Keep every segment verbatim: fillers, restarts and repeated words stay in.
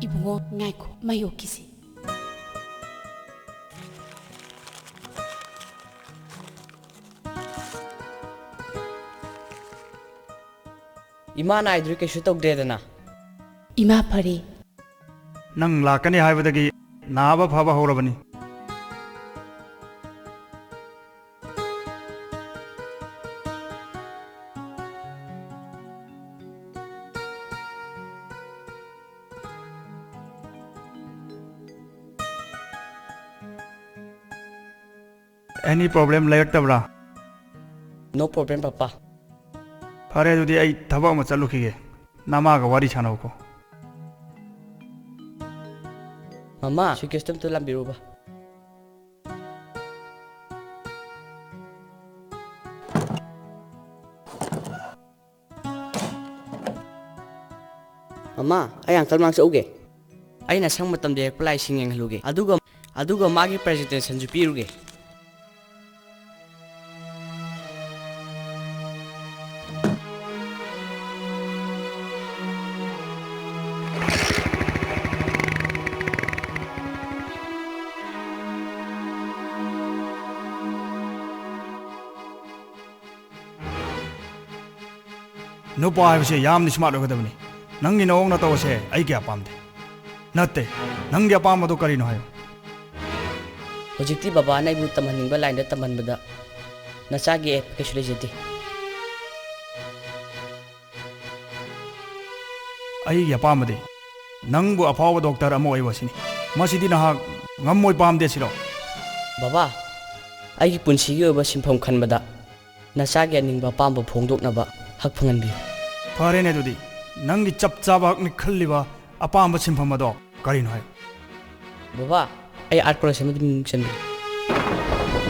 ꯏꯕꯨꯡꯉꯣ, ꯉꯥꯏꯈꯣ, ꯃꯩ ꯑꯣꯛꯈꯤꯁꯤ꯫ ꯏꯃꯥ ꯅꯥꯏꯗ꯭ꯔꯤ, ꯀꯩꯁꯨ ꯇꯧꯗꯦꯗꯅ? ꯏꯃꯥ ꯐꯔꯦ꯫ ꯅꯪ ꯂꯥꯛꯀꯅꯤ ꯍꯥꯏꯕꯗꯒꯤ ꯅꯥꯕ ꯐꯕ ꯍꯧꯔꯕꯅꯤ꯫ Any problem ꯂꯩꯔꯛꯇꯕ꯭ꯔꯥ? No problem, papa. ꯐꯔꯦ, ꯑꯗꯨꯗꯤ ꯑꯩ ꯊꯕꯛ ꯑꯃ ꯆꯠꯂꯨꯈꯤꯒꯦ꯫ ꯅꯃꯥꯒ ꯋꯥꯔꯤ ꯁꯥꯟꯅꯧꯀꯣ꯫ ꯃꯃꯥ, suitcase ꯇꯨ ꯑꯝꯇ ꯂꯥꯝꯕꯤꯔꯨꯕ꯫ ꯃꯃꯥ, ꯑꯩ uncle ꯃꯅꯥꯛ ꯆꯠꯎꯒꯦ꯫ ꯑꯩꯅ ꯑꯁꯪ ꯃꯇꯝꯗ ꯌꯦꯛꯄ ꯂꯥꯏꯁꯤꯡ ꯌꯦꯡꯍꯜꯂꯨꯒꯦ꯫ ꯑꯗꯨꯒ, ꯑꯗꯨꯒ ꯃꯥꯒꯤ presentation ꯁꯨ ꯄꯤꯔꯨꯒꯦ꯫ ꯅꯨꯄꯥ ꯍꯥꯏꯕꯁꯦ ꯌꯥꯝꯅ smart ꯑꯣꯏꯒꯗꯕꯅꯤ꯫ ꯅꯪꯒꯤ ꯅꯑꯣꯡ ꯅꯇꯧ ꯑꯁꯦ ꯑꯩ ꯀꯌꯥ ꯄꯥꯝꯗꯦ꯫ ꯅꯠꯇꯦ, ꯅꯪꯒꯤ ꯑꯄꯥꯝꯕꯗꯣ ꯀꯔꯤꯅꯣ ꯍꯥꯏꯌꯨ꯫ ꯍꯧꯖꯤꯛꯇꯤ ꯕꯕꯥꯅ ꯑꯩꯕꯨ ꯇꯝꯍꯟꯅꯤꯡꯕ line ꯗ ꯇꯝꯍꯟꯕꯗ ꯅꯆꯥꯒꯤ ꯑꯍꯦꯟꯕ ꯀꯩꯁꯨ ꯂꯩꯖꯗꯦ꯫ ꯑꯩꯒꯤ ꯑꯄꯥꯝꯕꯗꯤ ꯅꯪꯕꯨ ꯑꯐꯥꯎꯕ doctor ꯑꯃ ꯑꯣꯏꯌꯨ ꯑꯁꯤꯅꯤ꯫ ꯃꯁꯤꯗꯤ ꯅꯍꯥꯛ ꯉꯝꯃꯣꯏ, ꯄꯥꯝꯗꯦ ꯁꯤꯔꯣ? ꯕꯕꯥ, ꯑꯩꯒꯤ ꯄꯨꯟꯁꯤꯒꯤ ꯑꯣꯏꯕ ꯁꯤꯟꯐꯝ ꯈꯟꯕꯗ ꯅꯆꯥꯒꯤ ꯑꯅꯤꯡꯕ ꯑꯄꯥꯝꯕ ꯐꯣꯡꯗꯣꯛꯅꯕ ꯍꯛ ꯐꯪꯍꯟꯕꯤꯌꯨ꯫ ꯐꯔꯦꯅꯦ, ꯑꯗꯨꯗꯤ ꯅꯪꯒꯤ ꯆꯞ ꯆꯥꯕ ꯍꯛꯅꯤ ꯈꯜꯂꯤꯕ ꯑꯄꯥꯝꯕ ꯁꯤꯟꯐꯝ ꯑꯗꯣ ꯀꯔꯤꯅꯣ ꯍꯥꯏꯌꯨ꯫ ꯕꯕꯥ, ꯑꯩ art college ꯑꯃꯗ ꯃꯤꯡ ꯆꯟꯕꯤꯌꯨ꯫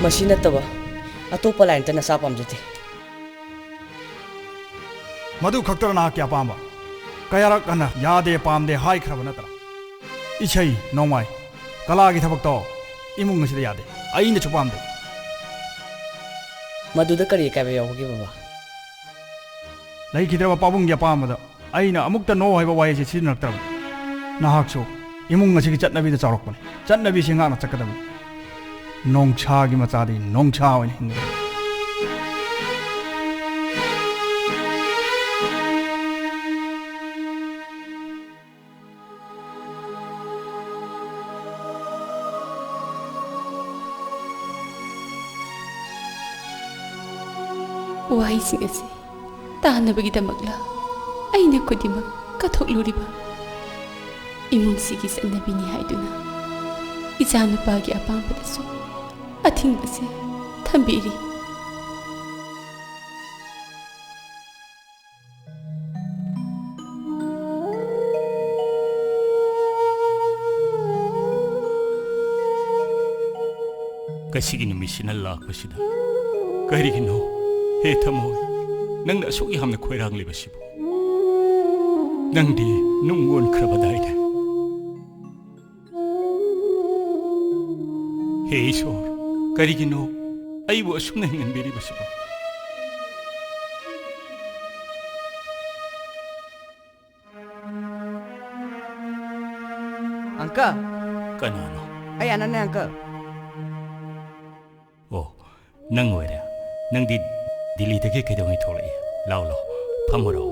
ꯃꯁꯤ ꯅꯠꯇꯕ ꯑꯇꯣꯞꯄ line ꯑꯃꯠꯇ ꯅꯆꯥ ꯄꯥꯝꯖꯗꯦ꯫ ꯃꯗꯨ ꯈꯛꯇꯔ ꯅꯍꯥꯛꯀꯤ ꯑꯄꯥꯝꯕ? ꯀꯌꯥꯔꯛ ꯍꯟꯅ ꯌꯥꯗꯦ, ꯄꯥꯝꯗꯦ ꯍꯥꯏꯈ꯭ꯔꯕ ꯅꯠꯇ꯭ꯔꯥ? ꯏꯁꯩ ꯅꯣꯡꯃꯥꯏ, ꯀꯂꯥꯒꯤ ꯊꯕꯛꯇꯣ ꯏꯃꯨꯡ ꯑꯁꯤꯗ ꯌꯥꯗꯦ, ꯑꯩꯅꯁꯨ ꯄꯥꯝꯗꯦ꯫ ꯃꯗꯨꯗ ꯀꯔꯤ ꯑꯀꯥꯏꯕ ꯌꯥꯎꯕꯒꯦ, ꯕꯕꯥ? ꯂꯩꯈꯤꯗ꯭ꯔꯕ ꯄꯥꯕꯨꯡꯒꯤ ꯑꯄꯥꯝꯕꯗ ꯑꯩꯅ ꯑꯃꯨꯛꯇ no ꯍꯥꯏꯕ ꯋꯥꯍꯩꯁꯦ ꯁꯤꯖꯤꯟꯅꯔꯛꯇ꯭ꯔꯕꯅꯤ꯫ ꯅꯍꯥꯛꯁꯨ ꯏꯃꯨꯡ ꯑꯁꯤꯒꯤ ꯆꯠꯅꯕꯤꯗ ꯆꯥꯎꯔꯛꯄꯅꯤ꯫ ꯆꯠꯅꯕꯤꯁꯤ ꯉꯥꯛꯅ ꯆꯠꯀꯗꯕꯅꯤ꯫ ꯅꯣꯡꯁꯥꯒꯤ ꯃꯆꯥꯗꯤ ꯅꯣꯡꯁꯥ ꯑꯣꯏꯅ ꯍꯤꯡꯒꯗꯕꯅꯤ꯫ ꯋꯥꯍꯩꯁꯤꯡ ꯑꯁꯤ ꯇꯥꯅꯕꯒꯤꯗꯃꯛꯂ ꯑꯩꯅ ꯈꯨꯗꯤꯡꯃꯛ ꯀꯠꯊꯣꯛꯂꯨꯔꯤꯕ? ꯏꯃꯨꯡꯁꯤꯒꯤ ꯆꯠꯅꯕꯤꯅꯤ ꯍꯥꯏꯗꯨꯅ ꯏꯆꯥꯅꯨꯄꯥꯒꯤ ꯑꯄꯥꯝꯕꯗꯁꯨ ꯑꯊꯤꯡꯕꯁꯦ ꯊꯝꯕꯤꯔꯤ꯫ ꯉꯁꯤꯒꯤ ꯅꯨꯃꯤꯠꯁꯤꯅ ꯂꯥꯛꯄꯁꯤꯗ ꯀꯔꯤꯒꯤꯅꯣ? ꯍꯦ ꯊꯃꯣꯏ, ꯅꯪꯅ ꯑꯁꯨꯛ ꯌꯥꯝꯅ ꯈꯣꯏꯔꯥꯡꯂꯤꯕꯁꯤꯕꯨ? ꯅꯪꯗꯤ ꯅꯨꯡ ꯑꯣꯟꯈ꯭ꯔꯕꯗꯥꯏꯅꯦ? ꯍꯦ ꯏꯁꯣꯔ, ꯀꯔꯤꯒꯤꯅꯣ ꯑꯩꯕꯨ ꯑꯁꯨꯝꯅ ꯍꯤꯡꯍꯟꯕꯤꯔꯤꯕꯁꯤꯕꯨ? ꯑꯪꯀꯜ꯫ ꯀꯅꯥꯅꯣ? ꯑꯩ ꯑꯅꯟꯅꯦ, ꯑꯪꯀꯜ꯫ ꯑꯣ, ꯅꯪ ꯑꯣꯏꯔꯦ꯫ ꯅꯪꯗꯤ ꯗꯤꯜꯂꯤꯗꯒꯤ ꯀꯩꯗꯧꯉꯩ ꯊꯣꯛꯂꯛꯏ? ꯂꯥꯎ, ꯂꯥꯎ, ꯐꯝꯃꯨꯔꯣ꯫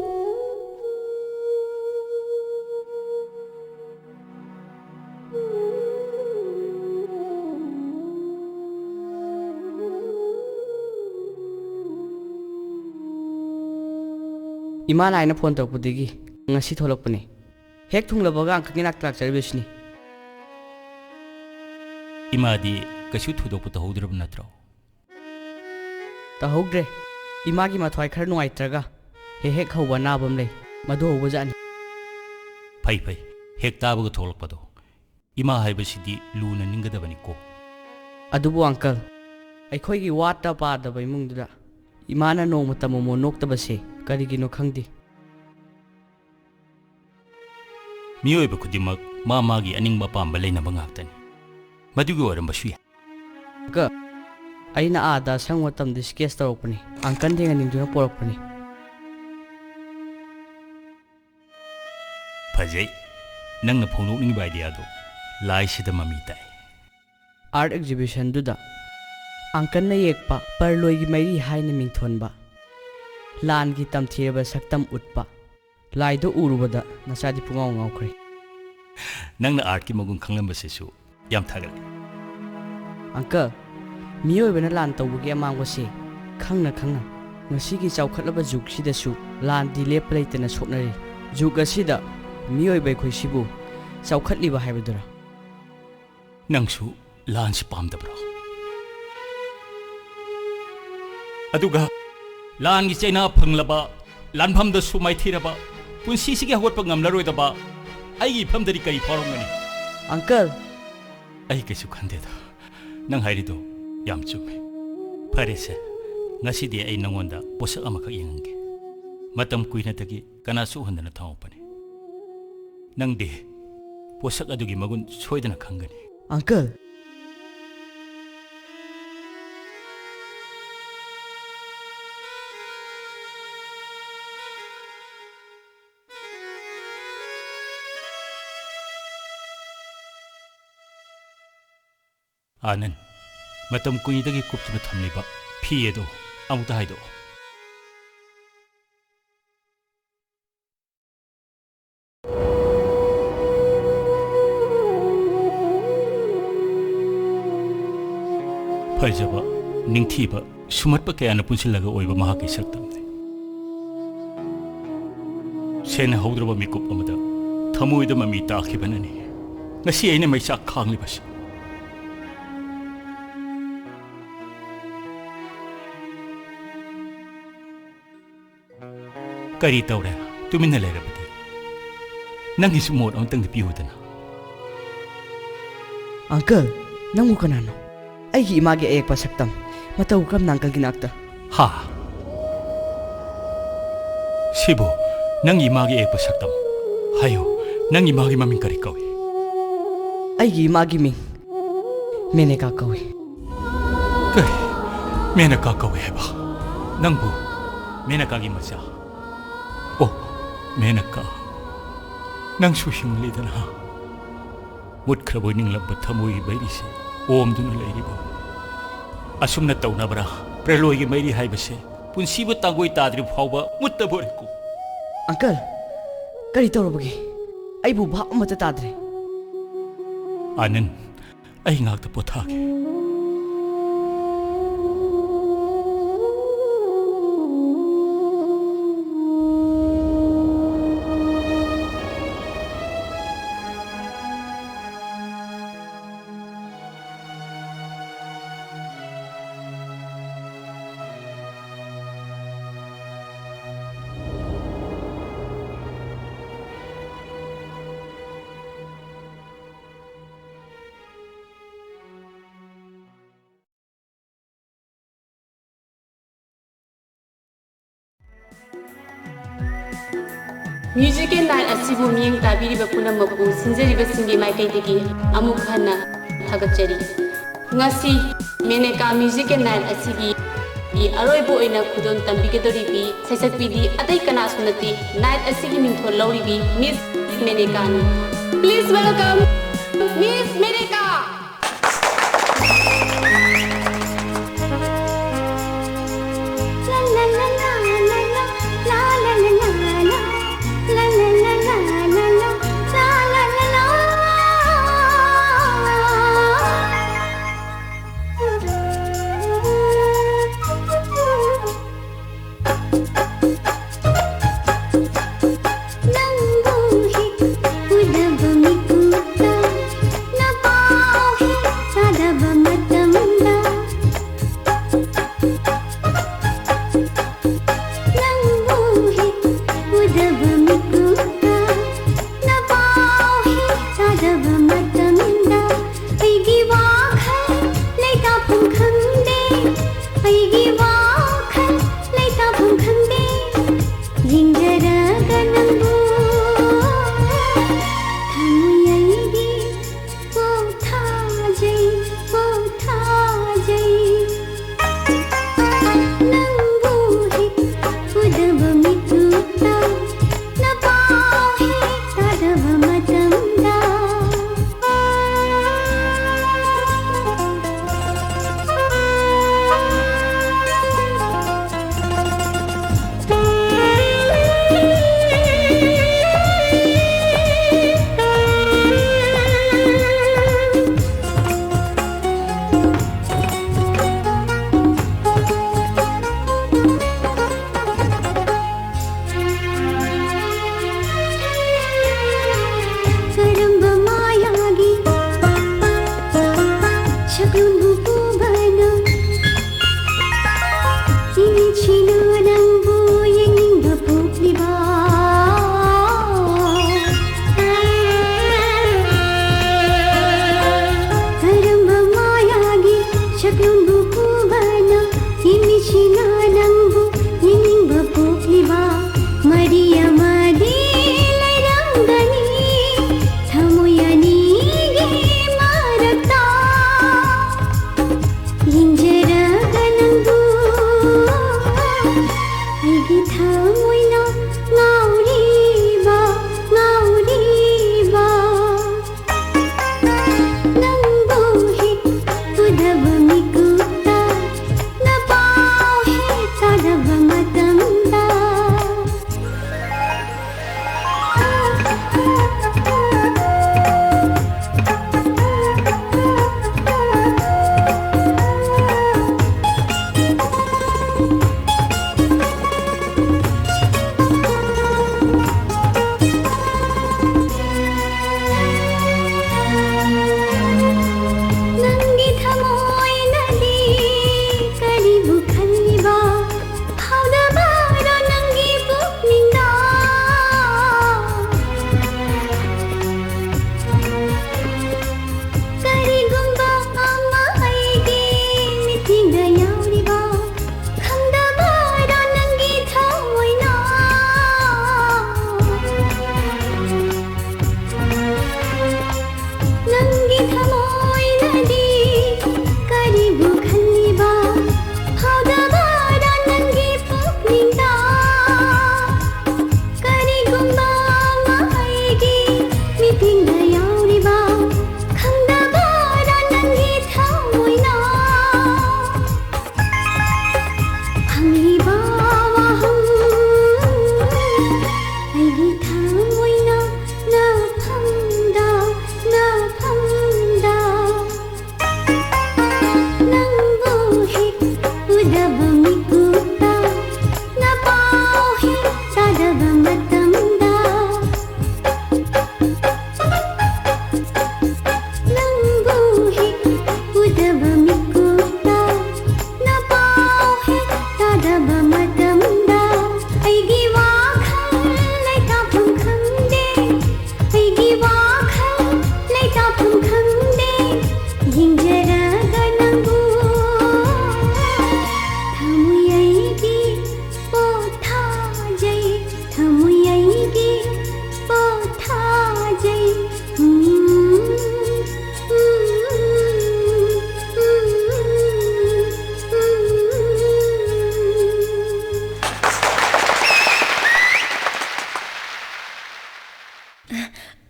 ꯏꯃꯥꯅ ꯑꯩꯅ ꯐꯣꯟ ꯇꯧꯔꯛꯄꯗꯒꯤ ꯉꯁꯤ ꯊꯣꯛꯂꯛꯄꯅꯦ꯫ ꯍꯦꯛ ꯊꯨꯡꯂꯕꯒ ꯑꯪꯀꯜꯒꯤ ꯅꯥꯛꯇ ꯂꯥꯛꯆꯔꯤꯕꯁꯤꯅꯤ꯫ ꯏꯃꯥꯗꯤ ꯀꯩꯁꯨ ꯊꯣꯏꯗꯣꯛꯄ ꯇꯧꯍꯧꯗ꯭ꯔꯕ ꯅꯠꯇ꯭ꯔꯣ? ꯇꯧꯍꯧꯗ꯭ꯔꯦ꯫ ꯏꯃꯥꯒꯤ ꯃꯊ꯭ꯋꯥꯏ ꯈꯔ ꯅꯨꯡꯉꯥꯏꯇ꯭ꯔꯒ ꯍꯦꯛ ꯍꯦꯛ ꯍꯧꯕ ꯑꯅꯥꯕ ꯑꯃ ꯂꯩ, ꯃꯗꯨ ꯍꯧꯕꯖꯥꯠꯅꯤ꯫ ꯐꯩ, ꯐꯩ꯫ ꯍꯦꯛ ꯇꯥꯕꯒ ꯊꯣꯛꯂꯛꯄꯗꯣ꯫ ꯏꯃꯥ ꯍꯥꯏꯕꯁꯤꯗꯤ ꯂꯨꯅ ꯅꯤꯡꯒꯗꯕꯅꯤꯀꯣ꯫ ꯑꯗꯨꯕꯨ ꯑꯪꯀꯜ, ꯑꯩꯈꯣꯏꯒꯤ ꯋꯥꯠꯇ ꯄꯥꯗꯕ ꯏꯃꯨꯡꯗꯨꯗ ꯏꯃꯥꯅ ꯅꯣꯡꯃꯇ ꯃꯣꯃꯣꯟ ꯅꯣꯛꯇꯕꯁꯦ ꯀꯔꯤꯒꯤꯅꯣ ꯈꯪꯗꯦ꯫ ꯃꯤꯑꯣꯏꯕ ꯈꯨꯗꯤꯡꯃꯛ ꯃꯥ ꯃꯥꯒꯤ ꯑꯅꯤꯡꯕ ꯑꯄꯥꯝꯕ ꯂꯩꯅꯕ ꯉꯥꯛꯇꯅꯤ꯫ ꯃꯗꯨꯒꯤ ꯑꯣꯏꯔꯝꯕꯁꯨ ꯌꯥꯏ꯫ ꯑꯪꯀꯜ, ꯑꯩꯅ ꯑꯥꯗ ꯑꯁꯪꯕ ꯃꯇꯝꯗ sketch ꯇꯧꯔꯛꯄꯅꯤ꯫ ꯑꯪꯀꯜ ꯊꯦꯡꯅꯅꯤꯡꯗꯨꯅ ꯄꯣꯔꯛꯄꯅꯤ꯫ ꯐꯖꯩ꯫ ꯅꯪꯅ ꯐꯣꯡꯗꯣꯛꯅꯤꯡꯉꯤꯕ ꯑꯥꯏꯗꯤꯌꯥꯗꯣ ꯂꯥꯏꯁꯤꯗ ꯃꯃꯤ ꯇꯥꯏ꯫ ꯑꯥꯔꯠ ꯑꯦꯛꯖꯤꯕꯤꯁꯟꯗꯨꯗ ꯑꯪꯀꯜꯅ ꯌꯦꯛꯄ ꯄꯔꯂꯣꯏꯒꯤ ꯃꯩꯔꯤ ꯍꯥꯏꯅ ꯃꯤꯡꯊꯣꯟꯕ ꯂꯥꯟꯒꯤ ꯇꯝꯊꯤꯔꯕ ꯁꯛꯇꯝ ꯎꯠꯄ ꯂꯥꯏꯗꯣ ꯎꯔꯨꯕꯗ ꯅꯆꯥꯗꯤ ꯄꯨꯡꯉꯥꯎ ꯉꯥꯎꯈ꯭ꯔꯦ꯫ ꯅꯪꯅ ꯑꯥꯔꯠꯀꯤ ꯃꯒꯨꯟ ꯈꯪꯂꯝꯕꯁꯤꯁꯨ ꯌꯥꯝ ꯊꯥꯒꯠꯂꯤ꯫ ꯑꯪꯀꯜ, ꯃꯤꯑꯣꯏꯕꯅ ꯂꯥꯟ ꯇꯧꯕꯒꯤ ꯑꯃꯥꯡꯕꯁꯦ ꯈꯪꯅ ꯈꯪꯅ ꯉꯁꯤꯒꯤ ꯆꯥꯎꯈꯠꯂꯕ ꯖꯨꯒꯁꯤꯗꯁꯨ ꯂꯥꯟꯗꯤ ꯂꯦꯞꯄ ꯂꯩꯇꯅ ꯁꯣꯛꯅꯔꯤ꯫ ꯖꯨꯒ ꯑꯁꯤꯗ ꯃꯤꯑꯣꯏꯕ ꯑꯩꯈꯣꯏꯁꯤꯕꯨ ꯆꯥꯎꯈꯠꯂꯤꯕ ꯍꯥꯏꯕꯗꯨꯔꯥ? ꯅꯪꯁꯨ ꯂꯥꯟꯁꯤ ꯄꯥꯝꯗꯕ꯭ꯔꯣ? ꯑꯗꯨꯒ ꯂꯥꯟꯒꯤ ꯆꯩꯅꯥ ꯐꯪꯂꯕ, ꯂꯥꯟꯐꯝꯗꯁꯨ ꯃꯥꯏꯊꯤꯔꯕ, ꯄꯨꯟꯁꯤꯁꯤꯒꯤ ꯍꯧꯒꯠꯄ ꯉꯝꯂꯔꯣꯏꯗꯕ ꯑꯩꯒꯤ ꯏꯐꯝꯗꯗꯤ ꯀꯔꯤ ꯐꯥꯎꯔꯝꯒꯅꯤ? ꯑꯪꯀꯜ! ꯑꯩ ꯀꯩꯁꯨ ꯈꯟꯗꯦꯗ꯫ ꯅꯪ ꯍꯥꯏꯔꯤꯗꯣ ꯌꯥꯝ ꯆꯨꯝꯃꯦ꯫ ꯐꯔꯦꯁꯦ, ꯉꯁꯤꯗꯤ ꯑꯩ ꯅꯪꯉꯣꯟꯗ ꯄꯣꯠꯁꯛ ꯑꯃꯈꯛ ꯌꯦꯡꯍꯟꯒꯦ꯫ ꯃꯇꯝ ꯀꯨꯏꯅꯗꯒꯤ ꯀꯅꯥꯁꯨ ꯎꯍꯟꯗꯅ ꯊꯝꯃꯛꯄꯅꯤ꯫ ꯅꯪꯗꯤ ꯄꯣꯠꯁꯛ ꯑꯗꯨꯒꯤ ꯃꯒꯨꯟ ꯁꯣꯏꯗꯅ ꯈꯪꯒꯅꯤ꯫ ꯑꯪꯀꯜ! ꯑꯥꯅꯟ, ꯃꯇꯝ ꯀꯨꯏꯅꯗꯒꯤ ꯀꯨꯞꯇꯨꯅ ꯊꯝꯂꯤꯕ ꯐꯤ ꯑꯗꯨ ꯑꯃꯨꯛꯇ ꯍꯥꯏꯗꯣꯛꯑꯣ꯫ ꯐꯖꯕ, ꯅꯤꯡꯊꯤꯕ, ꯁꯨꯝꯍꯠꯄ ꯀꯌꯥꯅ ꯄꯨꯟꯁꯤꯜꯂꯒ ꯑꯣꯏꯕ ꯃꯍꯥꯛꯀꯤ ꯁꯛꯇꯝꯅꯤ꯫ ꯁꯦꯟꯅꯍꯧꯗ꯭ꯔꯕ ꯃꯤꯀꯨꯞ ꯑꯃꯗ ꯊꯃꯣꯏꯗ ꯃꯃꯤ ꯇꯥꯈꯤꯕꯅꯅꯤ ꯉꯁꯤ ꯑꯩꯅ ꯃꯩꯆꯥꯛ ꯈꯥꯡꯂꯤꯕꯁꯤ꯫ ꯀꯔꯤ ꯇꯧꯔꯦ? ꯇꯨꯃꯤꯟꯅ ꯂꯩꯔꯕꯗꯤ? ꯅꯪꯒꯤꯁꯨ ꯃꯣꯠ ꯑꯃꯇꯪꯗꯤ ꯄꯤꯌꯨꯗꯅ꯫ ꯑꯪꯀꯜ, ꯅꯪꯕꯨ ꯀꯅꯥꯅꯣ? ꯑꯩꯒꯤ ꯏꯃꯥꯒꯤ ꯑꯌꯦꯛꯄ ꯁꯛꯇꯝ꯫ ꯃꯇꯧ ꯀꯔꯝꯅ ꯑꯪꯀꯜꯒꯤ ꯅꯥꯛꯇ? ꯍꯥ? ꯁꯤꯕꯨ ꯅꯪꯒꯤ ꯏꯃꯥꯒꯤ ꯑꯌꯦꯛꯄ ꯁꯛꯇꯝ? ꯍꯥꯏꯌꯨ, ꯅꯪꯒꯤ ꯏꯃꯥꯒꯤ ꯃꯃꯤꯡ ꯀꯔꯤ ꯀꯧꯏ? ꯑꯩꯒꯤ ꯏꯃꯥꯒꯤ ꯃꯤꯡ ꯃꯦꯅꯦꯀꯥ ꯀꯧꯏ꯫ ꯀꯔꯤ? ꯃꯦꯅꯀꯥ ꯀꯧꯏ ꯍꯥꯏꯕ? ꯅꯪꯕꯨ ꯃꯦꯅꯀꯥꯒꯤ ꯃꯆꯥ? ꯑꯣ, ꯃꯦꯅꯀꯥ꯫ ꯅꯪꯁꯨ ꯍꯤꯡꯂꯤꯗꯅ꯫ ꯃꯨꯠꯈ꯭ꯔꯕꯣꯏ ꯅꯤꯡꯂꯝꯕ ꯊꯃꯣꯏꯒꯤ ꯃꯩꯔꯤꯁꯦ ꯑꯣꯝꯗꯨꯅ ꯂꯩꯔꯤꯕ꯫ ꯑꯁꯨꯝꯅ ꯇꯧꯅꯕ꯭ꯔꯥ? ꯄ꯭ꯔꯂꯣꯏꯒꯤ ꯃꯩꯔꯤ ꯍꯥꯏꯕꯁꯦ ꯄꯨꯟꯁꯤꯕꯨ ꯇꯥꯡꯒꯣꯏ ꯇꯥꯗ꯭ꯔꯤ ꯐꯥꯎꯕ ꯃꯨꯠꯇꯕꯣꯔꯦꯀꯣ꯫ ꯑꯪꯀꯜ, ꯀꯔꯤ ꯇꯧꯔꯕꯒꯦ? ꯑꯩꯕꯨ ꯚꯥꯞ ꯑꯃꯠꯇ ꯇꯥꯗ꯭ꯔꯦ꯫ ꯑꯥꯅꯟ, ꯑꯩ ꯉꯥꯛꯇ ꯄꯣꯊꯥꯒꯦ꯫ Musical night ꯑꯁꯤꯕꯨ ꯃꯤꯠꯌꯦꯡ ꯇꯥꯕꯤꯔꯤꯕ ꯄꯨꯝꯅꯃꯛꯄꯨ ꯁꯤꯟꯖꯔꯤꯕꯁꯤꯡꯒꯤ ꯃꯥꯏꯀꯩꯗꯒꯤ ꯑꯃꯨꯛ ꯍꯟꯅ ꯊꯥꯒꯠꯆꯔꯤ꯫ ꯉꯁꯤ ꯃꯦꯅꯦꯀꯥ Musical night ꯑꯁꯤꯒꯤ ꯑꯔꯣꯏꯕ ꯑꯣꯏꯅ ꯈꯨꯗꯣꯜ ꯇꯝꯕꯤꯒꯗꯧꯔꯤꯕꯤ ꯁꯩꯁꯛꯄꯤꯗꯤ ꯑꯇꯩ ꯀꯅꯥꯁꯨ ꯅꯠꯇꯦ, night ꯑꯁꯤꯒꯤ ꯃꯤꯡꯊꯣꯜ ꯂꯧꯔꯤꯕꯤ Miss ꯃꯦꯅꯦꯀꯥꯅꯤ꯫ Please welcome Miss ꯃꯦꯅꯦꯀꯥ!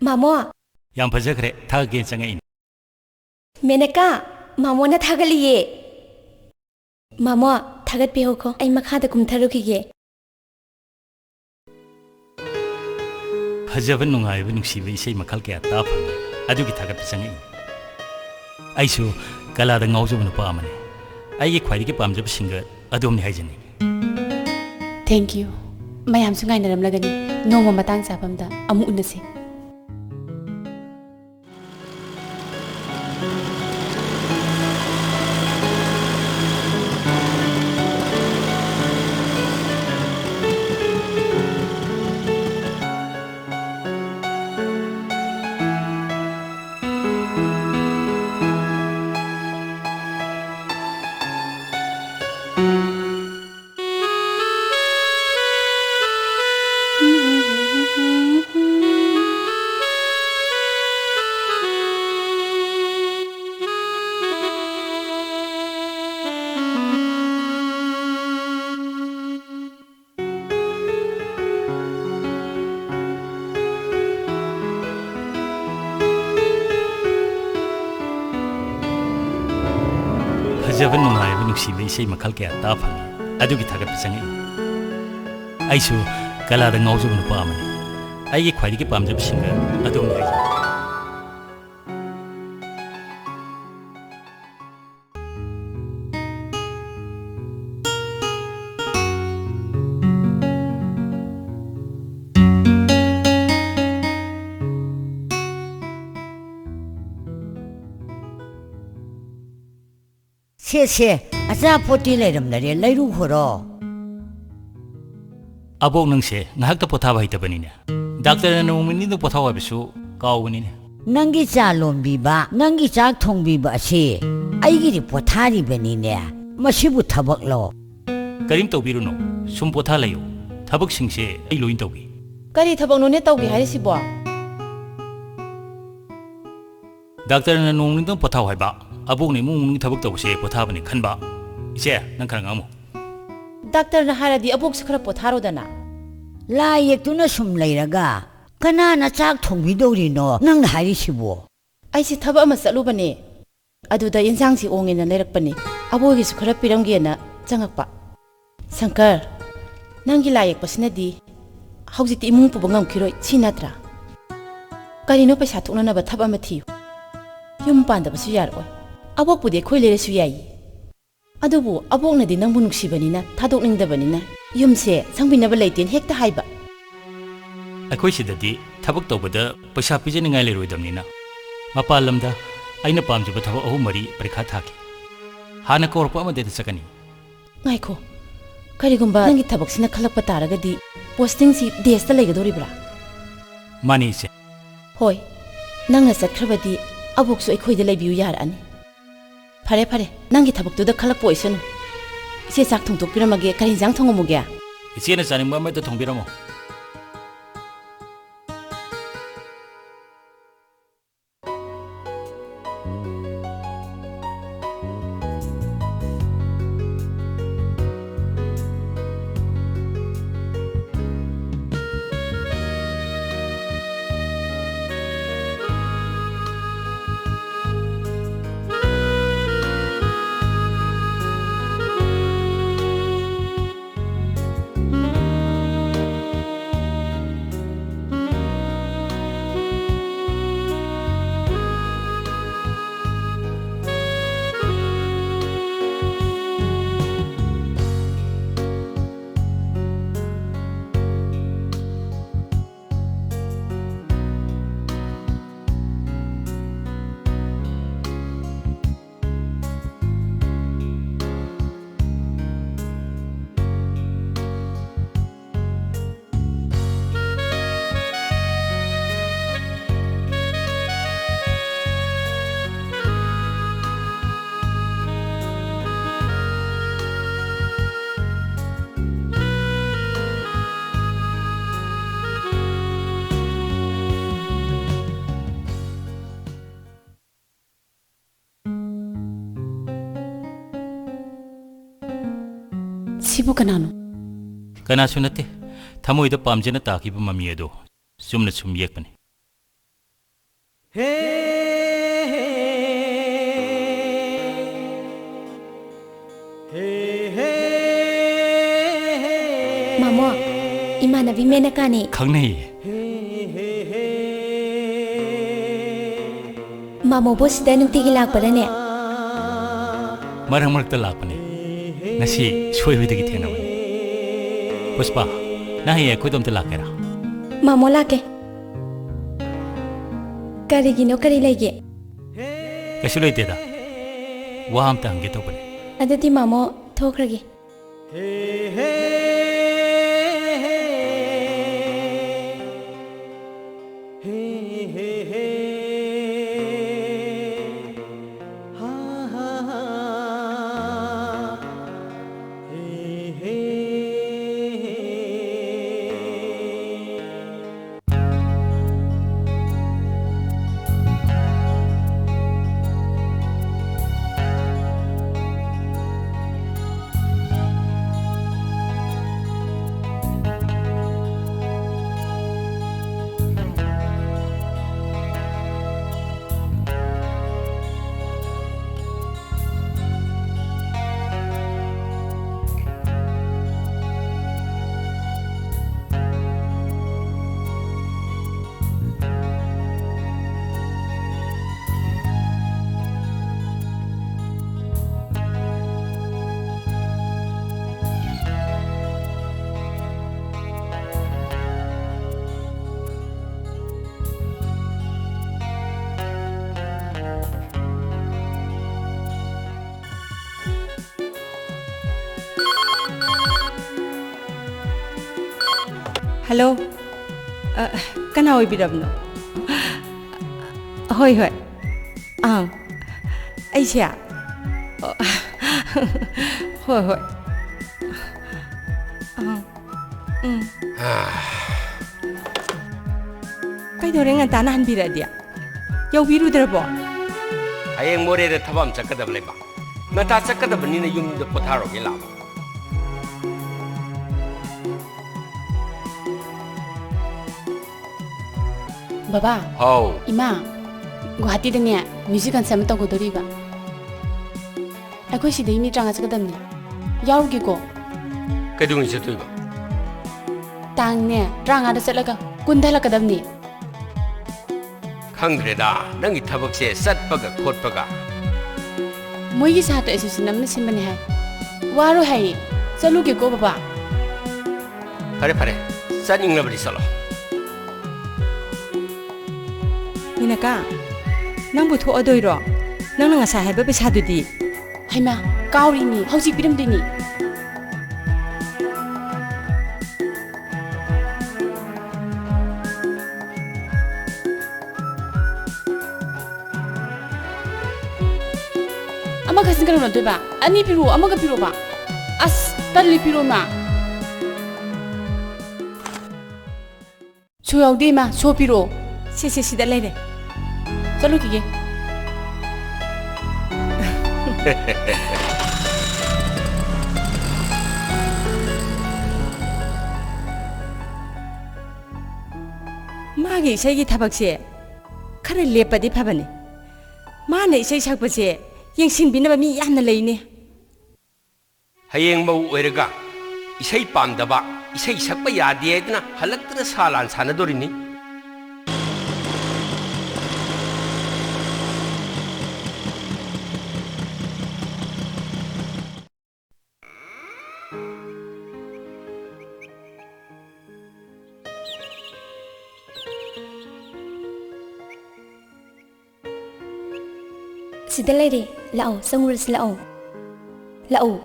ꯃꯥꯃꯣ꯫ ꯌꯥꯝ ꯐꯖꯈ꯭ꯔꯦ, ꯊꯥꯒꯠꯀꯦꯅ ꯆꯪꯉꯛꯏꯅꯦ꯫ ꯃꯦꯅꯀꯥ, ꯃꯥꯃꯣꯅ ꯊꯥꯒꯠꯂꯤꯌꯦ꯫ ꯃꯥꯃꯣ, ꯊꯥꯒꯠꯄꯤꯍꯧꯈꯣ, ꯑꯩ ꯃꯈꯥꯗ ꯀꯨꯝꯊꯔꯨꯈꯤꯒꯦ꯫ ꯐꯖꯕ, ꯅꯨꯡꯉꯥꯏꯕ, ꯅꯨꯡꯁꯤꯕ ꯏꯁꯩ ꯃꯈꯜ ꯀꯌꯥ ꯇꯥ ꯐꯪꯉꯤ꯫ ꯑꯗꯨꯒꯤ ꯊꯥꯒꯠꯄ ꯆꯪꯉꯛꯏꯅꯤ꯫ ꯑꯩꯁꯨ ꯀꯂꯥꯗ ꯉꯥꯎꯖꯕ ꯅꯨꯄꯥ ꯑꯃꯅꯤ꯫ ꯑꯩꯒꯤ ꯈ꯭ꯋꯥꯏꯗꯒꯤ ꯄꯥꯝꯖꯕ singer ꯑꯗꯣꯝꯅꯤ ꯍꯥꯏꯖꯅꯤꯡꯏ꯫ Thank you꯫ ꯃꯌꯥꯝꯁꯨ ꯉꯥꯏꯅꯔꯝꯂꯒꯅꯤ꯫ ꯅꯣꯡꯃ ꯃꯇꯥꯡ ꯆꯥꯕ ꯑꯃꯗ ꯑꯃꯨꯛ ꯎꯅꯁꯤ꯫ ꯐꯖꯕ, ꯅꯨꯡꯉꯥꯏꯕ, ꯅꯨꯡꯁꯤꯕ ꯏꯁꯩ ꯃꯈꯜ ꯀꯌꯥ ꯇꯥ ꯐꯪꯉꯤ꯫ ꯑꯗꯨꯒꯤ ꯊꯥꯒꯠꯄ ꯆꯪꯉꯛꯏ꯫ ꯑꯩꯁꯨ ꯀꯂꯥꯗ ꯉꯥꯎꯖꯕ ꯅꯨꯄꯥ ꯑꯃꯅꯤ꯫ ꯑꯩꯒꯤ ꯈ꯭ꯋꯥꯏꯗꯒꯤ ꯄꯥꯝꯖꯕ singer ꯑꯗꯣꯝꯅꯤ ꯍꯥꯏꯖꯅꯤꯡꯏ꯫ ꯁꯦ, ꯁꯦ, ꯑꯆꯥꯄꯣꯠꯇꯤ ꯂꯩꯔꯝꯗꯔꯦ, ꯂꯩꯔꯨꯈꯣꯔꯣ꯫ ꯑꯕꯣꯛ, ꯅꯪꯁꯦ ꯉꯥꯏꯍꯥꯛꯇ ꯄꯣꯊꯥꯕ ꯍꯩꯇꯕꯅꯤꯅꯦ꯫ ꯗꯥꯛꯇꯔꯅ ꯅꯣꯡꯃ ꯅꯤꯅꯤꯗ ꯄꯣꯊꯥꯎ ꯍꯥꯏꯕꯁꯨ ꯀꯥꯎꯕꯅꯤꯅꯦ꯫ ꯅꯪꯒꯤ ꯆꯥ ꯂꯣꯟꯕꯤꯕ, ꯅꯪꯒꯤ ꯆꯥꯛ ꯊꯣꯡꯕꯤꯕ ꯑꯁꯤ ꯑꯩꯒꯤꯗꯤ ꯄꯣꯊꯥꯔꯤꯕꯅꯤꯅꯦ꯫ ꯃꯁꯤꯕꯨ ꯊꯕꯛꯂꯣ? ꯀꯔꯤꯝ ꯇꯧꯕꯤꯔꯨꯅꯨ, ꯁꯨꯝ ꯄꯣꯊꯥ ꯂꯩꯌꯨ꯫ ꯊꯕꯛꯁꯤꯡꯁꯦ ꯑꯩ ꯂꯣꯏꯅ ꯇꯧꯒꯦ꯫ ꯀꯔꯤ ꯊꯕꯛꯅꯣꯅꯦ ꯇꯧꯒꯦ ꯍꯥꯏꯔꯤꯁꯤꯕꯣ? ꯗꯥꯛꯇꯔꯅ ꯅꯣꯡ ꯅꯤꯅꯤꯗꯪ ꯄꯣꯊꯥꯎ ꯍꯥꯏꯕ, ꯑꯕꯣꯛꯅ ꯏꯃꯨꯡ ꯃꯅꯨꯡꯒꯤ ꯊꯕꯛ ꯇꯧꯕꯁꯦ ꯄꯣꯊꯥꯕꯅꯤ ꯈꯟꯕ꯫ ꯏꯆꯦ, ꯅꯪ ꯈꯔ ꯉꯥꯡꯉꯨ꯫ ꯗꯥꯛꯇꯔꯅ ꯍꯥꯏꯔꯗꯤ ꯑꯕꯣꯛꯁꯨ ꯈꯔ ꯄꯣꯊꯥꯔꯣꯗꯅ꯫ ꯂꯥꯏ ꯌꯦꯛꯇꯨꯅ ꯁꯨꯝ ꯂꯩꯔꯒ ꯀꯅꯥꯅ ꯆꯥꯛ ꯊꯣꯡꯕꯤꯗꯧꯔꯤꯅꯣ ꯅꯪꯅ ꯍꯥꯏꯔꯤꯁꯤꯕꯣ? ꯑꯩꯁꯦ ꯊꯕꯛ ꯑꯃ ꯆꯠꯂꯨꯕꯅꯦ꯫ ꯑꯗꯨꯗ ꯌꯦꯟꯁꯥꯡꯁꯤ ꯑꯣꯡꯉꯦꯅ ꯂꯩꯔꯛꯄꯅꯦ꯫ ꯑꯕꯣꯏꯒꯤꯁꯨ ꯈꯔ ꯄꯤꯔꯝꯒꯦꯅ ꯆꯪꯉꯛꯄ꯫ ꯁꯪꯀꯔ, ꯅꯪꯒꯤ ꯂꯥꯏ ꯌꯦꯛꯄꯁꯤꯅꯗꯤ ꯍꯧꯖꯤꯛꯇꯤ ꯏꯃꯨꯡ ꯄꯨꯕ ꯉꯝꯈꯤꯔꯣꯏ, ꯁꯤ ꯅꯠꯇ꯭ꯔꯥ? ꯀꯔꯤꯅꯣ, ꯄꯩꯁꯥ ꯊꯣꯛꯅꯅꯕ ꯊꯕꯛ ꯑꯃ ꯊꯤꯌꯨ꯫ ꯌꯨꯝ ꯄꯥꯟꯗꯕꯁꯨ ꯌꯥꯔꯛꯑꯣꯏ꯫ ꯑꯕꯣꯛꯄꯨꯗꯤ ꯑꯩꯈꯣꯏ ꯂꯩꯔꯁꯨ ꯌꯥꯏꯌꯦ꯫ ꯑꯗꯨꯕꯨ ꯑꯕꯣꯛꯅꯗꯤ ꯅꯪꯕꯨ ꯅꯨꯡꯁꯤꯕꯅꯤꯅ, ꯊꯥꯗꯣꯛꯅꯤꯡꯗꯕꯅꯤꯅ ꯌꯨꯝꯁꯦ ꯁꯪꯕꯤꯅꯕ ꯂꯩꯇꯦꯅ ꯍꯦꯛꯇ ꯍꯥꯏꯕ꯫ ꯑꯩꯈꯣꯏ ꯁꯤꯗꯗꯤ ꯊꯕꯛ ꯇꯧꯕꯗ ꯄꯩꯁꯥ ꯄꯤꯖꯅꯤꯡꯉꯥꯏ ꯂꯩꯔꯣꯏꯗꯕꯅꯤꯅ, ꯃꯄꯥꯟ ꯂꯝꯗ ꯑꯩꯅ ꯄꯥꯝꯖꯕ ꯊꯕꯛ ꯑꯍꯨꯝ ꯃꯔꯤ ꯄꯔꯤꯈꯥ ꯊꯥꯈꯤ꯫ ꯍꯥꯟꯅ ꯀꯧꯔꯛꯄ ꯑꯃꯗ ꯆꯠꯀꯅꯤ꯫ ꯉꯥꯏꯈꯣ, ꯀꯔꯤꯒꯨꯝꯕ ꯅꯪꯒꯤ ꯊꯕꯛꯁꯤꯅ ꯈꯜꯂꯛꯄ ꯇꯥꯔꯒꯗꯤ, ꯄꯣꯁꯇꯤꯡꯁꯤ ꯗꯦꯁꯇ ꯂꯩꯒꯗꯧꯔꯤꯕ꯭ꯔꯥ? ꯃꯥꯅꯤ, ꯏꯆꯦ꯫ ꯍꯣꯏ, ꯅꯪꯅ ꯆꯠꯈ꯭ꯔꯕꯗꯤ ꯑꯕꯣꯛꯁꯨ ꯑꯩꯈꯣꯏꯗ ꯂꯩꯕꯤꯌꯨ ꯌꯥꯔꯛꯑꯅꯤ꯫ ꯐꯔꯦ, ꯐꯔꯦ, ꯅꯪꯒꯤ ꯊꯕꯛꯇꯨꯗ ꯈꯜꯂꯛꯄ ꯑꯣꯏꯁꯅꯨ꯫ ꯏꯆꯦ, ꯆꯥꯛ ꯊꯣꯡꯗꯣꯛꯄꯤꯔꯝꯃꯒꯦ꯫ ꯀꯔꯤ ꯏꯟꯖꯥꯡ ꯊꯣꯡꯉꯝꯃꯨꯒꯦ? ꯏꯆꯦꯅ ꯆꯥꯅꯤꯡꯕ ꯑꯃ ꯍꯦꯛꯇ ꯊꯣꯡꯕꯤꯔꯝꯃꯣ꯫ ꯁꯤꯕꯨ ꯀꯅꯥꯅꯣ? ꯀꯅꯥꯁꯨ ꯅꯠꯇꯦ, ꯊꯃꯣꯏꯗ ꯄꯥꯝꯖꯅ ꯇꯥꯈꯤꯕ ꯃꯃꯤ ꯑꯗꯣ꯫ ꯆꯨꯝꯅ ꯁꯨꯝ ꯌꯦꯛꯄꯅꯤ꯫ ꯃꯥꯃꯣ, ꯏꯃꯥꯟꯅꯕꯤ ꯃꯦꯅꯀꯥꯅꯤ꯫ ꯈꯪꯅꯩꯌꯦ꯫ ꯃꯥꯃꯣꯕꯨ ꯁꯤꯗ ꯅꯨꯡꯇꯤꯒꯤ ꯂꯥꯛꯄꯗꯅꯦ? ꯃꯔꯛ ꯃꯔꯛꯇ ꯂꯥꯛꯄꯅꯦ꯫ ꯉꯁꯤ ꯁꯣꯏꯕꯗꯒꯤ ꯊꯦꯡꯅꯕꯅꯦ꯫ ꯄꯨꯁꯄꯥ, ꯅꯪ ꯍꯌꯦꯡ ꯑꯩꯈꯣꯏꯗꯣ ꯑꯝꯇ ꯂꯥꯛꯀꯦꯔꯥ? ꯃꯥꯃꯣ, ꯂꯥꯛꯀꯦ꯫ ꯀꯔꯤꯒꯤꯅꯣ, ꯀꯔꯤ ꯂꯩꯒꯦ? ꯀꯩꯁꯨ ꯂꯩꯇꯦꯗ꯫ ꯋꯥ ꯑꯝꯇ ꯍꯪꯒꯦ ꯇꯧꯕꯅꯦ꯫ ꯑꯗꯨꯗꯤ ꯃꯥꯃꯣ, ꯊꯣꯛꯈ꯭ꯔꯒꯦ꯫ ꯍꯜꯂꯣ꯫ ꯑ, ꯀꯅꯥ ꯑꯣꯏꯕꯤꯔꯕꯅꯣ? ꯍꯣꯏ, ꯍꯣꯏ꯫ ꯑꯪ꯫ ꯑꯩꯁꯦ? ꯑꯣ, ꯍꯣꯏ, ꯍꯣꯏ꯫ ꯑꯪ꯫ ꯎꯝ꯫ ꯀꯩꯗꯧꯔꯦ ꯉꯟꯇꯥꯅ ꯍꯟꯕꯤꯔꯛꯑꯗꯤ? ꯌꯧꯕꯤꯔꯨꯗ꯭ꯔꯕꯣ? ꯍꯌꯦꯡ ꯃꯣꯔꯦꯗ ꯊꯕꯛ ꯑꯃ ꯆꯠꯀꯗꯕ ꯂꯩꯕ꯫ ꯉꯟꯇꯥ ꯆꯠꯀꯗꯕꯅꯤꯅ ꯌꯨꯝꯗ ꯄꯣꯊꯥꯔꯨꯒꯦ ꯂꯥꯛꯑꯣ꯫ ꯕꯕꯥ꯫ ꯍꯥꯎ꯫ ꯏꯃꯥ, ꯒꯨꯋꯥꯍꯥꯇꯤꯗꯅꯦ ꯃ꯭ꯌꯨꯖꯤꯛ ꯀꯟꯁꯔꯠ ꯑꯃ ꯇꯧꯒꯗꯣꯔꯤꯕ꯫ ꯑꯩꯈꯣꯏ ꯁꯤꯗꯩ ꯃꯤ ꯇꯔꯥꯃꯉꯥ ꯆꯠꯀꯗꯕꯅꯤ꯫ ꯌꯥꯎꯔꯨꯒꯦꯀꯣ? ꯀꯩꯗꯧꯉꯩ ꯆꯠꯇꯣꯏꯕ? ꯇꯥꯡꯅꯦ ꯇꯔꯥꯃꯉꯥꯗ ꯆꯠꯂꯒ ꯀꯨꯟꯗ ꯍꯜꯂꯛꯀꯗꯕꯅꯤ꯫ ꯈꯪꯗ꯭ꯔꯦꯗ, ꯅꯪꯒꯤ ꯊꯕꯛꯁꯦ ꯆꯠꯄꯒ ꯈꯣꯠꯄꯒ꯫ ꯃꯣꯏꯒꯤ ꯁꯥꯇ꯭ꯔ ꯑꯦꯁꯣꯁꯤꯌꯦꯁꯟ ꯑꯃꯅ ꯁꯤꯟꯕꯅꯦ ꯍꯥꯏ꯫ ꯋꯥꯔꯣꯏ ꯍꯥꯏꯌꯦ꯫ ꯆꯠꯂꯨꯒꯦꯀꯣ, ꯕꯕꯥ꯫ ꯐꯔꯦ, ꯐꯔꯦ꯫ ꯆꯠꯅꯤꯡꯂꯕꯗꯤ ꯆꯠꯂꯣ꯫ ꯃꯤꯅꯀꯥ, ꯅꯪꯕꯨ ꯊꯣꯛꯑꯗꯣꯏꯔꯣ? ꯅꯪꯅ ꯉꯁꯥꯏ ꯍꯥꯏꯕ ꯄꯩꯁꯥꯗꯨꯗꯤ? ꯍꯩꯃꯥ, ꯀꯥꯎꯔꯤꯅꯤ꯫ ꯍꯧꯖꯤꯛ ꯄꯤꯔꯝꯗꯣꯏꯅꯤ꯫ ꯑꯃꯈꯛꯁꯤꯅ ꯀꯩꯅꯣ ꯅꯠꯇꯣꯏꯕ? ꯑꯅꯤ ꯄꯤꯔꯛꯑꯣ, ꯑꯃꯒ ꯄꯤꯔꯛꯑꯣꯕ꯫ ꯑꯁ, ꯇꯜꯂꯤ, ꯄꯤꯔꯛꯑꯣ ꯏꯃꯥ꯫ ꯁꯣ ꯌꯥꯎꯗꯦ ꯏꯃꯥ, ꯁꯣ ꯄꯤꯔꯛꯑꯣ꯫ ꯁꯦ, ꯁꯦ, ꯁꯤꯗ ꯂꯩꯔꯦ꯫ ꯆꯠꯂꯨꯈꯤꯒꯦ꯫ ꯃꯥꯒꯤ ꯏꯁꯩꯒꯤ ꯊꯕꯛꯁꯦ ꯈꯔ ꯂꯦꯞꯄꯗꯤ ꯐꯕꯅꯤ꯫ ꯃꯥꯅ ꯏꯁꯩ ꯁꯛꯄꯁꯦ ꯌꯦꯡꯁꯤꯟꯕꯤꯅꯕ ꯃꯤ ꯌꯥꯝꯅ ꯂꯩꯅꯦ꯫ ꯍꯌꯦꯡ ꯃꯧ ꯑꯣꯏꯔꯒ ꯏꯁꯩ ꯄꯥꯝꯗꯕ, ꯏꯁꯩ ꯁꯛꯄ ꯌꯥꯗꯦ ꯍꯥꯏꯗꯅ ꯍꯜꯂꯛꯇꯅ ꯁꯥ ꯂꯥꯟ ꯁꯥꯟꯅꯗꯣꯔꯤꯅꯤ꯫ ꯁꯤꯗ ꯂꯩꯔꯦ꯫ ꯂꯥꯛꯑꯣ, ꯆꯪꯉꯨꯔꯁꯤ ꯂꯥꯛꯑꯣ꯫ ꯂꯥꯛꯑꯣ꯫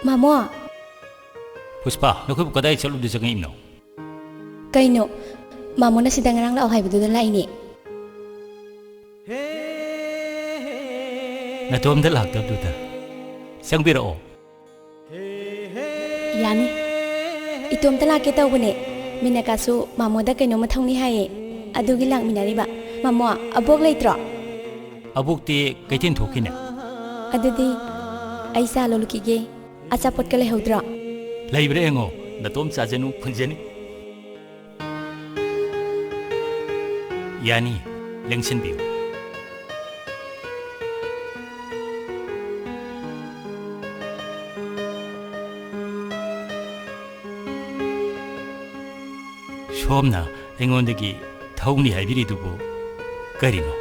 ꯃꯥꯃꯣ꯫ ꯄꯨꯁꯄꯥ, ꯅꯈꯣꯏꯕꯨ ꯀꯗꯥꯏ ꯆꯠꯂꯨꯕꯗ ꯆꯪꯉꯛꯏꯕꯅꯣ? ꯀꯩꯅꯣ? ꯃꯥꯃꯣꯅ ꯁꯤꯗ ꯉꯔꯥꯡ ꯂꯥꯛꯑꯣ ꯍꯥꯏꯕꯗꯨꯗ ꯂꯥꯛꯏꯅꯦ꯫ ꯅꯇꯣꯝꯇ ꯂꯥꯛꯇꯕꯗꯨꯗ꯫ ꯆꯪꯕꯤꯔꯛꯑꯣ꯫ ꯌꯥꯅꯤ꯫ ꯏꯇꯣꯝꯇ ꯂꯥꯛꯀꯦ ꯇꯧꯕꯅꯦ꯫ ꯃꯤꯅꯀꯥꯁꯨ ꯃꯥꯃꯣꯗ ꯀꯩꯅꯣꯝꯃ ꯊꯧꯅꯤ ꯍꯥꯏꯌꯦ꯫ ꯑꯗꯨꯒꯤ ꯂꯥꯛꯃꯤꯟꯅꯔꯤꯕ꯫ ꯃꯥꯃꯣ, ꯑꯕꯣꯛ ꯂꯩꯇ꯭ꯔꯣ? ꯑꯕꯣꯛꯇꯤ ꯀꯩꯊꯦꯜ ꯊꯣꯛꯈꯤꯅꯦ꯫ ꯑꯗꯨꯗꯤ ꯑꯩ ꯆꯥ ꯂꯣꯜꯂꯨꯈꯤꯒꯦ꯫ ꯑꯆꯥꯄꯣꯠꯀ ꯂꯩꯍꯧꯗ꯭ꯔꯣ? ꯂꯩꯕ꯭ꯔꯥ ꯌꯦꯡꯉꯣ, ꯅꯇꯣꯝ ꯆꯥꯖꯅꯨ, ꯐꯨꯟꯖꯅꯤ꯫ ꯌꯥꯅꯤ, ꯂꯦꯡꯁꯤꯟꯕꯤꯌꯨ꯫ ꯁꯣꯝꯅ ꯑꯩꯉꯣꯟꯗꯒꯤ ꯊꯧꯅꯤ ꯍꯥꯏꯕꯤꯔꯤꯗꯨꯕꯨ ꯀꯔꯤꯅꯣ?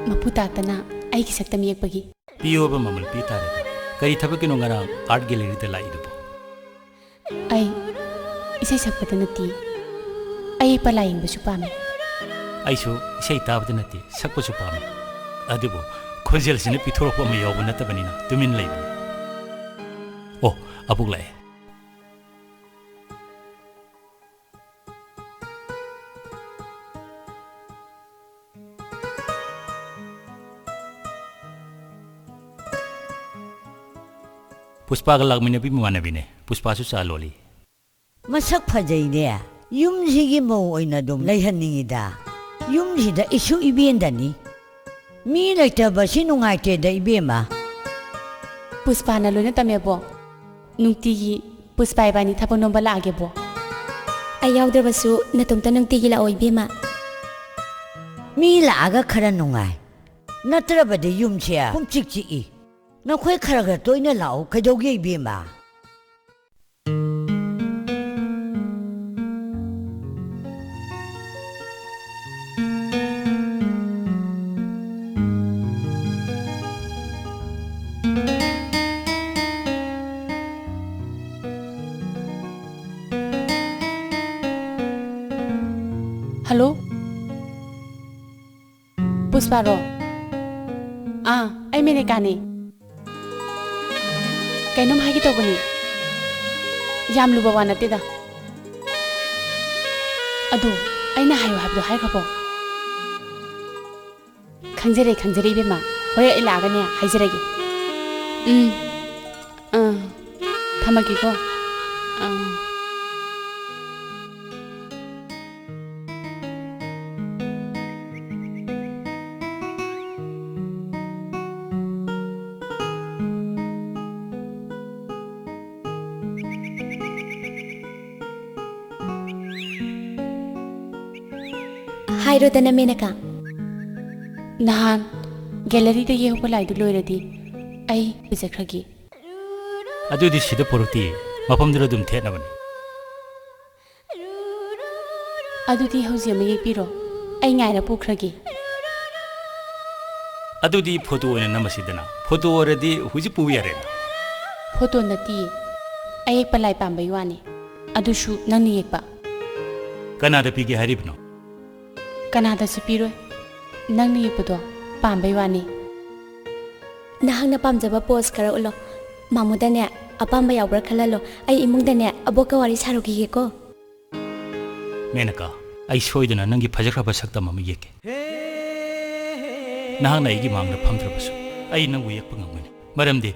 ꯃꯄꯨ ꯇꯥꯛꯇꯅ ꯑꯩꯒꯤ ꯁꯛꯇꯝ ꯌꯦꯛꯄꯒꯤ꯫ ꯄꯤꯌꯣꯕ ꯃꯃꯜ ꯄꯤ ꯇꯥꯔꯦ꯫ ꯀꯔꯤ ꯊꯕꯛꯀꯤꯅꯣ ꯉꯔꯥꯡ ꯑꯥꯔꯠ ꯒꯦꯂꯔꯤꯗ ꯂꯥꯛꯏꯗꯨꯕꯨ? ꯑꯩ ꯏꯁꯩ ꯁꯛꯄꯗ ꯅꯠꯇꯦ, ꯑꯌꯦꯛꯄ ꯂꯥꯏ ꯌꯦꯡꯕꯁꯨ ꯄꯥꯝꯃꯤ꯫ ꯑꯩꯁꯨ ꯏꯁꯩ ꯇꯥꯕꯗ ꯅꯠꯇꯦ, ꯁꯛꯄꯁꯨ ꯄꯥꯝꯃꯤ꯫ ꯑꯗꯨꯕꯨ ꯈꯣꯟꯖꯦꯜꯁꯤꯅ ꯄꯤꯊꯣꯔꯛꯄ ꯑꯃ ꯌꯥꯎꯕ ꯅꯠꯇꯕꯅꯤꯅ ꯇꯨꯃꯤꯟ ꯂꯩꯕꯅꯤ꯫ ꯑꯣ, ꯑꯕꯣꯛ ꯂꯥꯛꯑꯦ꯫ ꯄꯨꯁꯄꯥꯒ ꯂꯥꯛꯃꯤꯟꯅꯕꯤ ꯃꯃꯥꯟꯅꯕꯤꯅꯦ꯫ ꯄꯨꯁꯄꯥꯁꯨ ꯆꯥ ꯂꯣꯜꯂꯤ꯫ ꯃꯁꯛ ꯐꯖꯩꯅꯦ꯫ ꯌꯨꯝꯁꯤꯒꯤ ꯃꯧ ꯑꯣꯏꯅ ꯑꯗꯨꯝ ꯂꯩꯍꯟꯅꯤꯡꯉꯤꯗ꯫ ꯌꯨꯝꯁꯤꯗ ꯏꯁꯨ ꯏꯕꯦꯟꯗꯅꯤ꯫ ꯃꯤ ꯂꯩꯇꯕꯁꯤ ꯅꯨꯡꯉꯥꯏꯇꯦꯗ, ꯏꯕꯦꯝꯃ꯫ ꯄꯨꯁꯄꯥꯅ ꯂꯣꯏꯅ ꯇꯝꯃꯦꯕꯣ꯫ ꯅꯨꯡꯇꯤꯒꯤ ꯄꯨꯁꯄꯥ ꯏꯕꯥꯅꯤ ꯊꯕꯛ ꯅꯣꯝꯕ ꯂꯥꯛꯑꯒꯦꯕꯣ꯫ ꯑꯩ ꯌꯥꯎꯗ꯭ꯔꯕꯁꯨ ꯅꯇꯣꯝꯇ ꯅꯨꯡꯇꯤꯒꯤ ꯂꯥꯛꯑꯣ, ꯏꯕꯦꯝꯃ꯫ ꯃꯤ ꯂꯥꯛꯑꯒ ꯈꯔ ꯅꯨꯡꯉꯥꯏ, ꯅꯠꯇ꯭ꯔꯕꯗꯤ ꯌꯨꯝꯁꯦ ꯄꯨꯝꯆꯤꯛ ꯆꯤꯛꯏ꯫ ꯅꯈꯣꯏ ꯈꯔ ꯈꯔ ꯇꯣꯏꯅ ꯂꯥꯛꯎ, ꯀꯩꯗꯧꯒꯦ, ꯏꯕꯦꯝꯃ? ꯍꯜꯂꯣ, ꯄꯨꯁꯄꯥꯔꯣ? ꯑꯥ, ꯑꯩ ꯃꯦꯅꯦꯀꯥꯅꯦ꯫ ꯀꯩꯅꯣꯝ ꯍꯥꯏꯒꯦ ꯇꯧꯕꯅꯤ꯫ ꯌꯥꯝ ꯂꯨꯕ ꯋꯥ ꯅꯠꯇꯦꯗ꯫ ꯑꯗꯣ, ꯑꯩꯅ ꯍꯥꯏꯌꯣ ꯍꯥꯏꯕꯗꯣ ꯍꯥꯏꯈ꯭ꯔꯕꯣ? ꯈꯪꯖꯔꯦ, ꯈꯪꯖꯔꯦ, ꯏꯕꯦꯝꯃ꯫ ꯍꯣꯔꯦꯟ ꯑꯩ ꯂꯥꯛꯑꯒꯅꯦ ꯍꯥꯏꯖꯔꯒꯦ꯫ ꯎꯝ꯫ ꯑꯥ꯫ ꯊꯝꯃꯒꯦꯀꯣ꯫ ꯑꯥ꯫ ꯍꯥꯏꯔꯣꯗꯅ, ꯃꯦꯅꯀꯥ꯫ ꯅꯍꯥꯟ ꯒꯦꯂꯔꯤꯗ ꯌꯦꯛꯍꯧꯕ ꯂꯥꯏꯗꯨ ꯂꯣꯏꯔꯗꯤ ꯑꯩ ꯄꯨꯖꯈ꯭ꯔꯒꯦ꯫ ꯑꯗꯨꯗꯤ ꯁꯤꯗ ꯄꯨꯔꯛꯇꯦ, ꯃꯐꯝꯗꯨꯗ ꯑꯗꯨꯝ ꯊꯦꯠꯅꯕꯅꯤ꯫ ꯑꯗꯨꯗꯤ ꯍꯧꯖꯤꯛ ꯑꯃ ꯌꯦꯛꯄꯤꯔꯣ, ꯑꯩ ꯉꯥꯏꯔ ꯄꯨꯈ꯭ꯔꯒꯦ꯫ ꯑꯗꯨꯗꯤ ꯐꯣꯇꯣ ꯑꯣꯏꯅ ꯅꯝꯃꯁꯤꯗꯅ꯫ ꯐꯣꯇꯣ ꯑꯣꯏꯔꯗꯤ ꯍꯧꯖꯤꯛ ꯄꯨ ꯌꯥꯔꯦꯅ꯫ ꯐꯣꯇꯣ ꯅꯠꯇꯤꯌꯦ, ꯑꯌꯦꯛꯄ ꯂꯥꯏ ꯄꯥꯝꯕꯩ ꯋꯥꯅꯤ, ꯑꯗꯨꯁꯨ ꯅꯪꯅ ꯌꯦꯛꯄ꯫ ꯀꯅꯥꯗ ꯄꯤꯒꯦ ꯍꯥꯏꯔꯤꯕꯅꯣ? ꯀꯅꯥꯗꯁꯨ ꯄꯤꯔꯣꯏ, ꯅꯪꯅ ꯌꯦꯛꯄꯗꯣ ꯄꯥꯝꯕꯩ ꯋꯥꯅꯤ꯫ ꯅꯍꯥꯛꯅ ꯄꯥꯝꯖꯕ ꯄꯣꯁ ꯈꯔ ꯎꯠꯂꯣ꯫ ꯃꯥꯃꯨꯗꯅꯦ, ꯑꯄꯥꯝꯕ ꯌꯥꯎꯕ꯭ꯔꯥ ꯈꯜꯍꯜꯂꯣ꯫ ꯑꯩ ꯏꯃꯨꯡꯗꯅꯦ ꯑꯕꯣꯛꯀ ꯋꯥꯔꯤ ꯁꯥꯔꯨꯈꯤꯒꯦꯀꯣ꯫ ꯃꯦꯅꯀꯥ, ꯑꯩ ꯁꯣꯏꯗꯅ ꯅꯪꯒꯤ ꯐꯖꯈ꯭ꯔꯕ ꯁꯛꯇꯝ ꯑꯃ ꯌꯦꯛꯀꯦ꯫ ꯅꯍꯥꯛꯅ ꯑꯩꯒꯤ ꯃꯥꯡꯗ ꯐꯝꯗ꯭ꯔꯕꯁꯨ, ꯑꯩ ꯅꯪꯕꯨ ꯌꯦꯛꯄ ꯉꯝꯒꯅꯤ꯫ ꯃꯔꯝꯗꯤ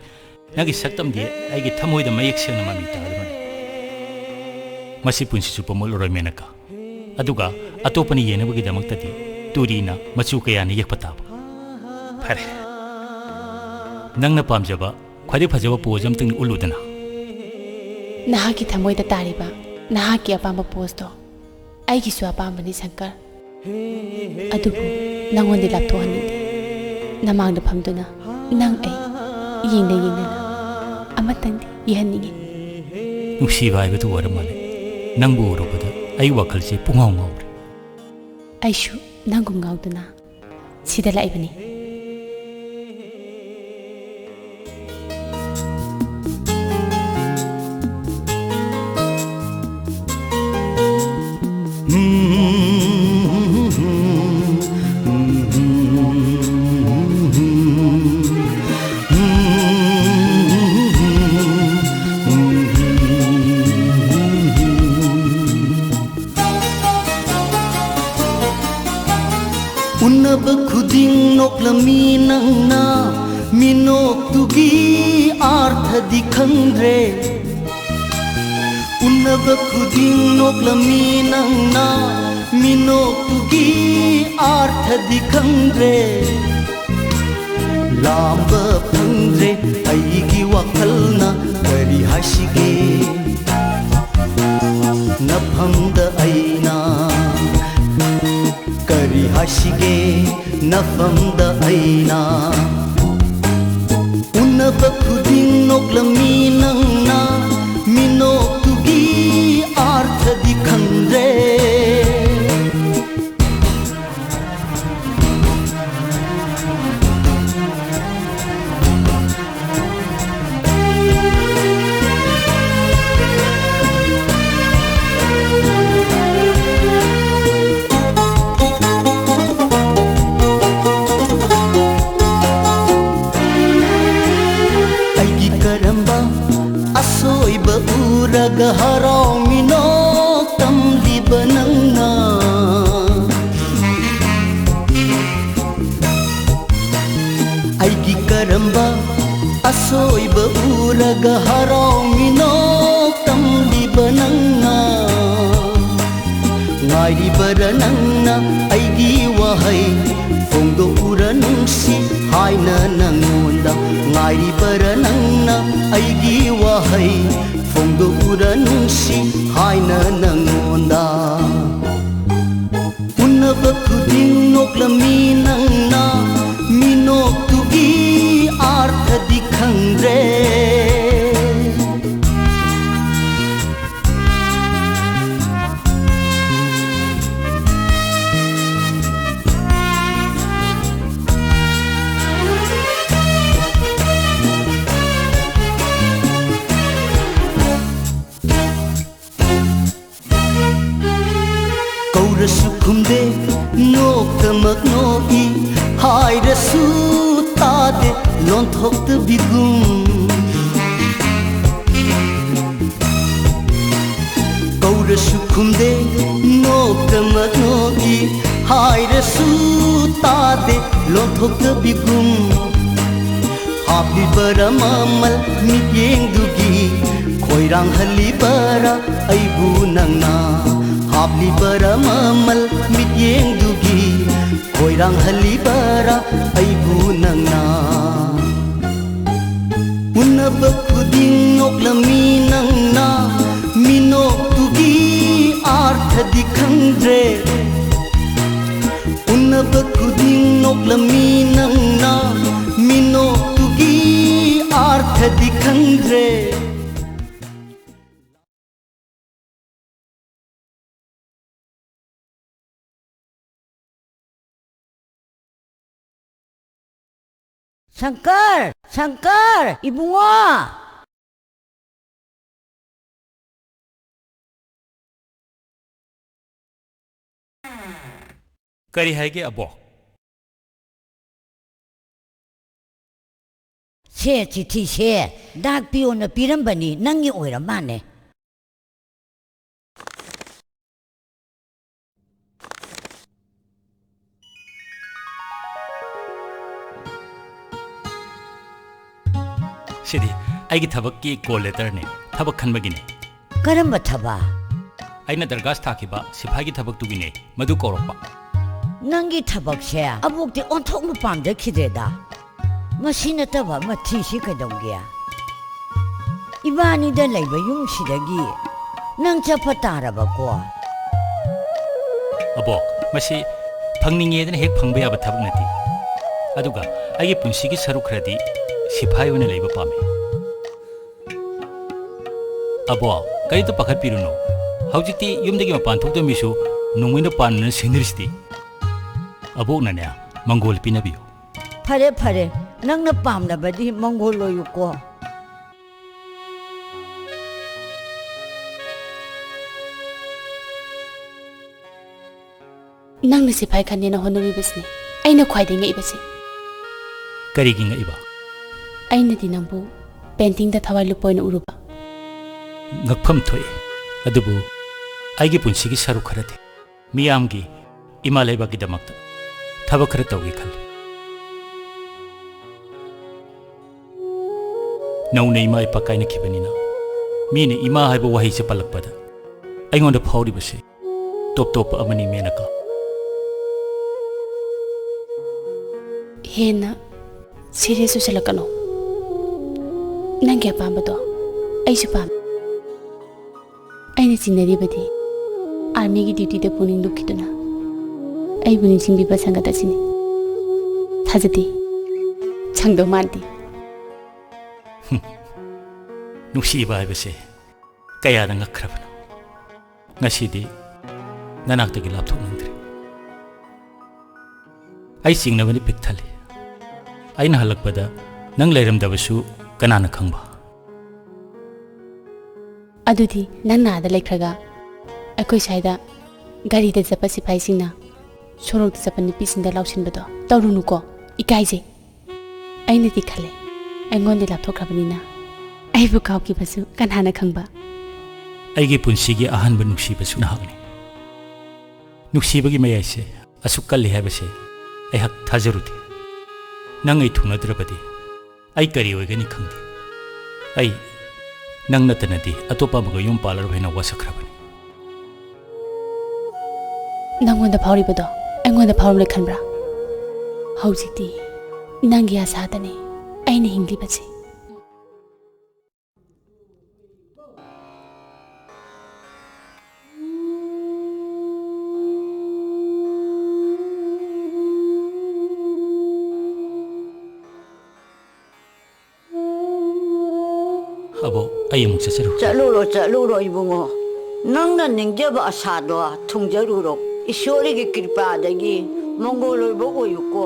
ꯅꯪꯒꯤ ꯁꯛꯇꯝꯗꯤ ꯑꯩꯒꯤ ꯊꯃꯣꯏꯗ ꯃꯌꯦꯛ ꯁꯦꯡꯅ ꯃꯃꯤ ꯇꯥꯗꯨꯅ ꯂꯩ꯫ ꯃꯁꯤ ꯄꯨꯟꯁꯤ ꯆꯨꯞꯄ ꯃꯨꯠꯂꯔꯣꯏ, ꯃꯦꯅꯀꯥ꯫ ꯑꯗꯨꯒ ꯑꯇꯣꯞꯄꯅ ꯌꯦꯡꯅꯕꯒꯤꯗꯃꯛꯇꯗꯤ ꯇꯨꯔꯤꯅ ꯃꯆꯨ ꯀꯌꯥꯅ ꯌꯦꯛꯄ ꯇꯥꯕ꯫ ꯐꯔꯦ, ꯅꯪꯅ ꯄꯥꯝꯖꯕ ꯈ꯭ꯋꯥꯏꯗꯒꯤ ꯐꯖꯕ ꯄꯣꯖ ꯑꯝꯇꯪ ꯎꯠꯂꯨꯗꯅ꯫ ꯅꯍꯥꯛꯀꯤ ꯊꯃꯣꯏꯗ ꯇꯥꯔꯤꯕ ꯅꯍꯥꯛꯀꯤ ꯑꯄꯥꯝꯕ ꯄꯣꯖꯇꯣ ꯑꯩꯒꯤꯁꯨ ꯑꯄꯥꯝꯕꯅꯤ, ꯁꯪꯀꯔ꯫ ꯑꯗꯨꯕꯨ ꯅꯪꯉꯣꯟꯗꯤ ꯂꯥꯞꯊꯣꯛꯍꯟꯅꯤꯡꯗꯦ꯫ ꯅꯃꯥꯡꯗ ꯐꯝꯗꯨꯅ ꯅꯪ ꯑꯩ ꯌꯦꯡꯅ ꯌꯦꯡꯅꯅ ꯑꯃꯇꯪꯗꯤ ꯌꯦꯡꯍꯟꯅꯤꯡꯉꯤ꯫ ꯅꯨꯡꯁꯤꯕ ꯍꯥꯏꯕꯗꯨ ꯑꯣꯏꯔ ꯃꯥꯜꯂꯦ꯫ ꯅꯪꯕꯨ ꯎꯔꯨꯕꯗ ꯑꯩ ꯋꯥꯈꯜꯁꯦ ꯄꯨꯡꯉꯥꯎ ꯉꯥꯎꯔꯦ꯫ ꯑꯩꯁꯨ ꯅꯪꯒꯨꯝ ꯉꯥꯎꯗꯨꯅ ꯁꯤꯗ ꯂꯥꯛꯏꯕꯅꯤ꯫ ꯎꯅꯕ ꯈꯨꯗꯤꯡ ꯅꯣꯛꯂꯝꯃꯤ ꯅꯪꯅ, ꯃꯤꯅꯣꯛꯇꯨꯒꯤ ꯑꯥꯔꯊꯗꯤ ꯈꯪꯗ꯭ꯔꯦ꯫ ꯎꯅꯕ ꯈꯨꯗꯤꯡ ꯅꯣꯛꯂꯝꯃꯤ ꯅꯪꯅ, ꯃꯤꯅꯣꯛꯇꯨꯒꯤ ꯑꯥꯔꯊꯗꯤ ꯈꯪꯗ꯭ꯔꯦ꯫ ꯂꯥꯝꯕ ꯐꯪꯗ꯭ꯔꯦ ꯑꯩꯒꯤ ꯋꯥꯈꯜꯅ, ꯀꯔꯤ ꯍꯥꯏꯁꯤꯒꯦ? ꯅꯐꯝꯗ ꯑꯩꯅ ꯁꯤꯒꯦ ꯅꯐꯝꯗ ꯑꯩꯅ ꯎꯅꯕ ꯈꯨꯗꯤꯡ ꯅꯣꯛꯂꯝꯃꯤ ꯅꯪꯅ, ꯃꯤꯅꯣꯛꯇꯨꯒꯤ ꯑꯥꯔꯊꯗꯤ ꯈꯪꯗ꯭ꯔꯦ꯫ ꯑꯩꯒꯤ ꯀꯔꯝꯕ ꯑꯁꯣꯏꯕ ꯎꯔꯒ ꯍꯔꯥꯎꯃꯤꯅꯣ ꯇꯝꯂꯤꯕ ꯅꯪꯅ? ꯑꯩꯒꯤ ꯀꯔꯝꯕ ꯑꯁꯣꯏꯕ ꯎꯔꯒ ꯍꯔꯥꯎꯃꯤꯅꯣ ꯇꯝꯂꯤꯕ ꯅꯪꯅ? ꯉꯥꯏꯔꯤꯕꯔ ꯅꯪꯅ ꯑꯩꯒꯤ ꯋꯥꯍꯩ ꯐꯣꯡꯗꯣꯛꯎꯔ ꯅꯨꯡꯁꯤ ꯍꯥꯏꯅ ꯅꯪꯉꯣꯟꯗ? ꯉꯥꯏꯔꯤꯕꯔ ꯅꯪꯅ ꯑꯩꯒꯤ ꯋꯥꯍꯩ ꯐꯣꯡꯗꯣꯛꯎꯔ ꯅꯨꯡꯁꯤ ꯍꯥꯏꯅ ꯅꯪꯉꯣꯟꯗ? ꯎꯅꯕ ꯈꯨꯗꯤꯡ ꯅꯣꯛꯂꯝꯃꯤ ꯅꯪꯅ, ꯃꯤꯅꯣꯛꯇꯨꯒꯤ ꯑꯥꯔꯊꯗꯤ ꯈꯪꯗ꯭ꯔꯦ꯫ ꯀꯧꯔꯁꯨ ꯈꯨꯝꯗꯦ, ꯅꯣꯛꯇꯃꯛ ꯅꯣꯛꯏ, ꯍꯥꯏꯔꯁꯨ ꯇꯥꯗꯦ, ꯂꯣꯟꯊꯣꯛꯇꯕꯤꯒꯨꯝ꯫ ꯀꯧꯔꯁꯨ ꯈꯨꯝꯗꯦ, ꯅꯣꯛꯇꯃꯛ ꯅꯣꯛꯏ, ꯍꯥꯏꯔꯁꯨ ꯇꯥꯗꯦ, ꯂꯣꯟꯊꯣꯛꯇꯕꯤꯒꯨꯝ꯫ ꯍꯥꯞꯂꯤꯕꯔ ꯃꯃꯜ ꯃꯤꯠꯌꯦꯡꯗꯨꯒꯤ, ꯈꯣꯏꯔꯥꯡꯍꯜꯂꯤꯕꯔ ꯑꯩꯕꯨ ꯅꯪꯅ? ꯍꯥꯞꯂꯤꯕꯔ ꯃꯃꯜ ꯃꯤꯠꯌꯦꯡꯗꯨꯒꯤ, ꯈꯣꯏꯔꯥꯡꯍꯜꯂꯤꯕꯔ ꯑꯩꯕꯨ ꯅꯪꯅ? ꯎꯅꯕ ꯈꯨꯗꯤꯡ ꯅꯣꯛꯂꯝꯃꯤ ꯅꯪꯅ, ꯃꯤꯅꯣꯛꯇꯨꯒꯤ ꯑꯥꯔꯊꯗꯤ ꯈꯪꯗ꯭ꯔꯦ꯫ ꯅꯕ ꯈꯨꯗꯤꯡ ꯅꯣꯛꯂꯝꯃꯤ ꯅꯪꯅ, ꯃꯤꯅꯣꯛꯇꯨꯒꯤ ꯑꯥꯔꯊꯗꯤ ꯈꯪꯗ꯭ꯔꯦ꯫ ꯁꯪꯀꯔ! ꯁꯪꯀꯔ! ꯏꯕꯨꯡꯉꯣ! ꯀꯔꯤ ꯍꯥꯏꯒꯦ, ꯑꯕꯣꯛ? ꯁꯦ, ꯆꯤꯊꯤꯁꯦ ꯗꯥꯛ ꯄꯤꯌꯣꯅ ꯄꯤꯔꯝꯕꯅꯤ, ꯅꯪꯒꯤ ꯑꯣꯏꯔ ꯃꯥꯜꯂꯦ꯫ ꯁꯤꯗꯤ ꯑꯩꯒꯤ ꯊꯕꯛꯀꯤ ꯀꯣꯜ ꯂꯦꯇꯔꯅꯦ, ꯊꯕꯛ ꯈꯟꯕꯒꯤꯅꯦ꯫ ꯀꯔꯝꯕ ꯊꯕꯛ? ꯑꯩꯅ ꯗꯔꯈꯥꯁ ꯊꯥꯈꯤꯕ ꯁꯤꯐꯥꯏꯒꯤ ꯊꯕꯛꯇꯨꯒꯤꯅꯦ, ꯃꯗꯨ ꯀꯧꯔꯛꯄ꯫ ꯅꯪꯒꯤ ꯊꯕꯛꯁꯦ ꯑꯕꯣꯛꯇꯤ ꯑꯣꯟꯊꯣꯛꯅ ꯄꯥꯝꯖꯈꯤꯗ꯭ꯔꯦꯗ꯫ ꯃꯁꯤ ꯅꯠꯇꯕ ꯑꯃ ꯊꯤꯁꯤ ꯀꯩꯗꯧꯒꯦ? ꯏꯕꯥꯅꯤꯗ ꯂꯩꯕ ꯌꯨꯝꯁꯤꯗꯒꯤ ꯅꯪ ꯆꯠꯄ ꯇꯥꯔꯕꯀꯣ? ꯑꯕꯣꯛ, ꯃꯁꯤ ꯐꯪꯅꯤꯡꯉꯦꯗꯅ ꯍꯦꯛ ꯐꯪꯕ ꯌꯥꯕ ꯊꯕꯛ ꯅꯠꯇꯦ꯫ ꯑꯗꯨꯒ ꯑꯩꯒꯤ ꯄꯨꯟꯁꯤꯒꯤ ꯁꯔꯨꯛ ꯈꯔꯗꯤ ꯁꯤꯐꯥꯏ ꯑꯣꯏꯅ ꯂꯩꯕ ꯄꯥꯝꯃꯤ꯫ ꯑꯕꯣꯛ, ꯀꯔꯤꯝꯇ ꯄꯥꯈꯠꯄꯤꯔꯨꯅꯨ꯫ ꯍꯧꯖꯤꯛꯇꯤ ꯌꯨꯝꯗꯒꯤ ꯃꯄꯥꯟ ꯊꯣꯛꯇꯕ ꯃꯤꯁꯨ ꯅꯣꯡꯃꯩꯅ ꯄꯥꯟꯅꯅ ꯁꯤꯟꯅꯔꯤꯁꯤꯗꯤ꯫ ꯑꯕꯣꯛꯅꯅꯦ, ꯃꯪꯒꯣꯜ ꯄꯤꯅꯕꯤꯌꯨ꯫ ꯐꯔꯦ, ꯐꯔꯦ, ꯅꯪꯅ ꯄꯥꯝꯅꯕꯗꯤ ꯃꯪꯒꯣꯜ ꯑꯣꯏꯌꯨꯀꯣ꯫ ꯅꯪꯅ ꯁꯤꯐꯥꯏ ꯈꯟꯅꯦꯅ ꯍꯣꯠꯅꯔꯤꯕꯁꯤꯅꯤ ꯑꯩꯅ ꯈ꯭ꯋꯥꯏꯗꯒꯤ ꯉꯛꯏꯕꯁꯤ꯫ ꯀꯔꯤꯒꯤ ꯉꯛꯏꯕ? ꯑꯩꯅꯗꯤ ꯅꯪꯕꯨ ꯄꯦꯟꯇꯤꯡꯗ ꯊꯋꯥꯏ ꯂꯨꯞꯄ ꯑꯣꯏꯅ ꯎꯔꯨꯕ꯫ ꯉꯛꯐꯝ ꯊꯣꯛꯏ, ꯑꯗꯨꯕꯨ ꯑꯩꯒꯤ ꯄꯨꯟꯁꯤꯒꯤ ꯁꯔꯨꯛ ꯈꯔꯗꯤ ꯃꯤꯌꯥꯝꯒꯤ, ꯏꯃꯥ ꯂꯩꯕꯥꯛꯀꯤꯗꯃꯛꯇ ꯊꯕꯛ ꯈꯔ ꯇꯧꯒꯦ ꯈꯜꯂꯤ꯫ ꯅꯧꯅ ꯏꯃꯥ ꯏꯄꯥ ꯀꯥꯏꯅꯈꯤꯕꯅꯤꯅ ꯃꯤꯅ ꯏꯃꯥ ꯍꯥꯏꯕ ꯋꯥꯍꯩꯁꯦ ꯄꯜꯂꯛꯄꯗ ꯑꯩꯉꯣꯟꯗ ꯐꯥꯎꯔꯤꯕꯁꯦ ꯇꯣꯞ ꯇꯣꯞꯄ ꯑꯃꯅꯤ, ꯃꯦꯅꯀꯥ꯫ ꯍꯦꯟꯅ ꯁꯤꯔꯤꯌꯁ ꯑꯣꯏꯁꯤꯜꯂꯛꯀꯅꯣ꯫ ꯅꯪꯒꯤ ꯑꯄꯥꯝꯕꯗꯣ ꯑꯩꯁꯨ ꯄꯥꯝꯃꯤ꯫ ꯑꯩꯅ ꯆꯤꯡꯅꯔꯤꯕꯗꯤ ꯑꯥꯔꯃꯤꯒꯤ ꯗ꯭ꯌꯨꯇꯤꯗ ꯄꯨꯛꯅꯤꯡ ꯂꯨꯞꯈꯤꯗꯨꯅ ꯑꯩꯕꯨ ꯅꯤꯡꯁꯤꯡꯕꯤꯕ ꯁꯪꯒꯗ꯭ꯔꯁꯤꯅꯤ꯫ ꯊꯥꯖꯗꯦ꯫ ꯁꯪꯗꯧ ꯃꯥꯟꯗꯦ꯫ ꯅꯨꯡꯁꯤꯕ ꯍꯥꯏꯕꯁꯦ ꯀꯌꯥꯗ ꯉꯛꯈ꯭ꯔꯕꯅꯣ꯫ ꯉꯁꯤꯗꯤ ꯅꯅꯥꯛꯇꯒꯤ ꯂꯥꯞꯊꯣꯛꯅꯤꯡꯗ꯭ꯔꯦ꯫ ꯑꯩ ꯆꯤꯡꯅꯕꯅ ꯄꯤꯛ ꯊꯜꯂꯤ꯫ ꯑꯩꯅ ꯍꯜꯂꯛꯄꯗ ꯅꯪ ꯂꯩꯔꯝꯗꯕꯁꯨ ꯀꯅꯥꯅ ꯈꯪꯕ? ꯑꯗꯨꯗꯤ ꯅꯪ ꯅꯥꯗ ꯂꯩꯈ꯭ꯔꯒ ꯑꯩꯈꯣꯏ ꯁ꯭ꯋꯥꯏꯗ ꯒꯥꯔꯤꯗ ꯆꯠꯄ ꯁꯤꯐꯥꯏꯁꯤꯡꯅ ꯁꯣꯔꯣꯛꯇ ꯆꯠꯄ ꯅꯨꯄꯤꯁꯤꯡꯗ ꯂꯥꯎꯁꯤꯟꯕꯗꯣ ꯇꯧꯔꯨꯅꯨꯀꯣ꯫ ꯏꯀꯥꯏꯖꯩ꯫ ꯑꯩꯅꯗꯤ ꯈꯜꯂꯦ, ꯑꯩꯉꯣꯟꯗ ꯂꯥꯞꯊꯣꯛꯈ꯭ꯔꯕꯅꯤꯅ ꯑꯩꯕꯨ ꯀꯥꯎꯈꯤꯕꯁꯨ ꯀꯅꯥꯅ ꯈꯪꯕ? ꯑꯩꯒꯤ ꯄꯨꯟꯁꯤꯒꯤ ꯑꯍꯥꯟꯕ ꯅꯨꯡꯁꯤꯕꯁꯨ ꯅꯍꯥꯛꯅꯤ꯫ ꯅꯨꯡꯁꯤꯕꯒꯤ ꯃꯌꯥꯏꯁꯦ ꯑꯁꯨꯛ ꯀꯜꯂꯤ ꯍꯥꯏꯕꯁꯦ ꯑꯩꯍꯥꯛ ꯊꯥꯖꯔꯨꯗꯦ꯫ ꯅꯪ ꯑꯩ ꯊꯨꯡꯅꯗ꯭ꯔꯕꯗꯤ ꯑꯩ ꯀꯔꯤ ꯑꯣꯏꯒꯅꯤ ꯈꯪꯗꯦ꯫ ꯑꯩ ꯅꯪ ꯅꯠꯇꯅꯗꯤ ꯑꯇꯣꯞꯄ ꯑꯃꯒ ꯌꯨꯝ ꯄꯥꯜꯂꯔꯣꯏ ꯍꯥꯏꯅ ꯋꯥꯁꯛꯈ꯭ꯔꯕꯅꯤ꯫ ꯅꯪꯉꯣꯟꯗ ꯐꯥꯎꯔꯤꯕꯗꯣ ꯑꯩꯉꯣꯟꯗ ꯐꯥꯎꯔꯝꯂꯣꯏ ꯈꯟꯕ꯭ꯔꯥ? ꯍꯧꯖꯤꯛꯇꯤ ꯅꯪꯒꯤ ꯑꯁꯥꯗꯅꯤ ꯑꯩꯅ ꯍꯤꯡꯂꯤꯕꯁꯦ꯫ ꯑꯕꯣꯛ, ꯑꯩ ꯑꯃꯨꯛ ꯆꯠꯆꯔꯨꯒꯦ꯫ ꯆꯠꯂꯨꯔꯣ, ꯆꯠꯂꯨꯔꯣ ꯏꯕꯨꯡꯉꯣ꯫ ꯅꯪꯅ ꯅꯤꯡꯖꯕ ꯑꯁꯥꯗꯣ ꯊꯨꯡꯖꯔꯨꯔꯣ꯫ ꯏꯁꯣꯔꯒꯤ ꯀ꯭ꯔꯤꯄꯥꯗꯒꯤ ꯃꯪꯒꯣꯜ ꯑꯣꯏꯕ ꯑꯣꯏꯌꯨꯀꯣ꯫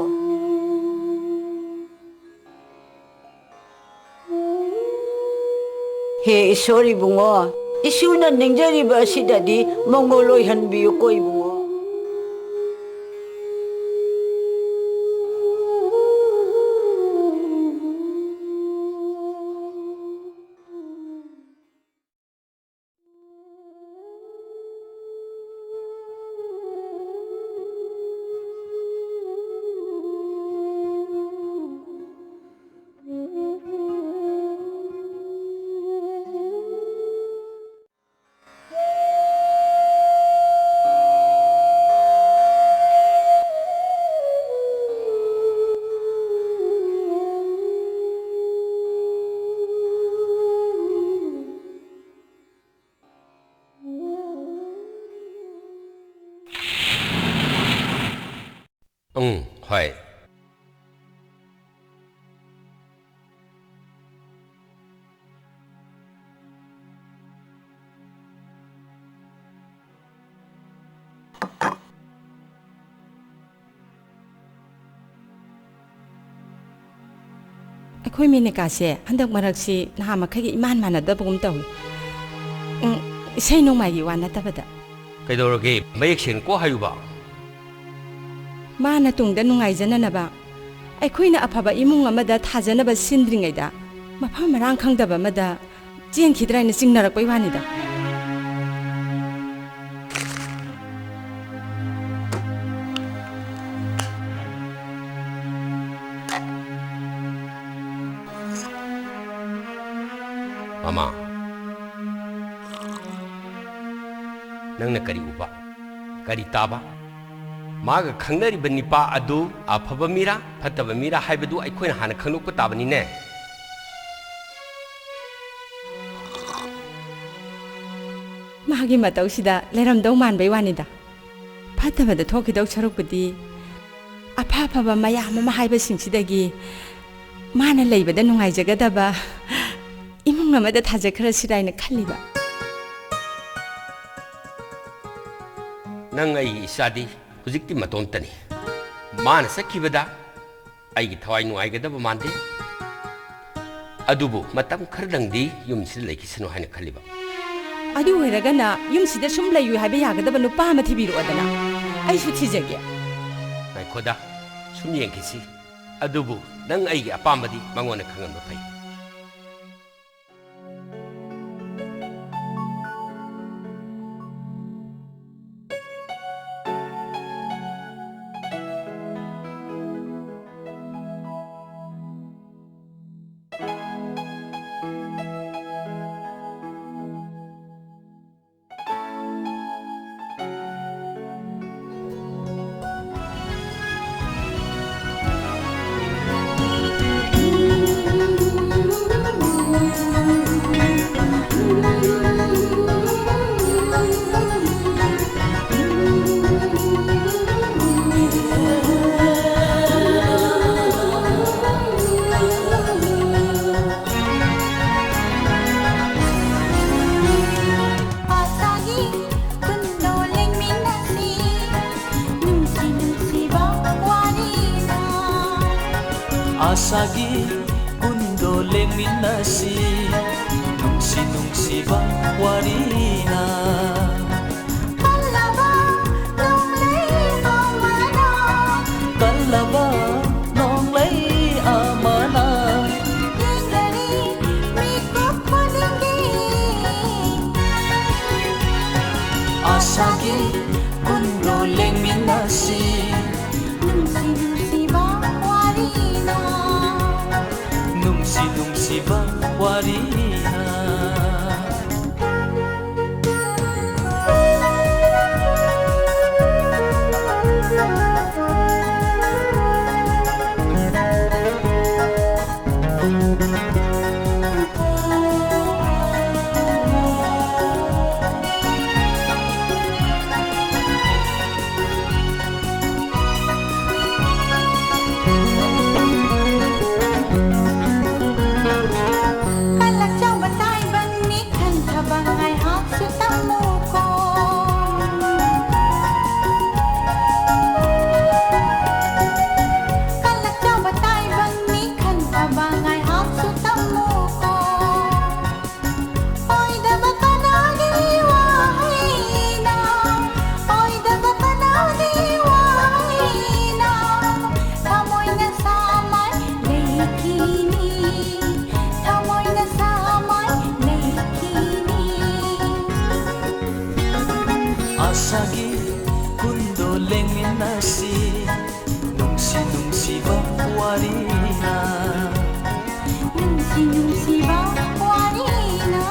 ꯍꯦ ꯏꯁꯣꯔ ꯏꯕꯨꯡꯉꯣ, ꯏꯁꯨꯅ ꯅꯤꯡꯖꯔꯤꯕ ꯑꯁꯤꯗꯗꯤ ꯃꯪꯒꯣꯜ ꯑꯣꯏꯍꯟꯕꯤꯌꯨꯀꯣ ꯏꯕꯨꯡꯉꯣ꯫ ꯍꯣꯏ꯫ ꯑꯩꯈꯣꯏ ꯃꯦꯅꯀꯥꯁꯦ ꯍꯟꯗꯛ ꯃꯔꯛꯁꯤ ꯅꯍꯥ ꯃꯈꯩꯒ ꯏꯃꯥꯟ ꯃꯥꯟꯅꯗꯕꯒꯨꯝ ꯇꯧꯏ꯫ ꯎꯝ, ꯏꯁꯩ ꯅꯣꯡꯃꯥꯏꯒꯤ ꯋꯥ ꯅꯠꯇꯕꯗ꯫ ꯀꯩꯗꯧꯔꯒꯦ? ꯃꯌꯦꯛ ꯁꯦꯡꯅ ꯀꯣꯛ ꯍꯥꯏꯌꯨꯕ꯫ ꯃꯥꯅ ꯇꯨꯡꯗ ꯅꯨꯡꯉꯥꯏꯖꯅꯅꯕ, ꯑꯩꯈꯣꯏꯅ ꯑꯐꯕ ꯏꯃꯨꯡ ꯑꯃꯗ ꯊꯥꯖꯅꯕ ꯁꯤꯟꯗ꯭ꯔꯤꯉꯩꯗ, ꯃꯐꯝ ꯃꯔꯥꯡ ꯈꯪꯗꯕ ꯑꯃꯗ ꯆꯦꯟꯈꯤꯗ꯭ꯔꯥ ꯍꯥꯏꯅ ꯆꯤꯡꯅꯔꯛꯄꯩ ꯋꯥꯅꯤꯗ꯫ ꯃꯃꯥ, ꯅꯪꯅ ꯀꯔꯤ ꯎꯕ? ꯀꯔꯤ ꯇꯥꯕ? ꯃꯥꯒ ꯈꯪꯅꯔꯤꯕ ꯅꯤꯄꯥ ꯑꯗꯨ ꯑꯐꯕ ꯃꯤꯔꯥ, ꯐꯠꯇꯕ ꯃꯤꯔꯥ ꯍꯥꯏꯕꯗꯨ ꯑꯩꯈꯣꯏꯅ ꯍꯥꯟꯅ ꯈꯪꯗꯣꯛꯄ ꯇꯥꯕꯅꯤꯅꯦ꯫ ꯃꯥꯒꯤ ꯃꯇꯧꯁꯤꯗ ꯂꯩꯔꯝꯗꯧ ꯃꯥꯟꯕꯩ ꯋꯥꯅꯤꯗ꯫ ꯐꯠꯇꯕꯗ ꯊꯣꯛꯈꯤꯗꯧ ꯁꯔꯨꯛꯄꯨꯗꯤ, ꯑꯐ ꯑꯐꯕ ꯃꯌꯥꯝ ꯑꯃ ꯍꯥꯏꯕꯁꯤꯡꯁꯤꯗꯒꯤ ꯃꯥꯅ ꯂꯩꯕꯗ ꯅꯨꯡꯉꯥꯏꯖꯒꯗꯕ ꯏꯃꯨꯡ ꯑꯃꯗ ꯊꯥꯖꯈ꯭ꯔꯁꯤꯔꯥ ꯍꯥꯏꯅ ꯈꯜꯂꯤꯕ꯫ ꯅꯪ ꯑꯩꯒꯤ ꯏꯆꯥꯗꯤ ꯍꯧꯖꯤꯛꯇꯤ ꯃꯇꯣꯝꯇꯅꯤ꯫ ꯃꯥꯅ ꯆꯠꯈꯤꯕꯗ ꯑꯩꯒꯤ ꯊꯋꯥꯏ ꯅꯨꯡꯉꯥꯏꯒꯗꯕ ꯃꯥꯟꯗꯦ꯫ ꯑꯗꯨꯕꯨ ꯃꯇꯝ ꯈꯔꯗꯪꯗꯤ ꯌꯨꯝꯁꯤꯗ ꯂꯩꯈꯤꯁꯅꯨ ꯍꯥꯏꯅ ꯈꯜꯂꯤꯕ꯫ ꯑꯗꯨ ꯑꯣꯏꯔꯒꯅ ꯌꯨꯝꯁꯤꯗ ꯁꯨꯝ ꯂꯩꯌꯨ ꯍꯥꯏꯕ ꯌꯥꯒꯗꯕ ꯅꯨꯄꯥ ꯑꯃ ꯊꯤꯕꯤꯔꯛꯑꯣꯗꯅ꯫ ꯑꯩꯁꯨ ꯊꯤꯖꯒꯦ꯫ ꯉꯥꯏꯈꯣꯗ, ꯁꯨꯝ ꯌꯦꯡꯈꯤꯁꯤ꯫ ꯑꯗꯨꯕꯨ ꯅꯪ ꯑꯩꯒꯤ ꯑꯄꯥꯝꯕꯗꯤ ꯃꯉꯣꯟꯗ ꯈꯪꯍꯟꯕ ꯐꯩ꯫ ꯑꯁꯥꯒꯤ ꯀꯨꯟꯗꯣ ꯂꯦꯡꯃꯤꯟꯅꯁꯤ, ꯅꯨꯡꯁꯤ ꯅꯨꯡꯁꯤꯕ ꯋꯥꯔꯤꯅ꯫ ꯀꯜꯂꯕ ꯅꯣꯡꯂꯩ ꯑꯃꯅ, ꯀꯜꯂꯕ ꯅꯣꯡꯂꯩ ꯑꯃꯅ, ꯌꯦꯡꯂꯔꯤ ꯃꯤꯀꯨꯞ ꯈꯨꯗꯤꯡꯒꯤ꯫ ꯑꯁꯥꯒꯤ ꯀꯨꯟꯗꯣ ꯂꯦꯡꯃꯤꯟꯅꯁꯤ, ꯅꯨꯡꯁꯤ ꯅꯨꯡꯁꯤꯕ ꯋꯥꯔꯤꯅ꯫ ꯅꯨꯡꯁꯤ ꯅꯨꯡꯁꯤꯕ ꯋꯥꯔꯤꯅ꯫ ꯀꯜꯂꯛꯆꯧꯕ ꯇꯥꯏꯕꯪ ꯃꯤ ꯈꯟꯊꯕ ꯉꯥꯏꯍꯥꯛꯁꯨ ꯇꯝꯃꯨꯀꯣ꯫ ꯀꯜꯂꯛꯆꯧꯕ ꯇꯥꯏꯕꯪ ꯃꯤ ꯈꯟꯊꯕ ꯉꯥꯏꯍꯥꯛꯁꯨ ꯇꯝꯃꯨꯀꯣ꯫ ꯑꯣꯏꯗꯕ ꯀꯅꯥꯒꯤ ꯋꯥꯍꯩꯅ, ꯑꯣꯏꯗꯕ ꯀꯅꯥꯒꯤ ꯋꯥꯍꯩꯅ, ꯊꯃꯣꯏꯅ ꯁꯥꯃꯥꯏ ꯂꯩꯈꯤꯅꯤ, ꯊꯃꯣꯏꯅ ꯁꯥꯃꯥꯏ ꯂꯩꯈꯤꯅꯤ꯫ ꯑꯁꯥꯒꯤ ꯀꯨꯟꯗꯣ ꯂꯦꯡꯃꯤꯟꯅꯁꯤ, ꯅꯨꯡꯁꯤ ꯅꯨꯡꯁꯤꯕ ꯋꯥꯔꯤꯅ꯫ ꯅꯨꯡꯁꯤ ꯅꯨꯡꯁꯤꯕ ꯋꯥꯔꯤꯅ꯫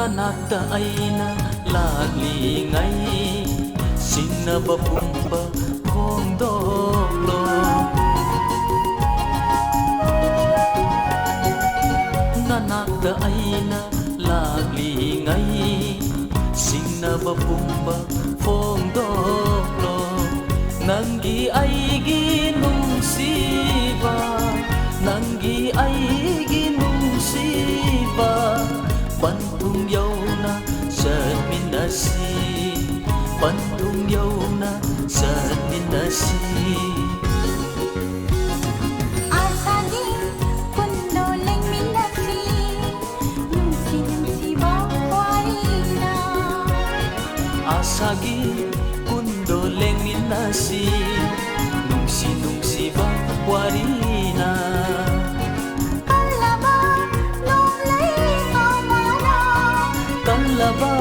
ꯅꯅꯥꯛꯇ ꯑꯩꯅ ꯂꯥꯛꯂꯤꯉꯩ ꯁꯤꯡꯅꯕ ꯄꯨꯝꯕ ꯐꯣꯡꯗꯣꯛꯂꯣ꯫ ꯅꯅꯥꯛꯇ ꯑꯩꯅ ꯂꯥꯛꯂꯤꯉꯩ ꯁꯤꯡꯅꯕ ꯄꯨꯝꯕ ꯐꯣꯡꯗꯣꯛꯂꯣ꯫ ꯅꯪꯒꯤ ꯑꯩꯒꯤ ꯅꯨꯡꯁꯤꯕ, ꯅꯪꯒꯤ ꯑꯩꯒꯤ ꯅꯨꯡꯁꯤꯕ, ꯄꯟꯊꯨꯡ ꯌꯧꯅ ꯆꯠꯃꯤꯟꯅꯁꯤ, ꯄꯟꯊꯨꯡ ꯌꯧꯅ ꯆꯠꯃꯤꯟꯅꯁꯤ꯫ ꯑꯥꯁꯥꯒꯤ ꯀꯨꯟꯗꯣ ꯂꯦꯡꯃꯤꯟꯅꯁꯤ, ꯅꯨꯡꯁꯤ ꯅꯨꯡꯁꯤꯕ ꯋꯥꯔꯤꯅ꯫ ꯑꯥꯁꯥꯒꯤ ꯀꯨꯟꯗꯣ ꯂꯦꯡꯃꯤꯟꯅꯁꯤ, ꯅꯨꯡꯁꯤ ꯅꯨꯡꯁꯤꯕ ꯋꯥꯔꯤꯅ꯫ ꯀꯜꯂꯕ ꯅꯣꯡꯂꯩ ꯑꯃꯅ, ꯀꯜꯂꯕ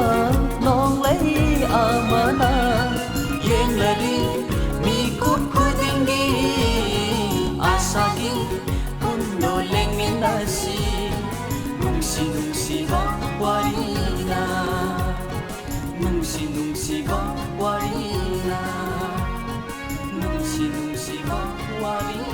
ꯅꯣꯡꯂꯩ ꯑꯃꯅ ꯌꯦꯡꯂꯔꯤ ꯃꯤꯀꯨꯞ ꯈꯨꯗꯤꯡꯒꯤ꯫ ꯑꯥꯁꯥꯒꯤ ꯀꯨꯟꯗꯣ ꯂꯦꯡꯃꯤꯟꯅꯁꯤ, ꯅꯨꯡꯁꯤ ꯅꯨꯡꯁꯤꯕ ꯋꯥꯔꯤꯅ, ꯅꯨꯡꯁꯤ ꯅꯨꯡꯁꯤꯕ ꯋꯥꯔꯤꯅ, ꯅꯨꯡꯁꯤ ꯅꯨꯡꯁꯤꯕ ꯋꯥꯔꯤꯅ꯫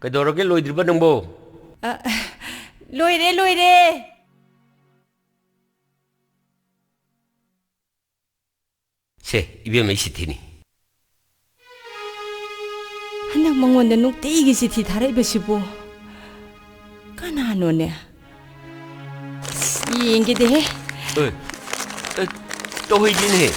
ꯀꯩꯗꯧꯔꯒꯦ, ꯂꯣꯏꯗ꯭ꯔꯤꯕ ꯅꯪꯕꯣ? ꯑ, ꯂꯣꯏꯔꯦ, ꯂꯣꯏꯔꯦ꯫ ꯁꯦ, ꯏꯕꯦꯝꯃ, ꯑꯩ ꯆꯤꯊꯤꯅꯤ꯫ ꯍꯟꯗꯛ ꯃꯉꯣꯟꯗ ꯅꯨꯡꯇꯤꯒꯤ ꯆꯤꯊꯤ ꯊꯥꯔꯛꯏꯕꯁꯤꯕꯨ ꯀꯅꯥꯅꯣꯅꯦ? ꯑꯁ, ꯌꯦꯡꯒꯦꯗꯦꯍꯦ꯫ ꯑꯦ, ꯑꯦ, ꯇꯧꯍꯩꯗꯦꯅꯦꯍꯦ꯫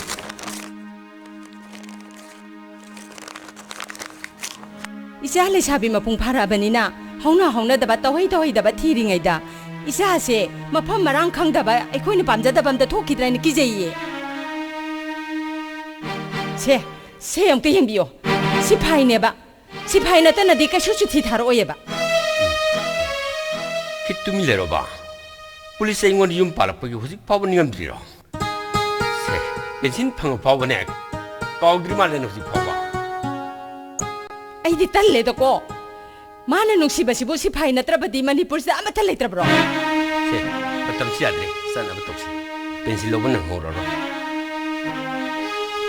ꯏꯆꯥ ꯂꯩꯁꯥꯕꯤ ꯃꯄꯨꯡ ꯐꯥꯔꯛꯑꯕꯅꯤꯅ ꯍꯧꯅ ꯍꯧꯅꯗꯕ, ꯇꯧꯍꯩ ꯇꯧꯍꯩꯗꯕ ꯊꯤꯔꯤꯉꯩꯗ ꯏꯆꯥꯁꯦ ꯃꯐꯝ ꯃꯔꯥꯡ ꯈꯪꯗꯕ, ꯑꯩꯈꯣꯏꯅ ꯄꯥꯝꯖꯗꯕ ꯑꯝꯇ ꯊꯣꯛꯈꯤꯗ꯭ꯔꯥ ꯍꯥꯏꯅ ꯀꯤꯖꯩꯌꯦ꯫ ꯁꯦ, ꯁꯦ ꯑꯝꯇ ꯌꯦꯡꯕꯤꯌꯣ꯫ ꯁꯤꯐꯥꯏꯅꯦꯕ꯫ ꯁꯤꯐꯥꯏ ꯅꯠꯇꯅꯗꯤ ꯀꯩꯁꯨ ꯆꯤꯊꯤ ꯊꯥꯔꯛꯑꯣꯏꯌꯦꯕ꯫ ꯈꯤꯠ ꯇꯨꯃꯤꯟ ꯂꯩꯔꯣꯕ꯫ ꯄꯨꯂꯤꯁ ꯑꯩꯉꯣꯟꯗ ꯌꯨꯝ ꯄꯥꯜꯂꯛꯄꯒꯤ ꯍꯧꯖꯤꯛ ꯐꯥꯎꯕ ꯅꯤꯡꯉꯝꯗ꯭ꯔꯤꯔꯣ? ꯁꯦ, ꯄꯦꯟꯁꯤꯟ ꯐꯪꯉ ꯐꯥꯎꯕꯅꯦ, ꯀꯥꯎꯗ꯭ꯔꯤ ꯃꯥꯜꯂꯦꯅꯦ ꯍꯧꯖꯤꯛ ꯐꯥꯎꯕ꯫ ꯑꯩꯗꯤ ꯇꯜꯂꯦꯗꯀꯣ꯫ ꯃꯥꯅ ꯅꯨꯡꯁꯤꯕꯁꯤꯕꯨ ꯁꯤꯐꯥꯏ ꯅꯠꯇ꯭ꯔꯕꯗꯤ ꯃꯅꯤꯄꯨꯔꯁꯤꯗ ꯑꯃꯠꯇ ꯂꯩꯇ꯭ꯔꯕ꯭ꯔꯣ? ꯁꯦ, ꯃꯇꯝꯁꯤ ꯌꯥꯗ꯭ꯔꯦ, ꯆꯠꯅꯕ ꯇꯧꯁꯤ꯫ ꯄꯦꯟꯁꯤꯜ ꯂꯧꯕ ꯅꯪꯍꯧꯔꯔꯣꯏ꯫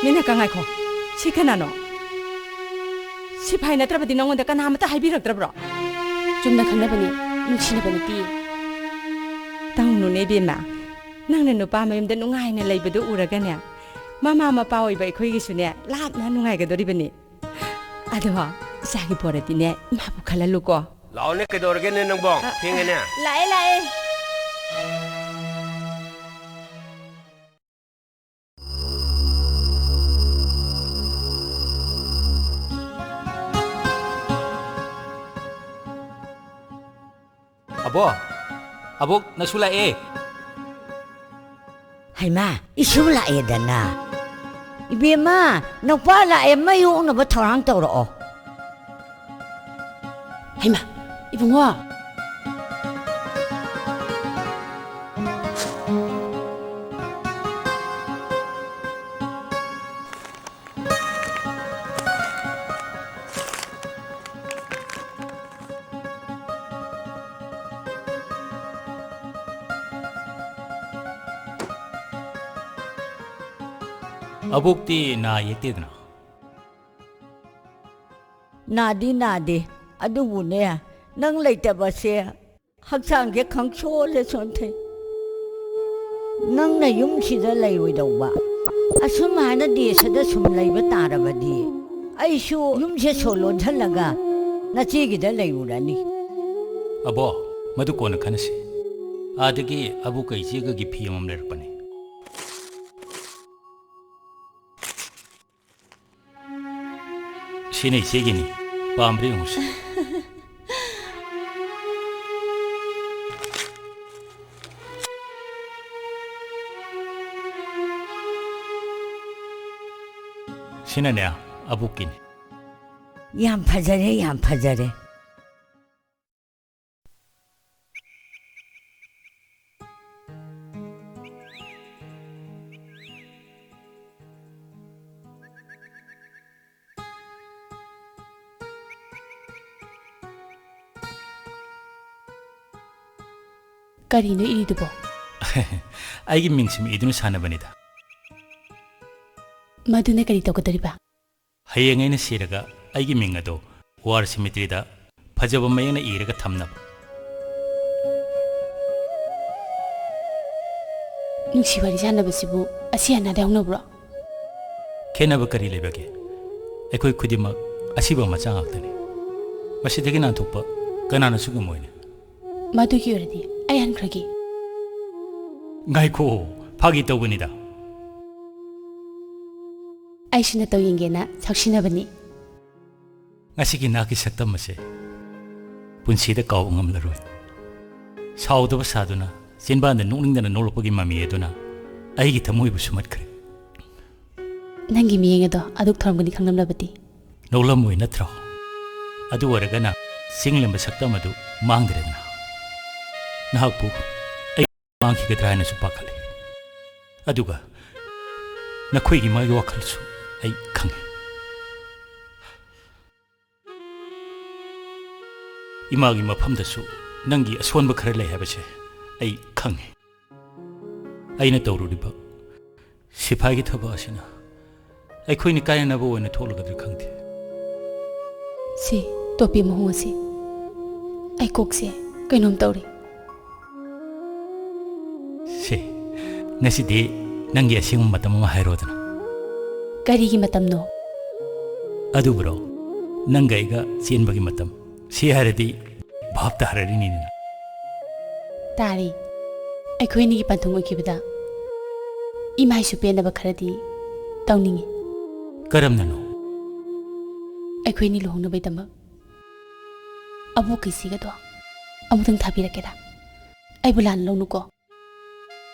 ꯃꯤꯅꯀ, ꯉꯥꯏꯈꯣ꯫ ꯁꯤ ꯀꯅꯥꯅꯣ? ꯁꯤꯐꯥꯏ ꯅꯠꯇ꯭ꯔꯕꯗꯤ ꯅꯉꯣꯟꯗ ꯀꯅꯥ ꯑꯃꯠꯇ ꯍꯥꯏꯕꯤꯔꯛꯇ꯭ꯔꯕ꯭ꯔꯣ? ꯆꯨꯝꯅ ꯈꯪꯅꯕꯅꯦ, ꯅꯨꯡꯁꯤꯅꯕ ꯅꯠꯇꯤꯌꯦ꯫ ꯇꯧꯅꯨꯅꯦ ꯏꯕꯦꯝꯃ, ꯅꯪꯅ ꯅꯨꯄꯥ ꯃꯌꯨꯝꯗ ꯅꯨꯡꯉꯥꯏꯅ ꯂꯩꯕꯗꯨ ꯎꯔꯒꯅꯦ, ꯃꯃꯥ ꯃꯄꯥ ꯑꯣꯏꯕ ꯑꯩꯈꯣꯏꯒꯤꯁꯨꯅꯦ ꯂꯥꯞꯅ ꯅꯨꯡꯉꯥꯏꯒꯗꯣꯔꯤꯕꯅꯤ꯫ ꯑꯗꯣ ꯏꯆꯥꯒꯤ ꯄꯣꯔꯗꯤꯅꯦ ꯏꯃꯥꯕꯨ ꯈꯜꯍꯜꯂꯨꯀꯣ꯫ ꯂꯥꯛꯑꯣꯅꯦ, ꯀꯩꯗꯧꯔꯒꯦꯅꯦ ꯅꯪꯕꯣ? ꯑ, ꯊꯦꯡꯉꯦꯅꯦ꯫ ꯂꯥꯛꯑꯦ, ꯂꯥꯛꯑꯦ꯫ ꯑꯕꯣ, ꯑꯕꯣꯛ, ꯅꯁꯨ ꯂꯥꯛꯑꯦ꯫ ꯍꯩꯃꯥ, ꯏꯁꯨ ꯂꯥꯛꯑꯦꯗꯅ꯫ ꯏꯕꯦꯝꯃ, ꯅꯨꯄꯥ ꯂꯥꯛꯑꯦ, ꯃꯩ ꯑꯣꯛꯅꯕ ꯊꯧꯔꯥꯡ ꯇꯧꯔꯛꯑꯣ꯫ ꯍꯩꯃꯥ, ꯏꯕꯨꯡꯉꯣ꯫ ꯑꯕꯣꯛꯇꯤ ꯅꯥ ꯌꯦꯛꯇꯦꯗꯅ? ꯅꯥꯗꯤ ꯅꯥꯗꯦ, ꯑꯗꯨꯕꯨꯅꯦ, ꯅꯪ ꯂꯩꯇꯕꯁꯦ ꯍꯛꯆꯥꯡꯁꯦ ꯈꯪꯁꯣꯜꯂꯦ, ꯁꯣꯟꯊꯩ꯫ ꯅꯪꯅ ꯌꯨꯝꯁꯤꯗ ꯂꯩꯔꯣꯏꯗꯧꯕ, ꯑꯁꯨꯝ ꯍꯥꯏꯅ ꯗꯦꯁꯗ ꯁꯨꯝ ꯂꯩꯕ ꯇꯥꯔꯕꯗꯤ, ꯑꯩꯁꯨ ꯌꯨꯝꯁꯦ ꯁꯣ ꯂꯣꯟꯁꯤꯜꯂꯒ ꯅꯆꯦꯒꯤꯗ ꯂꯩꯔꯨꯔꯅꯤ꯫ ꯑꯕꯣ, ꯃꯗꯨ ꯀꯣꯟꯅ ꯈꯟꯅꯁꯤ꯫ ꯑꯥꯗꯒꯤ ꯑꯕꯨ ꯀꯩ ꯆꯦꯒꯒꯤ ꯐꯤ ꯑꯃꯃꯝ ꯂꯩꯔꯛꯄꯅꯤ꯫ ꯁꯤꯅ ꯏꯆꯦꯒꯤꯅꯤ, ꯄꯥꯝꯕ꯭ꯔꯥ ꯌꯦꯡꯉꯨꯁꯤ꯫ ꯁꯤꯅꯅꯦ, ꯑꯕꯨꯛꯀꯤꯅꯤ꯫ ꯌꯥꯝ ꯐꯖꯔꯦ, ꯌꯥꯝ ꯐꯖꯔꯦ꯫ ꯀꯔꯤꯅꯣ ꯏꯔꯤꯗꯨꯕꯣ? ꯑꯩꯒꯤ ꯃꯤꯡ ꯁꯨꯝ ꯏꯗꯨꯅ ꯁꯥꯟꯅꯕꯅꯤꯗ꯫ ꯃꯗꯨꯅ ꯀꯔꯤ ꯇꯧꯒꯗꯧꯔꯤꯕ? ꯍꯌꯦꯡ ꯑꯩꯅ ꯁꯤꯔꯒ ꯑꯩꯒꯤ ꯃꯤꯡ ꯑꯗꯣ ꯋꯥꯔ ꯁꯤꯃꯤꯇ꯭ꯔꯤꯗ ꯐꯖꯕ ꯃꯌꯦꯛꯅ ꯏꯔꯒ ꯊꯝꯅꯕ꯫ ꯅꯨꯡꯁꯤ ꯋꯥꯔꯤ ꯁꯥꯟꯅꯕꯁꯤꯕꯨ ꯑꯁꯤ ꯑꯅꯥꯗ ꯍꯧꯅꯕ꯭ꯔꯣ? ꯈꯦꯠꯅꯕ ꯀꯔꯤ ꯂꯩꯕꯒꯦ? ꯑꯩꯈꯣꯏ ꯈꯨꯗꯤꯡꯃꯛ ꯑꯁꯤꯕ ꯃꯆꯥ ꯉꯥꯛꯇꯅꯤ꯫ ꯃꯁꯤꯗꯒꯤ ꯅꯥꯟꯊꯣꯛꯄ ꯀꯅꯥꯅꯁꯨ ꯉꯝꯃꯣꯏꯅꯦ꯫ ꯃꯗꯨꯒꯤ ꯑꯣꯏꯔꯗꯤ ꯑꯩ ꯍꯟꯈ꯭ꯔꯒꯦ꯫ ꯉꯥꯏꯈꯣ, ꯐꯥꯒꯤ ꯇꯧꯕꯅꯤꯗ꯫ ꯑꯩꯁꯨ ꯅꯇꯧ ꯌꯦꯡꯒꯦꯅ ꯁꯛꯁꯤꯟꯅꯕꯅꯤ꯫ ꯉꯁꯤꯒꯤ ꯅꯍꯥꯛꯀꯤ ꯁꯛꯇꯝ ꯑꯁꯦ ꯄꯨꯟꯁꯤꯗ ꯀꯥꯎꯕ ꯉꯝꯂꯔꯣꯏ꯫ ꯁꯥꯎꯗꯕ ꯁꯥꯗꯨꯅ ꯆꯤꯟꯕꯥꯟꯗ ꯅꯣꯛꯅꯤꯡꯗꯅ ꯅꯣꯛꯂꯛꯄꯒꯤ ꯃꯃꯤ ꯑꯗꯨꯅ ꯑꯩꯒꯤ ꯊꯃꯣꯏꯕꯨ ꯁꯨꯝꯍꯠꯈ꯭ꯔꯦ꯫ ꯅꯪꯒꯤ ꯃꯤꯠꯌꯦꯡ ꯑꯗꯣ ꯑꯗꯨꯛ ꯊꯧꯔꯝꯒꯅꯤ ꯈꯪꯂꯝꯂꯕꯗꯤ꯫ ꯅꯣꯛꯂꯝꯃꯣꯏ ꯅꯠꯇ꯭ꯔꯣ? ꯑꯗꯨ ꯑꯣꯏꯔꯒꯅ ꯆꯤꯡꯂꯦꯝꯕ ꯁꯛꯇꯝ ꯑꯗꯨ ꯃꯥꯡꯗ꯭ꯔꯦꯗꯅ꯫ ꯅꯍꯥꯛꯄꯨ ꯑꯩ ꯃꯥꯡꯈꯤꯒꯗ꯭ꯔꯥ ꯍꯥꯏꯅꯁꯨ ꯄꯥꯈꯠꯂꯤ꯫ ꯑꯗꯨꯒ ꯅꯈꯣꯏꯒꯤ ꯃꯥꯒꯤ ꯋꯥꯈꯜꯁꯨ ꯑꯩ ꯈꯪꯉꯤ꯫ ꯏꯃꯥꯒꯤ ꯃꯐꯝꯗꯁꯨ ꯅꯪꯒꯤ ꯑꯁꯣꯟꯕ ꯈꯔ ꯂꯩ ꯍꯥꯏꯕꯁꯦ ꯑꯩ ꯈꯪꯉꯤ꯫ ꯑꯩꯅ ꯇꯧꯔꯨꯔꯤꯕ ꯁꯤꯐꯥꯏꯒꯤ ꯊꯕꯛ ꯑꯁꯤꯅ ꯑꯩꯈꯣꯏꯅ ꯀꯥꯏꯅꯅꯕ ꯑꯣꯏꯅ ꯊꯣꯛꯂꯒꯗ꯭ꯔꯥ ꯈꯪꯗꯦ꯫ ꯁꯤ ꯇꯣꯄꯤ ꯃꯍꯨ ꯑꯁꯤ, ꯑꯩ ꯀꯣꯛꯁꯦ ꯀꯩꯅꯣꯝ ꯇꯧꯔꯦ꯫ ꯁꯦ, ꯉꯁꯤꯗꯤ ꯅꯪꯒꯤ ꯑꯁꯦꯡꯕ ꯃꯇꯝ ꯑꯃ ꯍꯥꯏꯔꯣꯗꯅ꯫ ꯀꯔꯤꯒꯤ ꯃꯇꯝꯅꯣ? ꯑꯗꯨꯕꯨꯔꯣ, ꯅꯪꯒ ꯑꯩꯒ ꯆꯦꯟꯕꯒꯤ ꯃꯇꯝ꯫ ꯁꯤ ꯍꯥꯏꯔꯗꯤ ꯚꯥꯞ ꯇꯥꯔꯔꯤꯅꯤꯅ꯫ ꯇꯥꯔꯤ꯫ ꯑꯩꯈꯣꯏꯅꯤꯒꯤ ꯄꯟꯊꯨꯡ ꯑꯣꯏꯈꯤꯕꯗ ꯏꯃꯥꯏꯁꯨ ꯄꯦꯟꯅꯕ ꯈꯔꯗꯤ ꯇꯧꯅꯤꯡꯉꯤ꯫ ꯀꯔꯝꯅꯅꯣ? ꯑꯩꯈꯣꯏꯅꯤ ꯂꯨꯍꯣꯡꯅꯕꯩꯗꯃꯛ ꯑꯕꯣꯛ ꯀꯩꯁꯤꯒꯗꯣ ꯑꯃꯨꯛꯇꯪ ꯊꯥꯕꯤꯔꯛꯀꯦꯔꯥ? ꯑꯩꯕꯨ ꯂꯥꯟꯅ ꯂꯧꯅꯨꯀꯣ꯫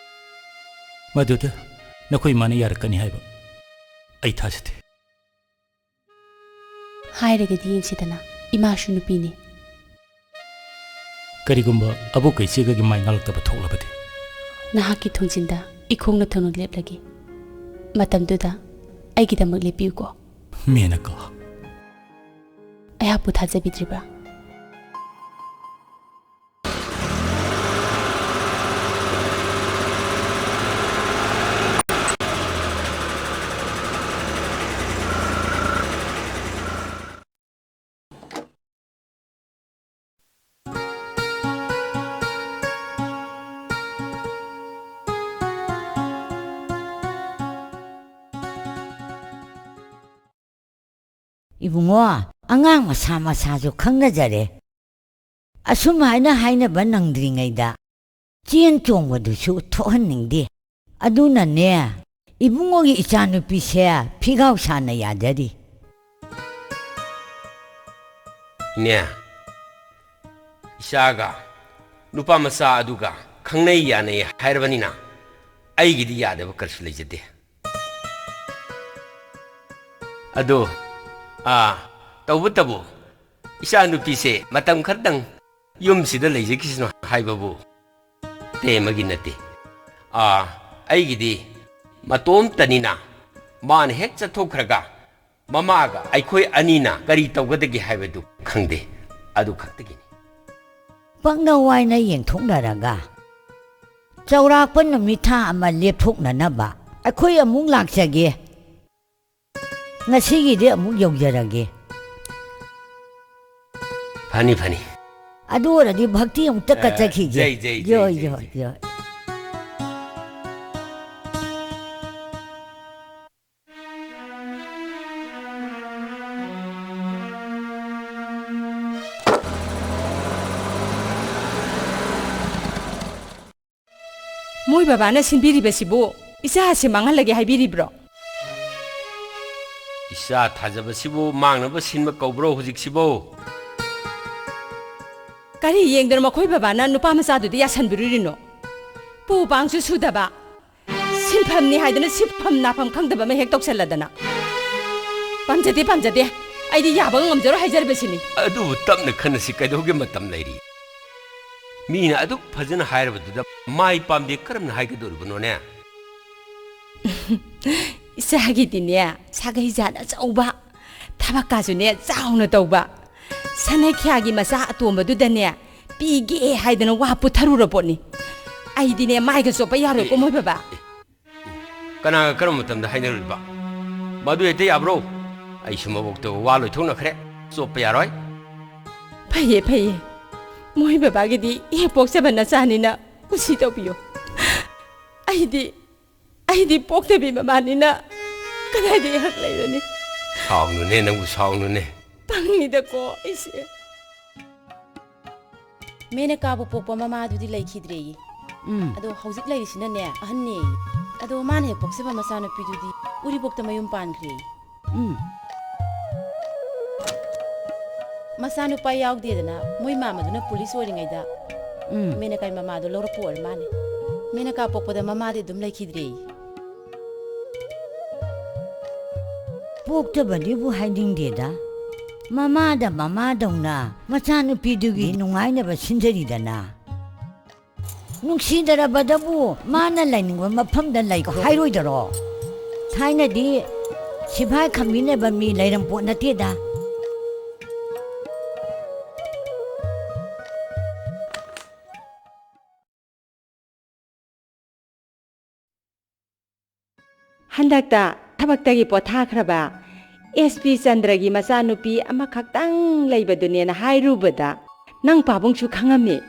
ꯃꯗꯨꯗ ꯅꯈꯣꯏ ꯏꯃꯥꯅ ꯌꯥꯔꯛꯀꯅꯤ ꯍꯥꯏꯕ ꯑꯩ ꯊꯥꯖꯗꯦ꯫ ꯍꯥꯏꯔꯒꯗꯤ ꯌꯦꯡꯁꯤꯗꯅ, ꯏꯃꯥꯁꯨ ꯅꯨꯄꯤꯅꯤ꯫ ꯀꯔꯤꯒꯨꯝꯕ ꯑꯕꯣꯛꯀ ꯏꯆꯦꯒꯒꯤ ꯃꯥꯏ ꯉꯥꯜꯂꯛꯇꯕ ꯊꯣꯛꯂꯕꯗꯤ? ꯅꯍꯥꯛꯀꯤ ꯊꯣꯡꯖꯤꯟꯗ ꯏꯈꯣꯡꯅ ꯊꯨꯅ ꯂꯦꯞꯂꯒꯦ꯫ ꯃꯇꯝꯗꯨꯗ ꯑꯩꯒꯤꯗꯃꯛ ꯂꯦꯞꯄꯤꯌꯨꯀꯣ꯫ ꯃꯦꯅꯀꯥ꯫ ꯑꯩꯍꯥꯛꯄꯨ ꯊꯥꯖꯕꯤꯗ꯭ꯔꯤꯕ꯭ꯔꯥ? ꯏꯕꯨꯡꯉꯣ, ꯑꯉꯥꯡ ꯃꯁꯥ ꯃꯁꯥꯁꯨ ꯈꯪꯅꯖꯔꯦ꯫ ꯑꯁꯨꯝ ꯍꯥꯏꯅ ꯍꯥꯏꯅꯕ ꯅꯪꯗ꯭ꯔꯤꯉꯩꯗ ꯆꯦꯟ ꯆꯣꯡꯕꯗꯨꯁꯨ ꯊꯣꯛꯍꯟꯅꯤꯡꯗꯦ꯫ ꯑꯗꯨꯅꯅꯦ, ꯏꯕꯨꯡꯉꯣꯒꯤ ꯏꯆꯥꯅꯨꯄꯤꯁꯦ ꯐꯤꯒꯥꯎ ꯁꯥꯅ ꯌꯥꯖꯔꯤ꯫ ꯏꯅꯦ, ꯏꯆꯥꯒ ꯅꯨꯄꯥ ꯃꯆꯥ ꯑꯗꯨꯒ ꯈꯪꯅꯩ ꯌꯥꯅꯩ ꯍꯥꯏꯔꯕꯅꯤꯅ ꯑꯩꯒꯤꯗꯤ ꯌꯥꯗꯕ ꯀꯔꯤꯁꯨ ꯂꯩꯖꯗꯦ꯫ ꯑꯗꯣ, ꯑꯥ, ꯇꯧꯕꯇꯕꯨ ꯏꯆꯥꯅꯨꯄꯤꯁꯦ ꯃꯇꯝ ꯈꯔꯇꯪ ꯌꯨꯝꯁꯤꯗ ꯂꯩꯖꯈꯤꯁꯅꯨ ꯍꯥꯏꯕꯕꯨ ꯑꯇꯩ ꯑꯃꯒꯤ ꯅꯠꯇꯦ꯫ ꯑꯥ, ꯑꯩꯒꯤꯗꯤ ꯃꯇꯣꯝꯇꯅꯤꯅ ꯃꯥꯅ ꯍꯦꯛ ꯆꯠꯊꯣꯛꯈ꯭ꯔꯒ ꯃꯃꯥꯒ ꯑꯩꯈꯣꯏ ꯑꯅꯤꯅ ꯀꯔꯤ ꯇꯧꯒꯗꯒꯦ ꯍꯥꯏꯕꯗꯨ ꯈꯪꯗꯦ꯫ ꯑꯗꯨ ꯈꯛꯇꯒꯤꯅꯤ꯫ ꯄꯪꯅ ꯋꯥꯏꯅ ꯌꯦꯡꯊꯣꯛꯅꯔꯒ ꯆꯥꯎꯔꯥꯛꯄ ꯅꯨꯃꯤꯠ ꯊꯥ ꯑꯃ ꯂꯦꯞꯊꯣꯛꯅꯅꯕ ꯑꯩꯈꯣꯏ ꯑꯃꯨꯛ ꯂꯥꯛꯆꯒꯦ꯫ ꯉꯁꯤꯒꯤꯗꯤ ꯑꯃꯨꯛ ꯌꯧꯖꯔꯒꯦ꯫ ꯐꯅꯤ, ꯐꯅꯤ꯫ ꯑꯗꯨ ꯑꯣꯏꯔꯗꯤ ꯚꯛꯇꯤ ꯑꯃꯨꯛꯇ ꯑ, ꯀꯠꯆꯈꯤꯒꯦ꯫ ꯖꯩ, ꯖꯩ, ꯖꯩ, ꯌꯣꯏ, ꯖꯩ, ꯌꯣꯏ, ꯖꯩ꯫ ꯌꯣꯏ꯫ ꯃꯣꯏ ꯕꯕꯥꯅ ꯁꯤꯟꯕꯤꯔꯤꯕꯁꯤꯕꯨ ꯏꯆꯥ ꯑꯁꯤ ꯃꯥꯡꯍꯜꯂꯒꯦ ꯍꯥꯏꯕꯤꯔꯤꯕ꯭ꯔꯣ? ꯏꯆꯥ ꯊꯥꯖꯕꯁꯤꯕꯨ ꯃꯥꯡꯅꯕ ꯁꯤꯟꯕ ꯀꯧꯕ꯭ꯔꯣ ꯍꯧꯖꯤꯛꯁꯤꯕꯨ? ꯀꯔꯤ ꯌꯦꯡꯗꯅ ꯃꯈꯣꯏ ꯕꯕꯥꯅ ꯅꯨꯄꯥ ꯃꯆꯥꯗꯨꯗ ꯌꯥꯁꯟꯕꯤꯔꯨꯔꯤꯅꯣ? ꯄꯨ ꯄꯥꯡꯁꯨ ꯁꯨꯗꯕ, ꯁꯤꯟꯐꯝꯅꯤ ꯍꯥꯏꯗꯅ ꯁꯤꯟꯐꯝ ꯅꯥꯐꯝ ꯈꯪꯗꯕ ꯑꯃ ꯍꯦꯛ ꯇꯧꯁꯜꯂꯗꯅ꯫ ꯄꯥꯝꯖꯗꯦ, ꯄꯥꯝꯖꯗꯦ꯫ ꯑꯩꯗꯤ ꯌꯥꯕꯒ ꯉꯝꯖꯔꯣꯏ ꯍꯥꯏꯖꯔꯤꯕꯁꯤꯅꯤ꯫ ꯑꯗꯨꯕꯨ ꯇꯞꯅ ꯈꯟꯅꯁꯤ, ꯀꯩꯗꯧꯒꯦ ꯃꯇꯝ ꯂꯩꯔꯤ? ꯃꯤꯅ ꯑꯗꯨꯛ ꯐꯖꯅ ꯍꯥꯏꯔꯕꯗꯨꯗ ꯃꯥꯏ ꯄꯥꯝꯗꯦ ꯀꯔꯝꯅ ꯍꯥꯏꯒꯗꯧꯔꯤꯕꯅꯣꯅꯦ? ꯏꯆꯥꯒꯤꯗꯤꯅꯦ, ꯁꯥꯒꯩ ꯖꯥꯠ ꯑꯆꯧꯕ, ꯊꯕꯛꯀꯥꯁꯨꯅꯦ ꯆꯥꯎꯅ ꯇꯧꯕ, ꯁꯅꯩꯈ꯭ꯌꯥꯒꯤ ꯃꯆꯥ ꯑꯇꯣꯝꯕꯗꯨꯗꯅꯦ ꯄꯤꯒꯦ ꯍꯥꯏꯗꯅ ꯋꯥ ꯄꯨꯊꯔꯨꯔ ꯄꯣꯠꯅꯤ꯫ ꯑꯩꯗꯤꯅꯦ ꯃꯥꯏꯒ ꯆꯣꯞꯄ ꯌꯥꯔꯣꯏꯀꯣ, ꯑꯦ, ꯃꯣꯏ ꯕꯕꯥ꯫ ꯀꯅꯥꯒ ꯀꯔꯝꯕ ꯃꯇꯝꯗ ꯍꯥꯏꯅꯔꯨꯔꯤꯕ? ꯃꯗꯨ ꯍꯦꯛꯇ ꯌꯥꯕ꯭ꯔꯣ? ꯑꯩꯁꯨ ꯃꯕꯣꯛꯇ ꯋꯥ ꯂꯣꯏꯊꯣꯛꯅꯈ꯭ꯔꯦ꯫ ꯆꯣꯞꯄ ꯌꯥꯔꯣꯏ꯫ ꯐꯩꯌꯦ, ꯐꯩꯌꯦ꯫ ꯃꯣꯏ ꯕꯕꯥꯒꯤꯗꯤ ꯍꯦꯛ ꯄꯣꯛꯆꯕ ꯅꯆꯥꯅꯤꯅ ꯀꯨꯁꯤ ꯇꯧꯕꯤꯌꯨ꯫ ꯑꯩꯗꯤ, ꯑꯩꯗꯤ ꯄꯣꯛꯇꯕꯤ ꯃꯃꯥꯅꯤꯅ ꯀꯗꯥꯏꯗꯒꯤ ꯍꯛ ꯂꯩꯔꯅꯤ? ꯁꯥꯎꯅꯨꯅꯦ, ꯅꯪꯕꯨ ꯁꯥꯎꯅꯨꯅꯦ꯫ ꯄꯪꯉꯤꯗꯀꯣ ꯑꯩꯁꯦ꯫ ꯃꯦꯅꯀꯥꯕꯨ ꯄꯣꯛꯄ ꯃꯃꯥꯗꯨꯗꯤ ꯂꯩꯈꯤꯗ꯭ꯔꯦꯌꯦ꯫ ꯎꯝ꯫ ꯑꯗꯣ ꯍꯧꯖꯤꯛ ꯂꯩꯔꯤꯁꯤꯅꯅꯦ, ꯑꯍꯟꯅꯦꯌꯦ꯫ ꯑꯗꯣ ꯃꯥꯅ ꯍꯦꯛ ꯄꯣꯛꯆꯕ ꯃꯆꯥꯅꯨꯄꯤꯗꯨꯗꯤ ꯎꯔꯤꯄꯣꯛꯇ ꯃꯌꯨꯝ ꯄꯥꯟꯈ꯭ꯔꯦꯌꯦ꯫ ꯎꯝ꯫ ꯃꯆꯥꯅꯨꯄꯥ ꯌꯥꯎꯗꯦꯗꯅ ꯃꯣꯏ ꯃꯥꯃꯗꯨꯅ ꯄꯨꯂꯤꯁ ꯑꯣꯏꯔꯤꯉꯩꯗ ꯎꯝ꯫ ꯃꯦꯅꯀꯥꯏ ꯃꯃꯥꯗꯣ ꯂꯧꯔꯛꯄ ꯑꯣꯏꯔ ꯃꯥꯜꯂꯦ꯫ ꯃꯦꯅꯀꯥ ꯄꯣꯛꯄꯗ ꯃꯃꯥꯗꯤ ꯑꯗꯨꯝ ꯂꯩꯈꯤꯗ꯭ꯔꯦꯌꯦ꯫ ꯄꯣꯛꯇꯕꯅꯤꯕꯨ ꯍꯥꯏꯅꯤꯡꯗꯦꯗ꯫ ꯃꯃꯥꯗ ꯃꯃꯥꯗꯧꯅ ꯃꯆꯥꯅꯨꯄꯤꯗꯨꯒꯤ ꯅꯨꯡꯉꯥꯏꯅꯕ ꯁꯤꯟꯖꯔꯤꯗꯅ꯫ ꯅꯨꯡꯁꯤꯗꯔꯕꯗꯕꯨ ꯃꯥꯅ ꯂꯩꯅꯤꯡꯕ ꯃꯐꯝꯗ ꯂꯩꯈ꯭ꯔꯣ ꯍꯥꯏꯔꯣꯏꯗꯔꯣ? ꯊꯥꯏꯅꯗꯤ ꯁꯤꯐꯥꯏ ꯈꯝꯕꯤꯅꯕ ꯃꯤ ꯂꯩꯔꯝꯄꯣꯠ ꯅꯠꯇꯦꯗ꯫ ꯍꯟꯗꯛꯇ ꯊꯕꯛꯇꯒꯤ ꯄꯣꯊꯥꯈ꯭ꯔꯕ ꯑꯦꯁ ꯄꯤ ꯆꯟꯗ꯭ꯔꯒꯤ ꯃꯆꯥꯅꯨꯄꯤ ꯑꯃꯈꯛꯇꯪ ꯂꯩꯕꯗꯨꯅꯦꯅ ꯍꯥꯏꯔꯨꯕꯗ, ꯅꯪ ꯄꯥꯕꯨꯡꯁꯨ ꯈꯪꯉꯝꯃꯤ꯫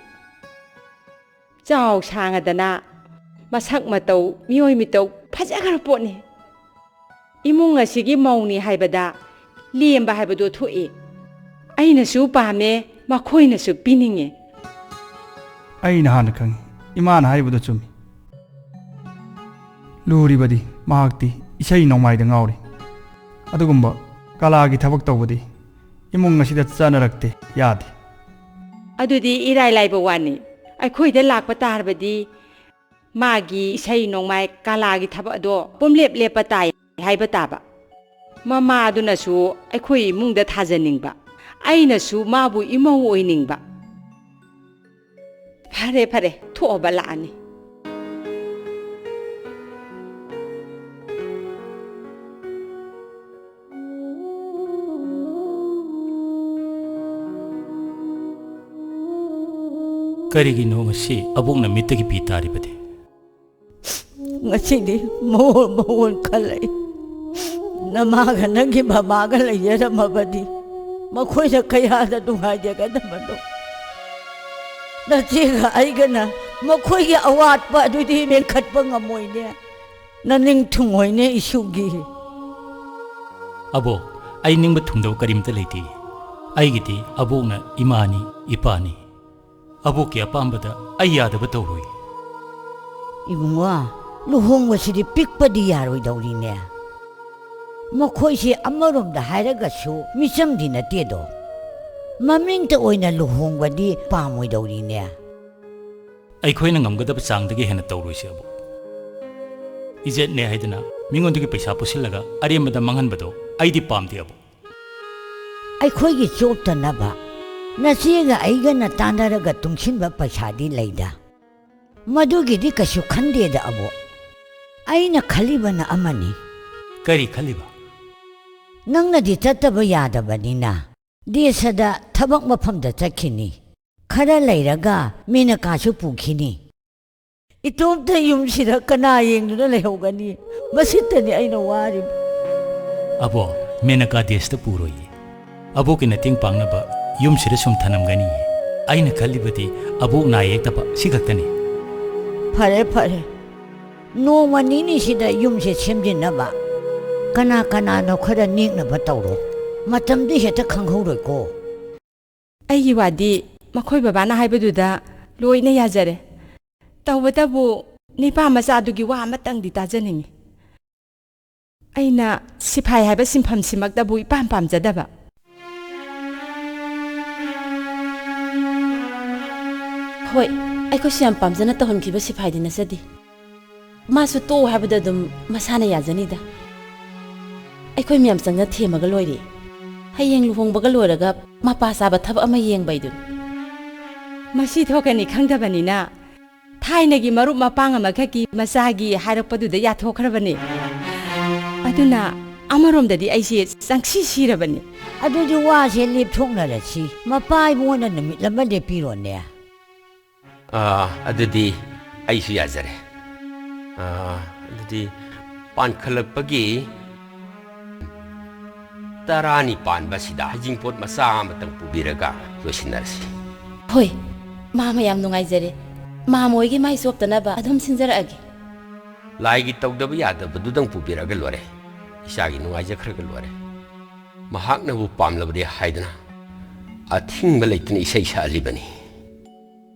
ꯆꯥꯎ ꯁꯥꯡꯉꯗꯅ, ꯃꯁꯛ ꯃꯇꯧ, ꯃꯤꯑꯣꯏ ꯃꯤꯇꯧ ꯐꯖꯈ꯭ꯔ ꯄꯣꯠꯅꯤ꯫ ꯏꯃꯨꯡ ꯑꯁꯤꯒꯤ ꯃꯧꯅꯤ ꯍꯥꯏꯕꯗ ꯂꯦꯝꯕ ꯍꯥꯏꯕꯗꯣ ꯊꯣꯛꯏ꯫ ꯑꯩꯅꯁꯨ ꯄꯥꯝꯃꯦ, ꯃꯈꯣꯏꯅꯁꯨ ꯄꯤꯅꯤꯡꯉꯤ꯫ ꯑꯩꯅ ꯍꯥꯟꯅ ꯈꯪꯉꯤ, ꯏꯃꯥꯅ ꯍꯥꯏꯕꯗꯣ ꯆꯨꯝꯃꯤ꯫ ꯂꯨꯔꯤꯕꯗꯤ ꯃꯍꯥꯛꯇꯤ ꯏꯁꯩ ꯅꯣꯡꯃꯥꯏꯗ ꯉꯥꯎꯔꯤ꯫ ꯑꯗꯨꯒꯨꯝꯕ ꯀꯂꯥꯒꯤ ꯊꯕꯛ ꯇꯧꯕꯗꯤ ꯏꯃꯨꯡ ꯑꯁꯤꯗ ꯆꯠꯅꯔꯛꯇꯦ, ꯌꯥꯗꯦ꯫ ꯑꯗꯨꯗꯤ ꯏꯔꯥꯏ ꯂꯥꯏꯕ ꯋꯥꯅꯤ꯫ ꯑꯩꯈꯣꯏꯗ ꯂꯥꯛꯄ ꯇꯥꯔꯕꯗꯤ ꯃꯥꯒꯤ ꯏꯁꯩ ꯅꯣꯡꯃꯥꯏ ꯀꯂꯥꯒꯤ ꯊꯕꯛ ꯑꯗꯣ ꯄꯨꯝꯂꯦꯞ ꯂꯦꯞꯄ ꯇꯥꯏ ꯍꯥꯏꯕ ꯇꯥꯕ꯫ ꯃꯃꯥꯗꯨꯅꯁꯨ ꯑꯩꯈꯣꯏ ꯏꯃꯨꯡꯗ ꯊꯥꯖꯅꯤꯡꯕ, ꯑꯩꯅꯁꯨ ꯃꯥꯕꯨ ꯏꯃꯧ ꯑꯣꯏꯅꯤꯡꯕ꯫ ꯐꯔꯦ, ꯐꯔꯦ, ꯊꯣꯛꯑꯕ ꯂꯥꯛꯑꯅꯤ꯫ ꯀꯔꯤꯒꯤꯅꯣ ꯉꯁꯤ ꯑꯕꯣꯛꯅ ꯃꯤꯠꯇꯒꯤ ꯄꯤ ꯇꯥꯔꯤꯕꯗꯤ? ꯉꯁꯤꯗꯤ ꯃꯑꯣꯟ ꯃꯑꯣꯟ ꯈꯜꯂꯛꯏ꯫ ꯅꯃꯥꯒ ꯅꯪꯒꯤ ꯃꯃꯥꯒ ꯂꯩꯖꯔꯝꯃꯕꯗꯤ ꯃꯈꯣꯏꯅ ꯀꯌꯥꯗ ꯅꯨꯡꯉꯥꯏꯖꯒꯗꯕꯅꯣ꯫ ꯅꯆꯦꯒ ꯑꯩꯒꯅ ꯃꯈꯣꯏꯒꯤ ꯑꯋꯥꯠꯄ ꯑꯗꯨꯗꯤ ꯃꯦꯟꯈꯠꯄ ꯉꯝꯃꯣꯏꯅꯦ꯫ ꯅꯅꯤꯡ ꯊꯨꯡꯉꯣꯏꯅꯦ ꯏꯁꯨꯒꯤ꯫ ꯑꯕꯣꯛ, ꯑꯩ ꯅꯤꯡꯕ ꯊꯨꯡꯗꯕ ꯀꯔꯤꯝꯇ ꯂꯩꯇꯦ꯫ ꯑꯩꯒꯤꯗꯤ ꯑꯕꯣꯛꯅ ꯏꯃꯥꯅꯤ, ꯏꯄꯥꯅꯤ꯫ ꯑꯕꯣꯛꯀꯤ ꯑꯄꯥꯝꯕꯗ ꯑꯩ ꯌꯥꯗꯕ ꯇꯧꯔꯣꯏ꯫ ꯏꯕꯨꯡꯉꯣ, ꯂꯨꯍꯣꯡꯕꯁꯤꯗꯤ ꯄꯤꯛꯄꯗꯤ ꯌꯥꯔꯣꯏꯗꯧꯔꯤꯅꯦ꯫ ꯃꯈꯣꯏꯁꯦ ꯑꯃꯔꯣꯝꯗ ꯍꯥꯏꯔꯒꯁꯨ ꯃꯤꯆꯝꯗꯤ ꯅꯠꯇꯦꯗꯣ꯫ ꯃꯃꯤꯡꯇ ꯑꯣꯏꯅ ꯂꯨꯍꯣꯡꯕꯗꯤ ꯄꯥꯝꯃꯣꯏꯗꯧꯔꯤꯅꯦ꯫ ꯑꯩꯈꯣꯏꯅ ꯉꯝꯒꯗꯕ ꯆꯥꯡꯗꯒꯤ ꯍꯦꯟꯅ ꯇꯧꯔꯣꯏꯁꯦ, ꯑꯕꯣꯛ꯫ ꯏꯖꯠꯅꯦ ꯍꯥꯏꯗꯅ ꯃꯤꯉꯣꯟꯗꯒꯤ ꯄꯩꯁꯥ ꯄꯨꯁꯤꯜꯂꯒ ꯑꯔꯦꯝꯕꯗ ꯃꯥꯡꯍꯟꯕꯗꯣ ꯑꯩꯗꯤ ꯄꯥꯝꯗꯦ, ꯑꯕꯣꯛ꯫ ꯑꯩꯈꯣꯏꯒꯤ ꯆꯣꯞꯇꯅꯕ ꯅꯆꯦꯒ ꯑꯩꯒꯅ ꯇꯥꯟꯅꯔꯒ ꯇꯨꯡꯁꯤꯟꯕ ꯄꯩꯁꯥꯗꯤ ꯂꯩꯗ꯫ ꯃꯗꯨꯒꯤꯗꯤ ꯀꯩꯁꯨ ꯈꯟꯗꯦꯗ, ꯑꯕꯣꯛ꯫ ꯑꯩꯅ ꯈꯜꯂꯤꯕꯅ ꯑꯃꯅꯤ꯫ ꯀꯔꯤ ꯈꯜꯂꯤꯕ? ꯅꯪꯅꯗꯤ ꯆꯠꯇꯕ ꯌꯥꯗꯕꯅꯤꯅ ꯗꯦꯁꯗ ꯊꯕꯛ ꯃꯐꯝꯗ ꯆꯠꯈꯤꯅꯤ꯫ ꯈꯔ ꯂꯩꯔꯒ ꯃꯦꯅꯀꯥꯁꯨ ꯄꯨꯈꯤꯅꯤ꯫ ꯏꯇꯣꯝꯇ ꯌꯨꯝꯁꯤꯗ ꯀꯅꯥ ꯌꯦꯡꯗꯨꯅ ꯂꯩꯍꯧꯒꯅꯤ? ꯃꯁꯤꯇꯅꯤ ꯑꯩꯅ ꯋꯥꯔꯤꯕ꯫ ꯑꯕꯣꯛ, ꯃꯦꯅꯀꯥ ꯗꯦꯁꯇ ꯄꯨꯔꯣꯏꯌꯦ꯫ ꯑꯕꯣꯛꯀꯤ ꯃꯇꯦꯡ ꯄꯥꯡꯅꯕ ꯌꯨꯝꯁꯤꯗ ꯁꯨꯝ ꯊꯅꯝꯒꯅꯤꯌꯦ꯫ ꯑꯩꯅ ꯈꯜꯂꯤꯕꯗꯤ ꯑꯕꯣꯛ ꯅꯥ ꯌꯦꯛꯇꯕ ꯁꯤ ꯈꯛꯇꯅꯤ꯫ ꯐꯔꯦ, ꯐꯔꯦ꯫ ꯅꯣꯡꯃ ꯅꯤꯅꯤꯁꯤꯗ ꯌꯨꯝꯁꯦ ꯁꯦꯝꯖꯤꯟꯅꯕ ꯀꯅꯥ ꯀꯅꯥꯅꯣ ꯈꯔ ꯅꯦꯛꯅꯕ ꯇꯧꯔꯣ꯫ ꯃꯇꯝꯗꯤ ꯍꯦꯛꯇ ꯈꯪꯍꯧꯔꯣꯏꯀꯣ꯫ ꯑꯩꯒꯤ ꯋꯥꯗꯤ ꯃꯈꯣꯏ ꯕꯕꯥꯅ ꯍꯥꯏꯕꯗꯨꯗ ꯂꯣꯏꯅ ꯌꯥꯖꯔꯦ꯫ ꯇꯧꯕꯇꯕꯨ ꯅꯤꯄꯥ ꯃꯆꯥꯗꯨꯒꯤ ꯋꯥ ꯑꯃꯇꯪꯗꯤ ꯇꯥꯖꯅꯤꯡꯉꯤ꯫ ꯑꯩꯅ ꯁꯤꯐꯥꯏ ꯍꯥꯏꯕ ꯁꯤꯟꯐꯝꯁꯤꯃꯛꯇꯕꯨ ꯏꯄꯥꯝ ꯄꯥꯝꯖꯗꯕ꯫ ꯍꯣꯏ, ꯑꯩꯈꯣꯏꯁꯨ ꯌꯥꯝ ꯄꯥꯝꯖꯅ ꯇꯧꯍꯟꯈꯤꯕ ꯁꯤꯐꯥꯏꯗꯤ ꯅꯠꯆꯗꯦ꯫ ꯃꯥꯁꯨ ꯇꯣꯛꯑꯣ ꯍꯥꯏꯕꯗ ꯑꯗꯨꯝ ꯃꯁꯥꯅ ꯌꯥꯖꯅꯤꯗ꯫ ꯑꯩꯈꯣꯏ ꯃꯌꯥꯝ ꯆꯪꯅ ꯊꯦꯝꯃꯒ ꯂꯣꯏꯔꯦ꯫ ꯍꯌꯦꯡ ꯂꯨꯍꯣꯡꯕꯒ ꯂꯣꯏꯔꯒ ꯃꯄꯥ ꯆꯥꯕ ꯊꯕꯛ ꯑꯃ ꯌꯦꯡꯕ ꯍꯥꯏꯗꯨꯅꯤ꯫ ꯃꯁꯤ ꯊꯣꯛꯀꯅꯤ ꯈꯪꯗꯕꯅꯤꯅ ꯊꯥꯏꯅꯒꯤ ꯃꯔꯨꯞ ꯃꯄꯥꯡ ꯑꯃꯈꯛꯀꯤ ꯃꯆꯥꯒꯤ ꯍꯥꯏꯔꯛꯄꯗꯨꯗ ꯌꯥꯊꯣꯛꯈ꯭ꯔꯕꯅꯤ꯫ ꯑꯗꯨꯅ ꯑꯃꯔꯣꯝꯗꯗꯤ ꯑꯩꯁꯦ ꯆꯪꯁꯤ ꯁꯤꯔꯕꯅꯤ꯫ ꯑꯗꯨꯗꯤ ꯋꯥꯁꯦ ꯂꯦꯞꯊꯣꯛꯅꯔꯁꯤ꯫ ꯃꯄꯥ ꯏꯕꯨꯡꯉꯣꯅ ꯅꯨꯃꯤꯠ ꯑꯃ ꯂꯦꯞꯄꯤꯔꯣꯅꯦ꯫ ꯑꯥ, ꯑꯗꯨꯗꯤ ꯑꯩꯁꯨ ꯌꯥꯖꯔꯦ꯫ ꯑꯥ, ꯑꯗꯨꯗꯤ ꯄꯥꯟꯈꯠꯂꯛꯄꯒꯤ ꯇꯔꯥꯅꯤ ꯄꯥꯟꯕꯁꯤꯗ ꯍꯩꯖꯤꯡꯄꯣꯠ ꯃꯆꯥ ꯑꯃꯇꯪ ꯄꯨꯕꯤꯔꯒ ꯂꯣꯏꯁꯤꯟꯅꯔꯁꯤ꯫ ꯍꯣꯏ, ꯃꯥꯃ ꯌꯥꯝ ꯅꯨꯡꯉꯥꯏꯖꯔꯦ꯫ ꯃꯥꯃ ꯍꯣꯏꯒꯤ ꯃꯥꯏ ꯆꯣꯞꯇꯅꯕ ꯑꯗꯨꯝ ꯁꯤꯟꯖꯔꯛꯑꯒꯦ꯫ ꯂꯥꯏꯒꯤ ꯇꯧꯗꯕ ꯌꯥꯗꯕꯗꯨꯗꯪ ꯄꯨꯕꯤꯔꯛꯑꯒ ꯂꯣꯏꯔꯦ꯫ ꯏꯆꯥꯒꯤ ꯅꯨꯡꯉꯥꯏꯖꯈ꯭ꯔꯒ ꯂꯣꯏꯔꯦ꯫ ꯃꯍꯥꯛꯅꯕꯨ ꯄꯥꯝꯂꯕꯗꯤ ꯍꯥꯏꯗꯅ ꯑꯊꯤꯡꯕ ꯂꯩꯇꯅ ꯏꯁꯩ ꯁꯛꯍꯜꯂꯤꯕꯅꯤ꯫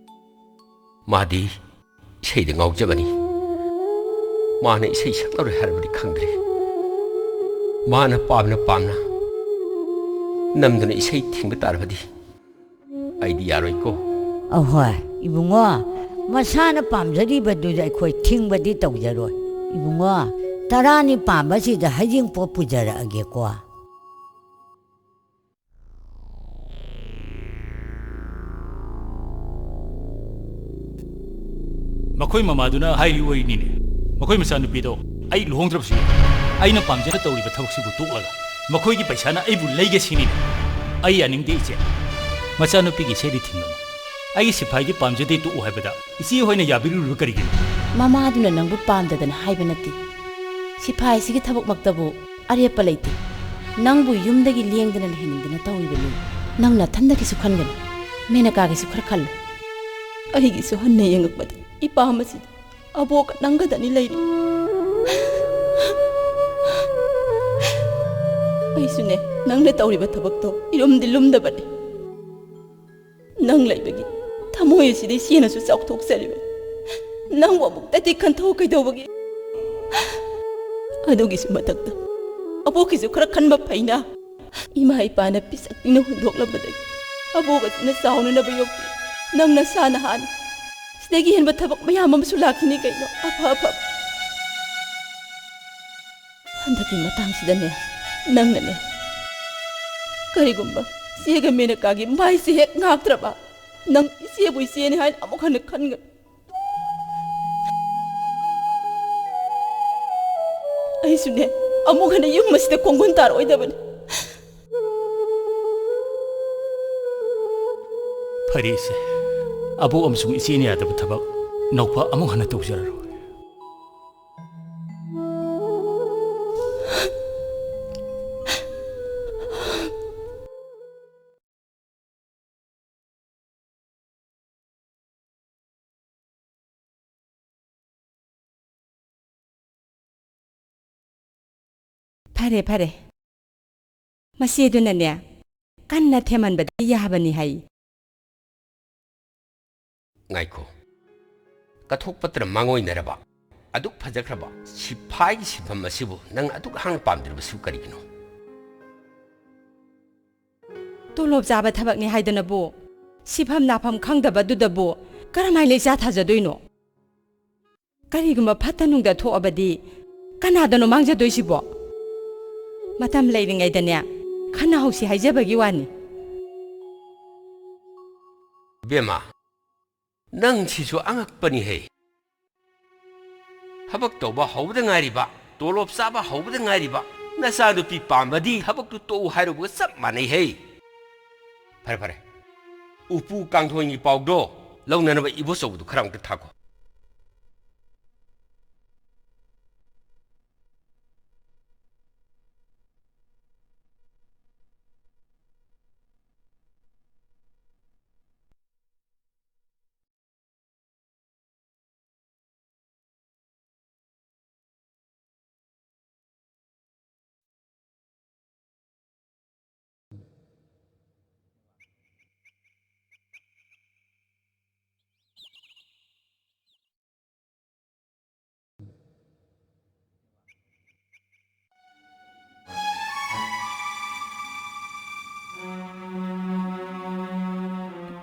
ꯃꯥꯗꯤ ꯏꯁꯩꯗ ꯉꯥꯎꯖꯕꯅꯤ꯫ ꯃꯥꯅ ꯏꯁꯩ ꯁꯛꯂꯔꯣꯏ ꯍꯥꯏꯔꯕꯗꯤ ꯈꯪꯗ꯭ꯔꯦ꯫ ꯃꯥꯅ ꯄꯥꯝꯅ ꯄꯥꯝꯅ ꯅꯝꯗꯨꯅ ꯏꯁꯩ ꯊꯤꯡꯕ ꯇꯥꯔꯕꯗꯤ ꯑꯩꯗꯤ ꯌꯥꯔꯣꯏꯀꯣ꯫ ꯑꯍꯣꯏ, ꯏꯕꯨꯡꯉꯣ, ꯃꯁꯥꯅ ꯄꯥꯝꯖꯔꯤꯕꯗꯨꯗ ꯑꯩꯈꯣꯏ ꯊꯤꯡꯕꯗꯤ ꯇꯧꯖꯔꯣꯏ꯫ ꯏꯕꯨꯡꯉꯣ, ꯇꯔꯥꯅꯤ ꯄꯥꯟꯕꯁꯤꯗ ꯍꯩꯖꯤꯡꯄꯣꯠ ꯄꯨꯖꯔꯛꯑꯒꯦꯀꯣ꯫ ꯃꯈꯣꯏ ꯃꯃꯥꯗꯨꯅ ꯍꯥꯏꯔꯤ ꯑꯣꯏꯔꯤꯅꯤꯅꯦ꯫ ꯃꯈꯣꯏ ꯃꯆꯥꯅꯨꯄꯤꯗꯣ ꯑꯩ ꯂꯨꯍꯣꯡꯗ꯭ꯔꯕꯁꯨ ꯌꯥꯏ꯫ ꯑꯩꯅ ꯄꯥꯝꯖꯅ ꯇꯧꯔꯤꯕ ꯊꯕꯛꯁꯤꯕꯨ ꯇꯣꯛꯂꯒ ꯃꯈꯣꯏꯒꯤ ꯄꯩꯁꯥꯅ ꯑꯩꯕꯨ ꯂꯩꯒꯦ ꯁꯤꯅꯤꯅꯦ꯫ ꯑꯩ ꯌꯥꯅꯤꯡꯗꯦ, ꯏꯆꯦ꯫ ꯃꯆꯥꯅꯨꯄꯤꯒꯤ ꯏꯁꯩꯗꯤ ꯊꯤꯡꯒꯅꯨ꯫ ꯑꯩꯒꯤ ꯁꯤꯐꯥꯏꯒꯤ ꯄꯥꯝꯖꯗꯦ ꯇꯣꯛꯎ ꯍꯥꯏꯕꯗ ꯏꯆꯦ ꯍꯣꯏꯅ ꯌꯥꯕꯤꯔꯨꯔꯤꯕ ꯀꯔꯤꯒꯤꯅꯣ? ꯃꯃꯥꯗꯨꯅ ꯅꯪꯕꯨ ꯄꯥꯝꯗꯗꯅ ꯍꯥꯏꯕ ꯅꯠꯇꯦ꯫ ꯁꯤꯐꯥꯏꯁꯤꯒꯤ ꯊꯕꯛꯃꯛꯇꯕꯨ ꯑꯔꯦꯞꯄ ꯂꯩꯇꯦ꯫ ꯅꯪꯕꯨ ꯌꯨꯝꯗꯒꯤ ꯂꯦꯡꯗꯅ ꯂꯩꯍꯟꯅꯤꯡꯗꯅ ꯇꯧꯔꯤꯕꯅꯤ꯫ ꯅꯪ ꯅꯊꯟꯗꯒꯤꯁꯨ ꯈꯟꯒꯅꯨ, ꯃꯦꯅꯀꯥꯒꯤꯁꯨ ꯈꯔ ꯈꯜꯂꯨ꯫ ꯑꯩꯒꯤꯁꯨ ꯍꯟꯅ ꯌꯦꯡꯉꯛꯄꯗ ꯏꯄꯥꯝ ꯑꯁꯤꯗ ꯑꯕꯣꯛꯀ ꯅꯪꯒꯗꯅꯤ ꯂꯩꯔꯤ꯫ ꯑꯩꯁꯨꯅꯦ, ꯅꯪꯅ ꯇꯧꯔꯤꯕ ꯊꯕꯛꯇꯣ ꯏꯔꯨꯝꯗꯤ ꯂꯨꯝꯗꯕꯅꯤ꯫ ꯅꯪ ꯂꯩꯕꯒꯤ ꯊꯃꯣꯏ ꯑꯁꯤꯗ ꯏꯆꯦꯅꯁꯨ ꯆꯥꯎꯊꯣꯛꯆꯔꯤꯕ꯫ ꯅꯪꯕꯨ ꯑꯃꯨꯛꯇꯗꯤ ꯈꯟꯊꯣꯛ ꯀꯩꯗꯧꯕꯒꯤ? ꯑꯗꯨꯒꯤꯁꯨ ꯃꯊꯛꯇ ꯑꯕꯣꯛꯀꯤꯁꯨ ꯈꯔ ꯈꯟꯕ ꯐꯩꯅ꯫ ꯏꯃꯥ ꯏꯄꯥꯅ ꯄꯤꯁꯛ ꯄꯤꯛꯅ ꯍꯨꯟꯗꯣꯛꯂꯝꯕꯗꯒꯤ ꯑꯕꯣꯛ ꯑꯁꯤꯅ ꯆꯥꯎꯅꯅꯕ ꯌꯣꯛꯄꯤ꯫ ꯅꯪ ꯅꯁꯥ ꯅꯍꯥꯅꯤ꯫ ꯁꯤꯗꯒꯤ ꯍꯦꯟꯕ ꯊꯕꯛ ꯃꯌꯥꯝ ꯑꯃꯁꯨ ꯂꯥꯛꯈꯤꯅꯤ ꯀꯩꯅꯣ꯫ ꯑꯐ ꯑꯐꯕ꯫ ꯍꯟꯗꯛꯀꯤ ꯃꯇꯥꯡꯁꯤꯗꯅꯦ, ꯅꯪꯅꯅꯦ, ꯀꯔꯤꯒꯨꯝꯕ ꯆꯦꯒ ꯃꯦꯅꯀꯥꯒꯤ ꯃꯥꯏꯁꯦ ꯍꯦꯛ ꯉꯥꯛꯇ꯭ꯔꯕ, ꯅꯪ ꯏꯆꯦꯕꯨ ꯏꯆꯦꯅꯤ ꯍꯥꯏꯅ ꯑꯃꯨꯛ ꯍꯟꯅ ꯈꯟꯒꯅꯨ꯫ ꯑꯩꯁꯨꯅꯦ, ꯑꯃꯨꯛ ꯍꯟꯅ ꯌꯨꯝ ꯑꯁꯤꯗ ꯈꯣꯡꯒꯨꯟ ꯇꯥꯔꯛꯑꯣꯏꯗꯕꯅꯤ꯫ ꯐꯔꯦ ꯏꯆꯦ, ꯑꯕꯣꯛ ꯑꯃꯁꯨꯡ ꯏꯆꯦꯅ ꯌꯥꯗꯕ ꯊꯕꯛ ꯅꯧꯄꯥ ꯑꯃꯨꯛ ꯍꯟꯅ ꯇꯧꯖꯔꯔꯣꯏ꯫ ꯐꯔꯦ, ꯐꯔꯦ꯫ ꯃꯆꯦꯗꯨꯅꯅꯦ, ꯀꯟꯅ ꯊꯦꯝꯍꯟꯕꯗ ꯌꯥꯕꯅꯤ ꯍꯥꯏ꯫ ꯉꯥꯏꯈꯣ꯫ ꯀꯠꯊꯣꯛꯄꯇ꯭ꯔ ꯃꯥꯡꯑꯣꯏꯅꯔꯕ, ꯑꯗꯨꯛ ꯐꯖꯈ꯭ꯔꯕ ꯁꯤꯐꯥꯏꯒꯤ ꯁꯤꯟꯐꯝ ꯑꯁꯤꯕꯨ ꯅꯪ ꯑꯗꯨꯛ ꯍꯥꯡꯅ ꯄꯥꯝꯗ꯭ꯔꯤꯕꯁꯨ ꯀꯔꯤꯒꯤꯅꯣ? ꯇꯣꯂꯣꯞ ꯆꯥꯕ ꯊꯕꯛꯅꯤ ꯍꯥꯏꯗꯅꯕꯨ ꯁꯤꯐꯝ ꯅꯥꯐꯝ ꯈꯪꯗꯕꯗꯨꯗꯕꯨ ꯀꯔꯝꯍꯥꯏꯅ ꯏꯆꯥ ꯊꯥꯖꯗꯣꯏꯅꯣ? ꯀꯔꯤꯒꯨꯝꯕ ꯐꯠꯇ ꯅꯨꯡꯗ ꯊꯣꯛꯑꯕꯗꯤ ꯀꯅꯥꯗꯅꯣ ꯃꯥꯡꯖꯗꯣꯏꯁꯤꯕꯣ? ꯃꯇꯝ ꯂꯩꯔꯤꯉꯩꯗꯅꯦ, ꯈꯟꯅꯍꯧꯁꯤ ꯍꯥꯏꯖꯕꯒꯤ ꯋꯥꯅꯤ꯫ ꯏꯕꯦꯝꯃ, ꯅꯪ ꯁꯤꯁꯨ ꯑꯉꯛꯄꯅꯤꯍꯦ꯫ ꯊꯕꯛ ꯇꯧꯕ ꯍꯧꯕꯗ ꯉꯥꯏꯔꯤꯕ, ꯇꯣꯂꯣꯞ ꯆꯥꯕ ꯍꯧꯕꯗ ꯉꯥꯏꯔꯤꯕ ꯅꯆꯥꯅꯨꯄꯤ ꯄꯥꯝꯕꯗꯤ ꯊꯕꯛꯇꯨ ꯇꯣꯛꯎ ꯍꯥꯏꯔꯨꯕꯒ ꯆꯞ ꯃꯥꯟꯅꯩꯍꯦ꯫ ꯐꯔꯦ, ꯐꯔꯦ꯫ ꯎꯄꯨ ꯀꯥꯡꯊꯣꯟꯒꯤ ꯄꯥꯎꯗꯣ ꯂꯧꯅꯅꯕ ꯏꯕꯣꯆꯧꯕꯗꯨ ꯈꯔ ꯑꯃꯨꯛꯇ ꯊꯥꯈꯣ꯫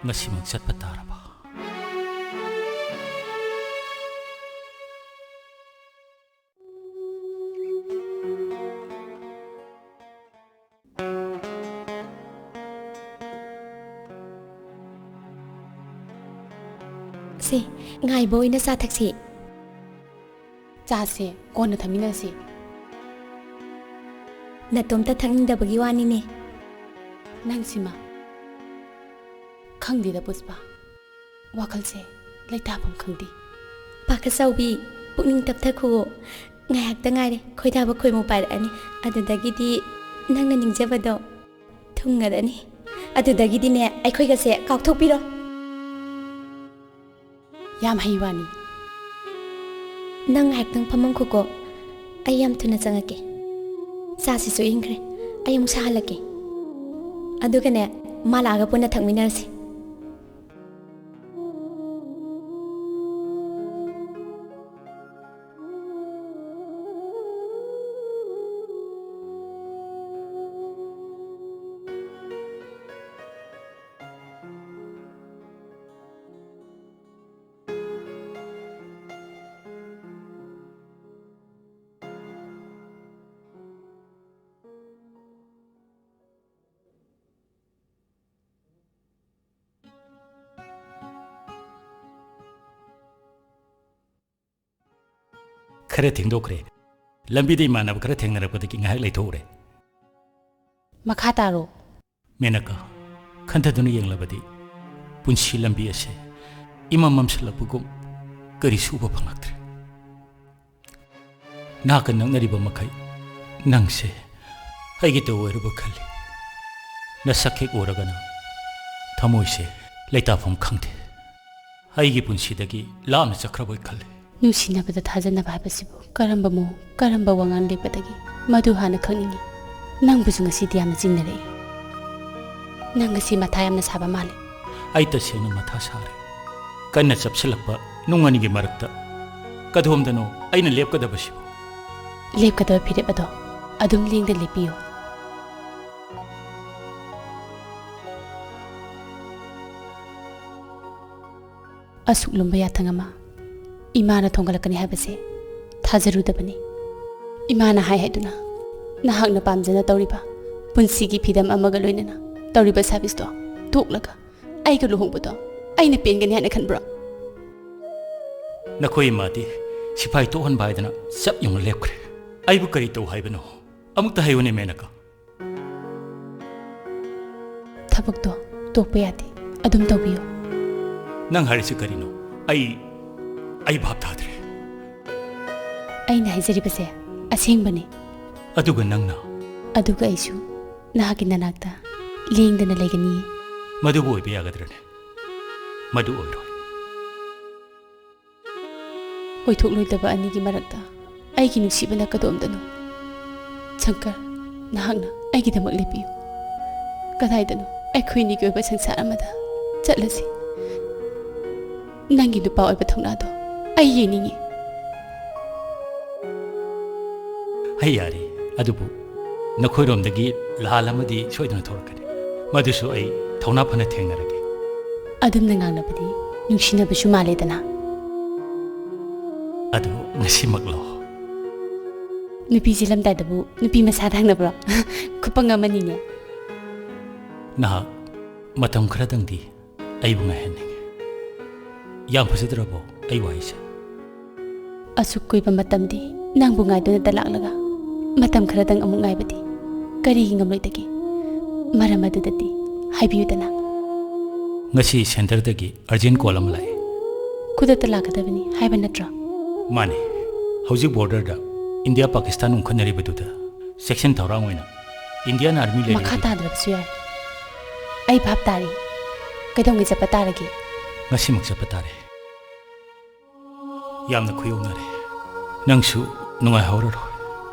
ꯉꯁꯤꯃꯛ ꯆꯠꯄ ꯇꯥꯔꯕ? ꯁꯦ, ꯉꯥꯏꯕ ꯑꯣꯏꯅ ꯆꯥ ꯊꯛꯁꯤ꯫ ꯆꯥꯁꯦ, ꯀꯣꯟꯅ ꯊꯛꯃꯤꯟꯅꯁꯤ꯫ ꯅꯇꯣꯝꯇ ꯊꯛꯅꯤꯡꯗꯕꯒꯤ ꯋꯥꯅꯤꯅꯦ꯫ ꯅꯪꯁꯤꯃ꯫ ꯈꯪꯗꯦꯗ ꯄꯨꯁꯄꯥ, ꯋꯥꯈꯜꯁꯦ ꯂꯩꯇꯥꯐꯝ ꯈꯪꯗꯦ꯫ ꯄꯥꯈꯠꯆꯥꯎꯕꯤ, ꯄꯨꯛꯅꯤꯡ ꯇꯞꯊꯈꯨꯑꯣ꯫ ꯉꯥꯏꯍꯥꯛꯇ ꯉꯥꯏꯔꯦ, ꯈꯣꯏꯗꯥꯕ ꯈꯣꯏꯃꯨ ꯄꯥꯏꯔꯛꯑꯅꯤ꯫ ꯑꯗꯨꯗꯒꯤꯗꯤ ꯅꯪꯅ ꯅꯤꯡꯖꯕꯗꯣ ꯊꯨꯡꯉꯔꯅꯤ꯫ ꯑꯗꯨꯗꯒꯤꯗꯤꯅꯦ, ꯑꯩꯈꯣꯏꯒꯁꯦ ꯀꯥꯎꯊꯣꯛꯄꯤꯔꯣ꯫ ꯌꯥꯝ ꯍꯩ ꯋꯥꯅꯤ꯫ ꯅꯪ ꯉꯥꯏꯍꯥꯛꯇꯪ ꯐꯝꯃꯝꯈꯣꯀꯣ, ꯑꯩ ꯌꯥꯝ ꯊꯨꯅ ꯆꯪꯉꯛꯀꯦ꯫ ꯆꯥꯁꯤꯁꯨ ꯏꯪꯈ꯭ꯔꯦ, ꯑꯩ ꯑꯃꯨꯛ ꯁꯥꯍꯜꯂꯛꯀꯦ꯫ ꯑꯗꯨꯒꯅꯦ, ꯃꯥ ꯂꯥꯛꯑꯒ ꯄꯨꯟꯅ ꯊꯛꯃꯤꯟꯅꯔꯁꯤ꯫ ꯈꯔ ꯊꯦꯡꯗꯣꯛꯈ꯭ꯔꯦ꯫ ꯂꯝꯕꯤꯗ ꯏꯃꯥꯟꯅꯕ ꯈꯔ ꯊꯦꯡꯅꯔꯛꯄꯗꯒꯤ ꯉꯥꯏꯍꯥꯛ ꯂꯩꯊꯣꯛꯎꯔꯦ꯫ ꯃꯈꯥ ꯇꯥꯔꯣ꯫ ꯃꯦꯅꯀꯥ, ꯈꯟꯊꯗꯨꯅ ꯌꯦꯡꯂꯕꯗꯤ ꯄꯨꯟꯁꯤ ꯂꯝꯕꯤ ꯑꯁꯦ ꯏꯃꯝ ꯃꯝꯁꯤꯜꯂꯛꯄꯒꯨꯝ ꯀꯔꯤꯁꯨ ꯎꯕ ꯐꯪꯂꯛꯇ꯭ꯔꯦ꯫ ꯅꯥꯀ ꯅꯛꯅꯔꯤꯕ ꯃꯈꯩ ꯅꯪꯁꯦ ꯑꯩꯒꯤꯇ ꯑꯣꯏꯔꯕ ꯈꯜꯂꯤ꯫ ꯅꯁꯛ ꯍꯦꯛ ꯎꯔꯒꯅ ꯊꯃꯣꯏꯁꯦ ꯂꯩꯇꯥꯐꯝ ꯈꯪꯗꯦ꯫ ꯑꯩꯒꯤ ꯄꯨꯟꯁꯤꯗꯒꯤ ꯂꯥꯞꯅ ꯆꯠꯈ꯭ꯔꯕꯣꯏ ꯈꯜꯂꯤ꯫ ꯅꯨꯡꯁꯤꯅꯕꯗ ꯊꯥꯖꯅꯕ ꯍꯥꯏꯕꯁꯤꯕꯨ ꯀꯔꯝꯕ ꯃꯑꯣꯡ, ꯀꯔꯝꯕ ꯋꯥꯉꯥꯡ ꯂꯦꯞꯄꯗꯒꯤ? ꯃꯗꯨ ꯍꯥꯟꯅ ꯈꯪꯅꯤꯡꯏ꯫ ꯅꯪꯕꯨꯁꯨ ꯉꯁꯤꯗꯤ ꯌꯥꯝꯅ ꯆꯤꯡꯅꯔꯛꯏ꯫ ꯅꯪ ꯉꯁꯤ ꯃꯊꯥ ꯌꯥꯝꯅ ꯁꯥꯕ ꯃꯥꯜꯂꯤ꯫ ꯑꯩ ꯇꯁꯦꯡꯅ ꯃꯊꯥ ꯁꯥꯔꯦ꯫ ꯀꯟꯅ ꯆꯞꯁꯤꯜꯂꯛꯄ ꯅꯨꯡ ꯑꯅꯤꯒꯤ ꯃꯔꯛꯇ ꯀꯗꯣꯝꯗꯅꯣ ꯑꯩꯅ ꯂꯦꯞꯀꯗꯕꯁꯤꯕꯨ? ꯂꯦꯞꯀꯗꯕ ꯐꯤꯔꯦꯞ ꯑꯗꯣ ꯑꯗꯨꯝ ꯂꯦꯡꯗ ꯂꯦꯞꯄꯤꯌꯨ꯫ ꯑꯁꯨꯛ ꯂꯨꯝꯕ ꯌꯥꯊꯪ ꯑꯃ ꯏꯃꯥꯅ ꯊꯣꯡꯒꯠꯂꯛꯀꯅꯤ ꯍꯥꯏꯕꯁꯦ ꯊꯥꯖꯔꯨꯗꯕꯅꯤ꯫ ꯏꯃꯥꯅ ꯍꯥꯏ ꯍꯥꯏꯗꯨꯅ ꯅꯍꯥꯛꯅ ꯄꯥꯝꯖꯅ ꯇꯧꯔꯤꯕ ꯄꯨꯟꯁꯤꯒꯤ ꯐꯤꯗꯝ ꯑꯃꯒ ꯂꯣꯏꯅꯅ ꯇꯧꯔꯤꯕ ꯁꯥꯔꯚꯤꯁꯇꯣ ꯇꯣꯛꯂꯒ ꯑꯩꯒ ꯂꯨꯍꯣꯡꯕꯗꯣ ꯑꯩꯅ ꯄꯦꯟꯒꯅꯤ ꯍꯥꯏꯅ ꯈꯟꯕ꯭ꯔꯣ? ꯅꯈꯣꯏ ꯏꯃꯥꯗꯤ ꯁꯤꯐꯥꯏ ꯇꯣꯛꯍꯟꯕ ꯍꯥꯏꯗꯅ ꯆꯞ ꯌꯨꯡꯅ ꯂꯦꯞꯈ꯭ꯔꯦ꯫ ꯑꯩꯕꯨ ꯀꯔꯤ ꯇꯧ ꯍꯥꯏꯕꯅꯣ? ꯑꯃꯨꯛꯇ ꯍꯥꯏꯌꯨꯅꯦ, ꯃꯦꯅꯀꯥ꯫ ꯊꯕꯛꯇꯣ ꯇꯣꯛꯄ ꯌꯥꯗꯦ꯫ ꯑꯗꯨꯝ ꯇꯧꯕꯤꯌꯨ꯫ ꯅꯪ ꯍꯥꯏꯔꯤꯁꯤ ꯀꯔꯤꯅꯣ? ꯑꯩ, ꯑꯩ ꯚꯥꯞ ꯇꯥꯗ꯭ꯔꯦ꯫ ꯑꯩꯅ ꯍꯥꯏꯖꯔꯤꯕꯁꯦ ꯑꯁꯦꯡꯕꯅꯤ꯫ ꯑꯗꯨꯒ ꯅꯪꯅ? ꯑꯗꯨꯒ ꯑꯩꯁꯨ ꯅꯍꯥꯛꯀꯤ ꯅꯅꯥꯛꯇ ꯂꯦꯡꯗꯅ ꯂꯩꯒꯅꯤꯌꯦ꯫ ꯃꯗꯨꯕꯨ ꯑꯣꯏꯕ ꯌꯥꯒꯗ꯭ꯔꯅꯦ? ꯃꯗꯨ ꯑꯣꯏꯔꯣꯏ꯫ ꯑꯣꯏꯊꯣꯛꯂꯣꯏꯗꯕ ꯑꯅꯤꯒꯤ ꯃꯔꯛꯇ ꯑꯩꯒꯤ ꯅꯨꯡꯁꯤꯕꯅ ꯀꯗꯣꯝꯗꯅꯣ? ꯁꯪꯀꯔ, ꯅꯍꯥꯛꯅ ꯑꯩꯒꯤꯗꯃꯛ ꯂꯦꯞꯄꯤꯌꯨ꯫ ꯀꯗꯥꯏꯗꯅꯣ ꯑꯩꯈꯣꯏꯅꯤꯒꯤ ꯑꯣꯏꯕ ꯁꯪꯁꯥꯔ ꯑꯃꯗ ꯆꯠꯂꯁꯤ꯫ ꯅꯪꯒꯤ ꯅꯨꯄꯥ ꯑꯣꯏꯕ ꯊꯧꯅꯥꯗꯣ ꯑꯩ ꯌꯦꯡꯅꯤꯡꯏ꯫ ꯑꯩ ꯌꯥꯔꯤ, ꯑꯗꯨꯕꯨ ꯅꯈꯣꯏꯔꯣꯝꯗꯒꯤ ꯂꯥꯜ ꯑꯃꯗꯤ ꯁꯣꯏꯗꯅ ꯊꯣꯛꯂꯛꯀꯅꯤ꯫ ꯃꯗꯨꯁꯨ ꯑꯩ ꯊꯧꯅꯥ ꯐꯅ ꯊꯦꯡꯅꯔꯒꯦ꯫ ꯑꯗꯨꯝꯅ ꯉꯥꯡꯅꯕꯗꯤ ꯅꯨꯡꯁꯤꯅꯕꯁꯨ ꯃꯥꯜꯂꯦꯗꯅ꯫ ꯑꯗꯨ ꯉꯁꯤꯃꯛꯂꯣ? ꯅꯨꯄꯤ ꯆꯦꯜꯂꯝꯗꯥꯏꯗꯕꯨ ꯅꯨꯄꯤ ꯃꯁꯥ ꯊꯪꯅꯕ꯭ꯔꯣ? ꯈꯨꯄꯪ ꯑꯃꯅꯤꯅꯦ꯫ ꯅꯍꯥꯛ ꯃꯇꯝ ꯈꯔꯗꯪꯗꯤ ꯑꯩꯕꯨ ꯉꯥꯏꯍꯟꯅꯤꯡꯉꯤ꯫ ꯌꯥꯝ ꯐꯖꯗ꯭ꯔꯕꯣ ꯑꯩ ꯋꯥꯍꯩꯁꯦ? ꯑꯁꯨꯛ ꯀꯨꯏꯕ ꯃꯇꯝꯗꯤ ꯅꯪꯕꯨ ꯉꯥꯏꯗꯨꯅꯇ ꯂꯥꯛꯂꯒ, ꯃꯇꯝ ꯈꯔꯗꯪ ꯑꯃꯨꯛ ꯉꯥꯏꯕꯗꯤ ꯀꯔꯤꯒꯤ ꯉꯝꯂꯣꯏꯗꯒꯦ? ꯃꯔꯝ ꯑꯗꯨꯗꯗꯤ ꯍꯥꯏꯕꯤꯌꯨꯗꯅ꯫ ꯉꯁꯤ ꯁꯦꯟꯇꯔꯗꯒꯤ ꯑꯔꯖꯦꯟ ꯀꯣꯜ ꯑꯃ ꯂꯥꯛꯏ꯫ ꯈꯨꯗꯛꯇ ꯂꯥꯛꯀꯗꯕꯅꯤ ꯍꯥꯏꯕ ꯅꯠꯇ꯭ꯔꯣ? ꯃꯥꯅꯤ꯫ ꯍꯧꯖꯤꯛ ꯕꯣꯔꯗꯔꯗ ꯏꯟꯗꯤꯌꯥ ꯄꯥꯀꯤꯁꯇꯥꯟ ꯎꯪꯈꯠꯅꯔꯤꯕꯗꯨꯗ ꯆꯦꯛꯁꯤꯟ ꯊꯧꯔꯥꯡ ꯑꯣꯏꯅ ꯏꯟꯗꯤꯌꯥꯟ ꯑꯥꯔꯃꯤ ꯂꯩꯔꯤ꯫ ꯃꯈꯥ ꯇꯥꯗ꯭ꯔꯕꯁꯨ ꯌꯥꯏ꯫ ꯑꯩ ꯚꯥꯞ ꯇꯥꯔꯦ꯫ ꯀꯩꯗꯧꯉꯩ ꯆꯠꯄ ꯇꯥꯔꯒꯦ? ꯉꯁꯤꯃꯛ ꯆꯠꯄ ꯇꯥꯔꯦ꯫ ꯌꯥꯝꯅ ꯈꯨꯌꯧꯅꯔꯦ꯫ ꯅꯪꯁꯨ ꯅꯨꯡꯉꯥꯏꯍꯧꯔꯔꯣꯏ꯫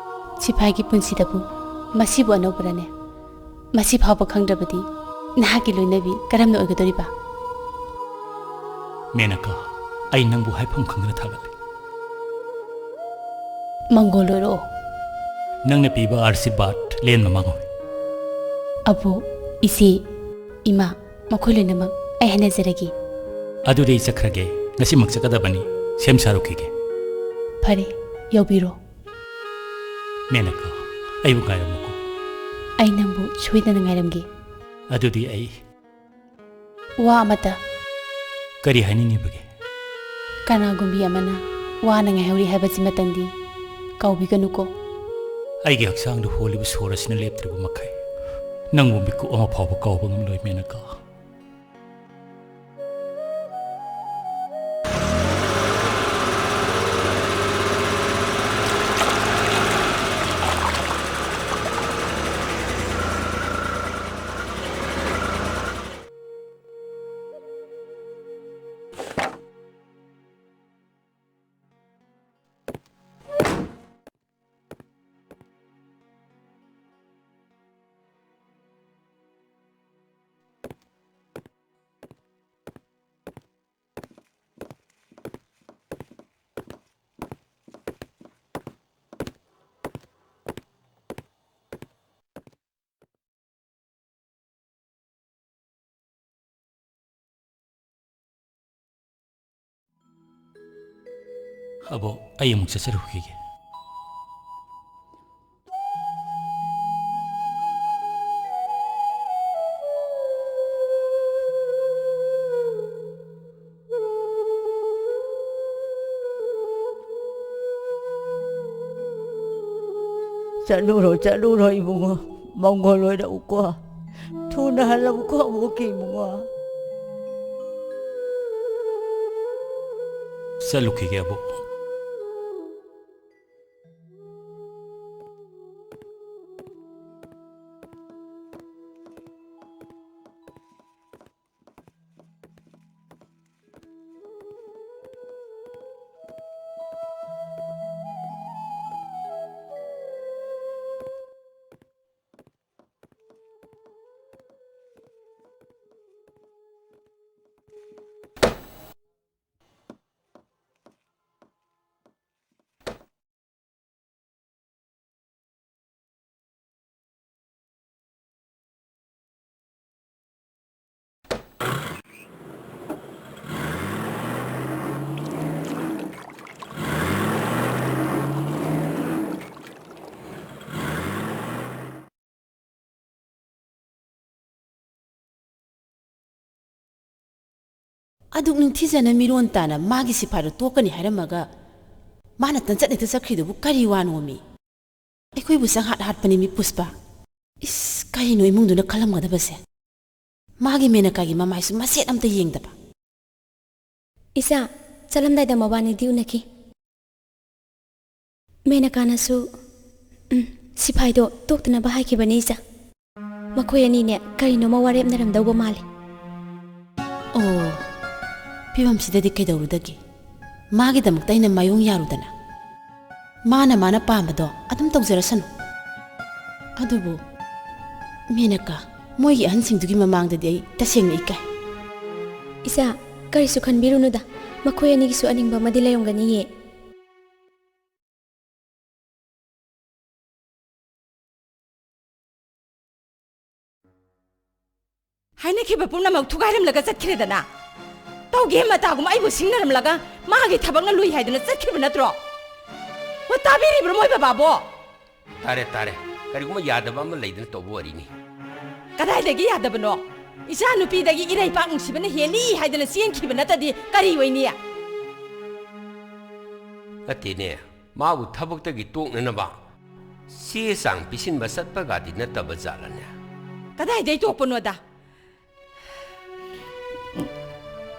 ꯁꯤꯐꯥꯏꯒꯤ ꯄꯨꯟꯁꯤꯗꯕꯨ ꯃꯁꯤꯕꯨ ꯑꯅꯧꯕꯔꯅꯦ? ꯃꯁꯤ ꯐꯥꯎꯕ ꯈꯪꯗ꯭ꯔꯕꯗꯤ ꯅꯍꯥꯛꯀꯤ ꯂꯣꯏꯅꯕꯤ ꯀꯔꯝꯅ ꯑꯣꯏꯒꯗꯧꯔꯤꯕ? ꯃꯦꯅꯀꯥ, ꯑꯩ ꯅꯪꯕꯨ ꯍꯥꯏꯐꯝ ꯈꯪꯗꯅ ꯊꯥꯒꯠꯂꯤ꯫ ꯃꯪꯒꯣꯜ ꯑꯣꯏꯔꯛꯑꯣ꯫ ꯅꯪꯅ ꯄꯤꯕ ꯑꯥꯔꯁꯤꯕꯥꯗ ꯂꯦꯟꯕ ꯃꯥꯡꯉꯣꯏ꯫ ꯑꯕꯣꯛ, ꯏꯆꯦ, ꯏꯃꯥ, ꯃꯈꯣꯏ ꯂꯣꯏꯅꯃꯛ ꯑꯩ ꯍꯥꯏꯅꯖꯔꯒꯦ꯫ ꯑꯗꯨꯗꯤ ꯑꯩ ꯆꯠꯈ꯭ꯔꯒꯦ꯫ ꯉꯁꯤꯃꯛ ꯆꯠꯀꯗꯕꯅꯤ꯫ ꯁꯦꯝ ꯁꯥꯔꯨꯈꯤꯒꯦ꯫ ꯐꯔꯦ, ꯌꯧꯕꯤꯔꯣ꯫ ꯃꯦꯅꯀꯥ, ꯑꯩꯕꯨ ꯉꯥꯏꯔꯝꯃꯨꯀꯣ꯫ ꯑꯩ ꯅꯪꯕꯨ ꯁꯣꯏꯗꯅ ꯉꯥꯏꯔꯝꯒꯦ꯫ ꯑꯗꯨꯗꯤ ꯑꯩ ꯋꯥ ꯑꯃꯇ꯫ ꯀꯔꯤ ꯍꯥꯏꯅꯤꯡꯉꯤꯕꯒꯦ? ꯀꯅꯥꯒꯨꯝꯕꯤ ꯑꯃꯅ ꯋꯥꯅ ꯉꯥꯏꯍꯧꯔꯤ ꯍꯥꯏꯕꯁꯤꯃꯇꯪꯗꯤ ꯀꯥꯎꯕꯤꯒꯅꯨꯀꯣ꯫ ꯑꯩꯒꯤ ꯍꯛꯆꯥꯡꯗ ꯍꯣꯜꯂꯤꯕ ꯁꯣꯔ ꯑꯁꯤꯅ ꯂꯦꯞꯇ꯭ꯔꯤꯕ ꯃꯈꯩ, ꯅꯪꯕꯨ ꯃꯤꯀꯨꯞ ꯑꯃ ꯐꯥꯎꯕ ꯀꯥꯎꯕ ꯉꯝꯂꯣꯏ, ꯃꯦꯅꯀꯥ꯫ ꯑꯕꯣꯛ, ꯑꯩ ꯑꯃꯨꯛ ꯆꯠꯆꯔꯨꯈꯤꯒꯦ꯫ ꯆꯠꯂꯨꯔꯣ, ꯆꯠꯂꯨꯔꯣ ꯏꯕꯨꯡꯉꯣ, ꯃꯪꯒꯣꯜ ꯑꯣꯏꯔꯛꯎꯀꯣ꯫ ꯊꯨꯅ ꯍꯜꯂꯛꯎꯀꯣ ꯑꯕꯣꯛꯀꯤ ꯏꯕꯨꯡꯉꯣ꯫ ꯆꯠꯂꯨꯈꯤꯒꯦ ꯑꯕꯣꯛ꯫ ꯑꯗꯨꯛ ꯅꯤꯡꯊꯤꯖꯅ ꯃꯤꯔꯣꯟ ꯇꯥꯅ ꯃꯥꯒꯤ ꯁꯤꯐꯥꯏꯗꯣ ꯇꯣꯛꯀꯅꯤ ꯍꯥꯏꯔꯝꯃꯒ ꯃꯥꯅ ꯇꯟꯆꯠ ꯍꯦꯛꯇ ꯆꯠꯈ꯭ꯔꯤꯗꯨꯕꯨ ꯀꯔꯤ ꯋꯥꯅꯣꯃꯤ? ꯑꯩꯈꯣꯏꯕꯨ ꯆꯪꯍꯥꯠ ꯍꯥꯠꯄꯅꯤ ꯃꯤ ꯄꯨꯁꯄꯥ꯫ ꯏꯁ, ꯀꯔꯤꯅꯣ ꯏꯃꯨꯡꯗꯨꯅ ꯈꯜꯂꯝꯒꯗꯕꯁꯦ? ꯃꯥꯒꯤ ꯃꯦꯅꯀꯥꯒꯤ ꯃꯃꯥꯏꯁꯨ ꯃꯆꯦꯠ ꯑꯝꯇ ꯌꯦꯡꯗꯕ꯫ ꯏꯆꯥ, ꯆꯠꯂꯝꯗꯥꯏꯗ ꯃꯕꯥꯅꯤꯗꯤ ꯎꯅꯈꯤ꯫ ꯃꯦꯅꯀꯥꯅꯁꯨ, ꯎꯝ, ꯁꯤꯐꯥꯏꯗꯣ ꯇꯣꯛꯇꯅꯕ ꯍꯥꯏꯈꯤꯕꯅꯤ ꯏꯆꯥ꯫ ꯃꯈꯣꯏ ꯑꯅꯤꯅꯦ ꯀꯔꯤꯅꯣꯃ ꯋꯥꯔꯦꯞꯅꯔꯝꯗꯧꯕ ꯃꯥꯜꯂꯤ꯫ ꯑꯣ, ꯐꯤꯕꯝꯁꯤꯗꯗꯤ ꯀꯩꯗꯧꯔꯨꯗꯒꯦ? ꯃꯥꯒꯤꯗꯃꯛꯇ ꯑꯩꯅ ꯃꯥꯌꯣꯡ ꯌꯥꯔꯨꯗꯅ꯫ ꯃꯥꯅ ꯃꯥꯅ ꯄꯥꯝꯕꯗꯣ ꯑꯗꯨꯝ ꯇꯧꯖꯔꯁꯅꯨ꯫ ꯑꯗꯨꯕꯨ ꯃꯦꯅꯀꯥ, ꯃꯣꯏꯒꯤ ꯑꯍꯟꯁꯤꯡꯗꯨꯒꯤ ꯃꯃꯥꯡꯗꯗꯤ ꯑꯩ ꯇꯁꯦꯡꯅ ꯏꯀꯥꯏ꯫ ꯏꯆꯥ, ꯀꯔꯤꯁꯨ ꯈꯟꯕꯤꯔꯨꯅꯨꯗ, ꯃꯈꯣꯏ ꯑꯅꯤꯒꯤꯁꯨ ꯑꯅꯤꯡꯕ ꯑꯃꯗꯤ ꯂꯩꯔꯝꯒꯅꯤꯌꯦ꯫ ꯍꯥꯏꯅꯈꯤꯕ ꯄꯨꯝꯅꯃꯛ ꯊꯨꯒꯥꯏꯔꯝꯂꯒ ꯆꯠꯈ꯭ꯔꯦꯗꯅ꯫ ꯇꯧꯒꯦ ꯃꯇꯥꯒꯨꯝ ꯑꯩꯕꯨ ꯁꯤꯡꯅꯔꯝꯂꯒ ꯃꯥꯒꯤ ꯊꯕꯛꯅ ꯂꯨꯏ ꯍꯥꯏꯗꯅ ꯆꯠꯈꯤꯕ ꯅꯠꯇ꯭ꯔꯣ? ꯃ ꯇꯥꯕꯤꯔꯤꯕ꯭ꯔꯣ ꯃꯣꯏ ꯕꯕꯥꯕꯣ? ꯇꯥꯔꯦ, ꯇꯥꯔꯦ꯫ ꯀꯔꯤꯒꯨꯝꯕ ꯌꯥꯗꯕ ꯑꯃ ꯂꯩꯗꯅ ꯇꯧꯕ ꯋꯥꯔꯤꯅꯤ꯫ ꯀꯗꯥꯏꯗꯒꯤ ꯌꯥꯗꯕꯅꯣ? ꯏꯆꯥ ꯅꯨꯄꯤꯗꯒꯤ ꯏꯔꯩꯄꯥꯛ ꯅꯨꯡꯁꯤꯕꯅ ꯍꯦꯜꯂꯤ ꯍꯥꯏꯗꯅ ꯆꯦꯟꯈꯤꯕ ꯅꯠꯇꯗꯤ ꯀꯔꯤ ꯑꯣꯏꯅꯤ? ꯅꯠꯇꯦꯅꯦ, ꯃꯥꯕꯨ ꯊꯕꯛꯇꯒꯤ ꯇꯣꯛꯅꯅꯕ ꯆꯦ ꯆꯥꯡ ꯄꯤꯁꯤꯟꯕ ꯆꯠꯄꯒꯗꯤ ꯅꯠꯇꯕ ꯖꯥꯠꯂꯅꯦ? ꯀꯗꯥꯏꯗꯩ ꯇꯣꯛꯄꯅꯣꯗ?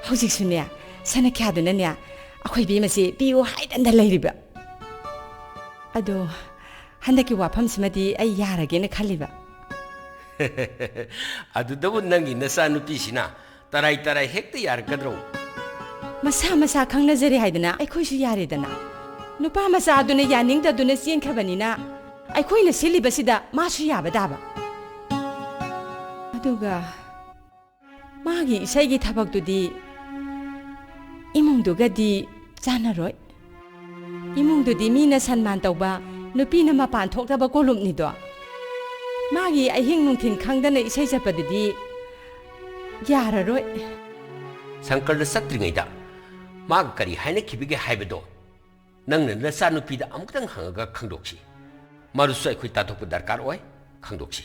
ꯍꯧꯖꯤꯛꯁꯨꯅꯦ, ꯁꯅꯈ꯭ꯌꯥꯗꯨꯅꯅꯦ, ꯑꯩꯈꯣꯏ ꯏꯕꯦꯝꯃꯁꯤ ꯄꯤꯌꯨ ꯍꯥꯏꯗꯅ ꯂꯩꯔꯤꯕ꯫ ꯑꯗꯣ ꯍꯟꯗꯛꯀꯤ ꯋꯥꯐꯝꯁꯤꯃꯗꯤ ꯑꯩ ꯌꯥꯔꯒꯦꯅ ꯈꯜꯂꯤꯕ꯫ ꯑꯗꯨꯗꯕꯨ ꯅꯪꯒꯤ ꯅꯆꯥꯅꯨꯄꯤꯁꯤꯅ ꯇꯔꯥꯏ ꯇꯔꯥꯏ ꯍꯦꯛꯇ ꯌꯥꯔꯛꯀꯗ꯭ꯔꯣ? ꯃꯁꯥ ꯃꯁꯥ ꯈꯪꯅꯖꯔꯦ ꯍꯥꯏꯗꯅ ꯑꯩꯈꯣꯏꯁꯨ ꯌꯥꯔꯦꯗꯅ꯫ ꯅꯨꯄꯥ ꯃꯆꯥ ꯑꯗꯨꯅ ꯌꯥꯅꯤꯡꯗꯗꯨꯅ ꯆꯦꯟꯈ꯭ꯔꯕꯅꯤꯅ ꯑꯩꯈꯣꯏꯅ ꯁꯤꯜꯂꯤꯕꯁꯤꯗ ꯃꯥꯁꯨ ꯌꯥꯕ ꯇꯥꯕ꯫ ꯑꯗꯨꯒ ꯃꯥꯒꯤ ꯏꯁꯩꯒꯤ ꯊꯕꯛꯇꯨꯗꯤ ꯏꯃꯨꯡꯗꯨꯒꯗꯤ ꯆꯥꯟꯅꯔꯣꯏ꯫ ꯏꯃꯨꯡꯗꯨꯗꯤ ꯃꯤꯅ ꯁꯟꯃꯥꯟ ꯇꯧꯕ, ꯅꯨꯄꯤꯅ ꯃꯄꯥꯟ ꯊꯣꯛꯇꯕ ꯀꯣꯂꯨꯞꯅꯤꯗꯣ꯫ ꯃꯥꯒꯤ ꯑꯍꯤꯡ ꯅꯨꯡꯊꯤꯜ ꯈꯪꯗꯅ ꯏꯁꯩ ꯆꯠꯄꯗꯨꯗꯤ ꯌꯥꯔꯔꯣꯏ꯫ ꯁꯪꯀꯔꯗ ꯆꯠꯇ꯭ꯔꯤꯉꯩꯗ ꯃꯥꯒ ꯀꯔꯤ ꯍꯥꯏꯅꯈꯤꯕꯒꯦ ꯍꯥꯏꯕꯗꯣ ꯅꯪꯅ ꯅꯆꯥꯅꯨꯄꯤꯗ ꯑꯃꯨꯛꯇꯪ ꯍꯪꯉꯒ ꯈꯪꯗꯣꯛꯁꯤ꯫ ꯃꯗꯨꯁꯨ ꯑꯩꯈꯣꯏ ꯇꯥꯊꯣꯛꯄ ꯗꯔꯀꯥꯔ ꯑꯣꯏ꯫ ꯈꯪꯗꯣꯛꯁꯤ꯫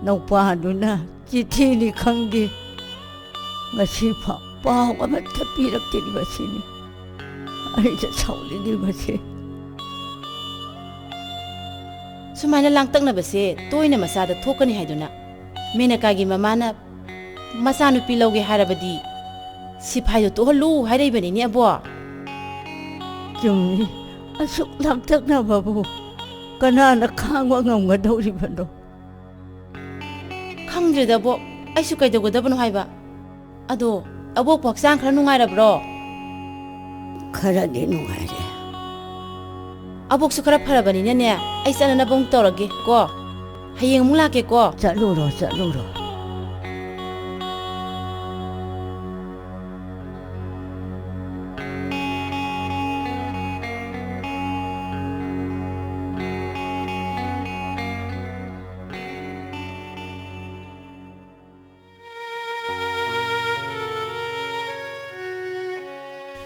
ꯅꯧꯄꯥꯗꯨꯅ ꯆꯤꯊꯤꯅꯤ ꯈꯪꯗꯦ, ꯉꯁꯤꯐꯥꯎ ꯄꯥꯎ ꯑꯃꯠꯇ ꯄꯤꯔꯛꯇ꯭ꯔꯤꯕꯁꯤꯅꯤ ꯑꯩꯅ ꯁꯥꯎꯅꯤꯡꯉꯤꯕꯁꯦ꯫ ꯁꯨꯃꯥꯏꯅ ꯂꯥꯡꯇꯛꯅꯕꯁꯦ ꯇꯣꯏꯅ ꯃꯆꯥꯗ ꯊꯣꯛꯀꯅꯤ ꯍꯥꯏꯗꯨꯅ ꯃꯦꯅꯀꯥꯒꯤ ꯃꯃꯥꯅ ꯃꯆꯥꯅꯨꯄꯤ ꯂꯧꯒꯦ ꯍꯥꯏꯔꯕꯗꯤ ꯁꯤꯐꯥꯏꯗꯣ ꯇꯣꯛꯍꯜꯂꯨ ꯍꯥꯏꯔꯛꯏꯕꯅꯤꯅꯦ, ꯑꯕꯣ꯫ ꯆꯨꯝꯃꯤ, ꯑꯁꯨꯛ ꯂꯥꯡꯇꯛꯅꯕꯕꯨ ꯀꯅꯥꯅ ꯈꯥꯡꯕ ꯉꯝꯒꯗꯧꯔꯤꯕꯅꯣ? ꯈꯪꯗ꯭ꯔꯦꯗ, ꯑꯕꯣꯛ, ꯑꯩꯁꯨ ꯀꯩꯗꯧꯒꯗꯕꯅꯣ ꯍꯥꯏꯕ꯫ ꯑꯗꯣ, ꯑꯕꯣꯛꯄꯨ ꯍꯛꯆꯥꯡ ꯈꯔ ꯅꯨꯡꯉꯥꯏꯔꯕ꯭ꯔꯣ? ꯈꯔꯗꯤ ꯅꯨꯡꯉꯥꯏꯔꯦ꯫ ꯑꯕꯣꯛꯁꯨ ꯈꯔ ꯐꯔꯕꯅꯤꯅꯅꯦ, ꯑꯩ ꯆꯠꯅꯅꯕ ꯑꯃꯨꯛ ꯇꯧꯔꯒꯦ ꯀꯣ꯫ ꯍꯌꯦꯡ ꯑꯃꯨꯛ ꯂꯥꯛꯀꯦꯀꯣ꯫ ꯆꯠꯂꯨꯔꯣ, ꯆꯠꯂꯨꯔꯣ꯫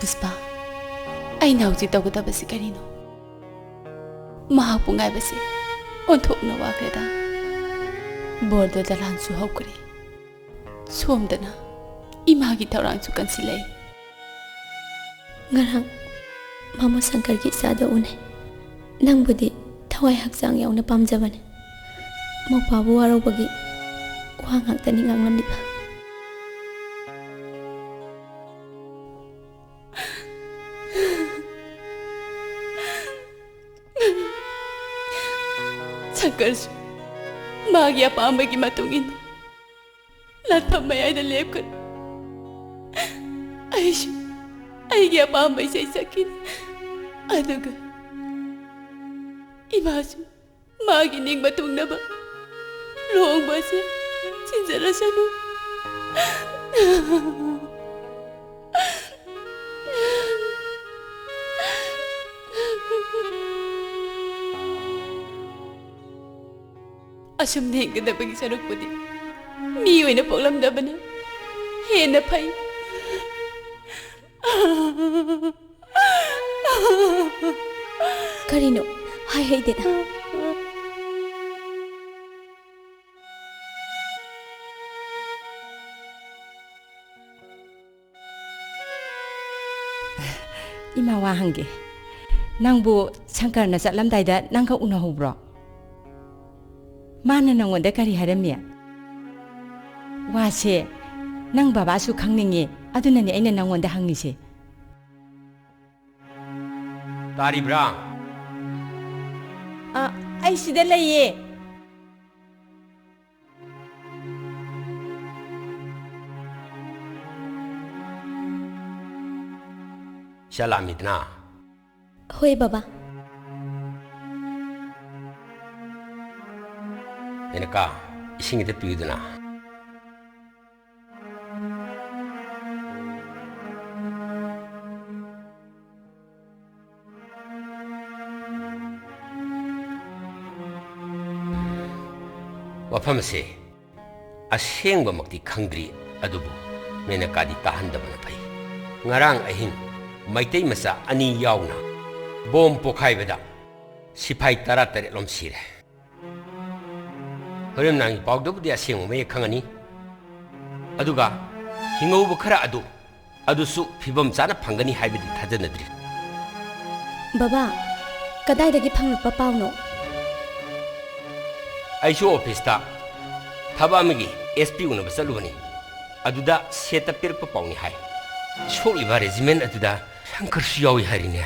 ꯄꯨꯁꯄꯥ, ꯑꯩꯅ ꯍꯧꯖꯤꯛ ꯇꯧꯒꯗꯕꯁꯤ ꯀꯔꯤꯅꯣ? ꯃꯍꯥꯛꯄꯨ ꯉꯥꯏꯕꯁꯦ ꯑꯣꯟꯊꯣꯛꯅ ꯋꯥꯈ꯭ꯔꯦꯗ꯫ ꯕꯣꯔꯗ ꯗꯂꯥꯟꯁꯨ ꯍꯧꯈ꯭ꯔꯦ꯫ ꯁꯣꯝꯗꯅ ꯏꯃꯥꯒꯤ ꯊꯧꯔꯥꯡꯁꯨ ꯀꯟꯁꯤꯜꯂꯛꯏ꯫ ꯉꯔꯥꯡ ꯃꯃꯥ ꯁꯪꯀꯔꯒꯤ ꯏꯆꯥꯗ ꯎꯅꯩ꯫ ꯅꯪꯕꯨꯗꯤ ꯊꯋꯥꯏ ꯍꯛꯆꯥꯡ ꯌꯥꯎꯅ ꯄꯥꯝꯖꯕꯅꯤ꯫ ꯃꯧꯄꯥꯕꯨ ꯋꯥꯔꯧꯕꯒꯤ ꯋꯥ ꯉꯥꯛꯇꯅꯤ ꯉꯥꯡꯂꯝꯂꯤꯕ꯫ ꯁꯪꯀꯔꯁꯨ ꯃꯥꯒꯤ ꯑꯄꯥꯝꯕꯒꯤ ꯃꯇꯨꯡ ꯏꯟꯅ ꯂꯥꯟꯐꯝ ꯃꯌꯥꯏꯗ ꯂꯦꯞꯈ꯭ꯔꯦ꯫ ꯑꯩꯁꯨ ꯑꯩꯒꯤ ꯑꯄꯥꯝꯕ ꯏꯁꯩ ꯁꯛꯈꯤꯅꯤ꯫ ꯑꯗꯨꯒ ꯏꯃꯥꯁꯨ ꯃꯥꯒꯤ ꯅꯤꯡꯕ ꯊꯨꯡꯅꯕ ꯂꯨꯍꯣꯡꯕ ꯑꯁꯤ ꯁꯤꯟꯖꯔꯁꯅꯨ꯫ ꯑꯁꯨꯝꯅ ꯍꯤꯡꯒꯗꯕꯒꯤ ꯁꯔꯨꯛꯄꯨꯗꯤ ꯃꯤ ꯑꯣꯏꯅ ꯄꯣꯛꯂꯝꯗꯕꯅ ꯍꯦꯟꯅ ꯐꯩ꯫ ꯀꯔꯤꯅꯣ? ꯍꯥꯏ ꯍꯩꯗꯦꯅ꯫ ꯋꯥ ꯍꯪꯒꯦ꯫ ꯅꯪꯕꯨ ꯁꯪꯀꯔꯅ ꯆꯠꯂꯝꯗꯥꯏꯗ ꯅꯪꯒ ꯎꯅꯍꯧꯕ꯭ꯔꯣ? ꯃꯥꯅ ꯅꯪꯉꯣꯟꯗ ꯀꯔꯤ ꯍꯥꯏꯔꯝꯃꯤ? ꯋꯥꯁꯦ ꯅꯪ ꯕꯕꯥꯁꯨ ꯈꯪꯅꯤꯡꯉꯤ, ꯑꯗꯨꯅꯅꯦ ꯑꯩꯅ ꯅꯪꯉꯣꯟꯗ ꯍꯪꯉꯤꯁꯦ꯫ ꯇꯥꯔꯤꯕ꯭ꯔꯥ? ꯑ, ꯑꯩ ꯁꯤꯗ ꯂꯩꯌꯦ꯫ ꯏꯆꯥ ꯂꯥꯛꯑꯝꯃꯤꯗꯅ? ꯍꯣꯏ, ꯕꯕꯥ꯫ ꯃꯦꯅꯀꯥ, ꯏꯁꯤꯡ ꯈꯤꯇ ꯄꯤꯌꯨꯗꯅ꯫ ꯋꯥꯐꯝ ꯑꯁꯤ ꯑꯁꯦꯡꯕꯃꯛꯇꯤ ꯈꯪꯗ꯭ꯔꯤ, ꯑꯗꯨꯕꯨ ꯃꯦꯅꯀꯥꯗꯤ ꯇꯥꯍꯟꯗꯕꯅ ꯐꯩ꯫ ꯉꯔꯥꯡ ꯑꯍꯤꯡ ꯃꯩꯇꯩ ꯃꯆꯥ ꯑꯅꯤ ꯌꯥꯎꯅ ꯕꯣꯝ ꯄꯣꯈꯥꯏꯕꯗ ꯁꯤꯐꯥꯏ ꯇꯔꯥꯇꯔꯦꯠ ꯂꯣꯝ ꯁꯤꯔꯦ꯫ ꯍꯣꯔꯦꯟ ꯅꯨꯡꯗꯥꯡꯒꯤ ꯄꯥꯎꯗꯕꯨꯗꯤ ꯑꯁꯦꯡꯕ ꯃꯌꯦꯛ ꯈꯪꯉꯅꯤ꯫ ꯑꯗꯨꯒ ꯍꯤꯡꯍꯧꯕ ꯈꯔ ꯑꯗꯨ, ꯑꯗꯨꯁꯨ ꯐꯤꯕꯝ ꯆꯥꯅ ꯐꯪꯒꯅꯤ ꯍꯥꯏꯕꯗꯤ ꯊꯥꯖꯅꯗ꯭ꯔꯤ꯫ ꯕꯕꯥ, ꯀꯗꯥꯏꯗꯒꯤ ꯐꯪꯂꯛꯄ ꯄꯥꯎꯅꯣ? ꯑꯩꯁꯨ ꯑꯣꯐꯤꯁꯇ ꯊꯕꯛ ꯑꯃꯒꯤ ꯑꯦꯁ ꯄꯤ ꯎꯅꯕ ꯆꯠꯂꯨꯕꯅꯤ꯫ ꯑꯗꯨꯗ ꯁꯦꯠꯇ ꯄꯤꯔꯛꯄ ꯄꯥꯎꯅꯤ ꯍꯥꯏ꯫ ꯁꯣꯛꯂꯤꯕ ꯔꯦꯖꯤꯃꯦꯟ ꯑꯗꯨꯗ ꯁꯪꯀꯔꯁꯨ ꯌꯥꯎꯏ ꯍꯥꯏꯔꯤꯅꯦ꯫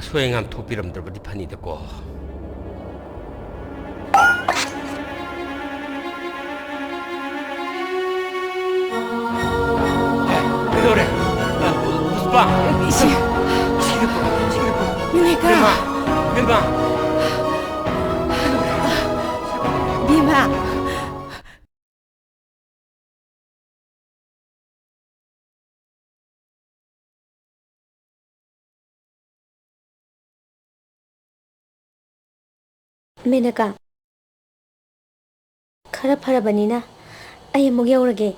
ꯑꯁꯣꯏ ꯑꯉꯥꯝ ꯊꯣꯛꯄꯤꯔꯝꯗ꯭ꯔꯕꯗꯤ ꯐꯅꯤꯗꯀꯣ꯫ ꯀꯩꯗꯧꯔꯦ? ꯄꯨꯁꯄꯥ! ꯏꯆꯦ! ꯏꯆꯦ! ꯏꯆꯦ! ꯃꯦꯅꯀꯥ! ꯕꯦꯝꯃ! ꯕꯦꯝꯃ! ꯕꯦꯝꯃ! ꯃꯦꯅꯀꯥ, ꯈꯔ ꯐꯔꯕꯅꯤꯅ ꯑꯩ ꯑꯃꯨꯛ ꯌꯧꯔꯒꯦ꯫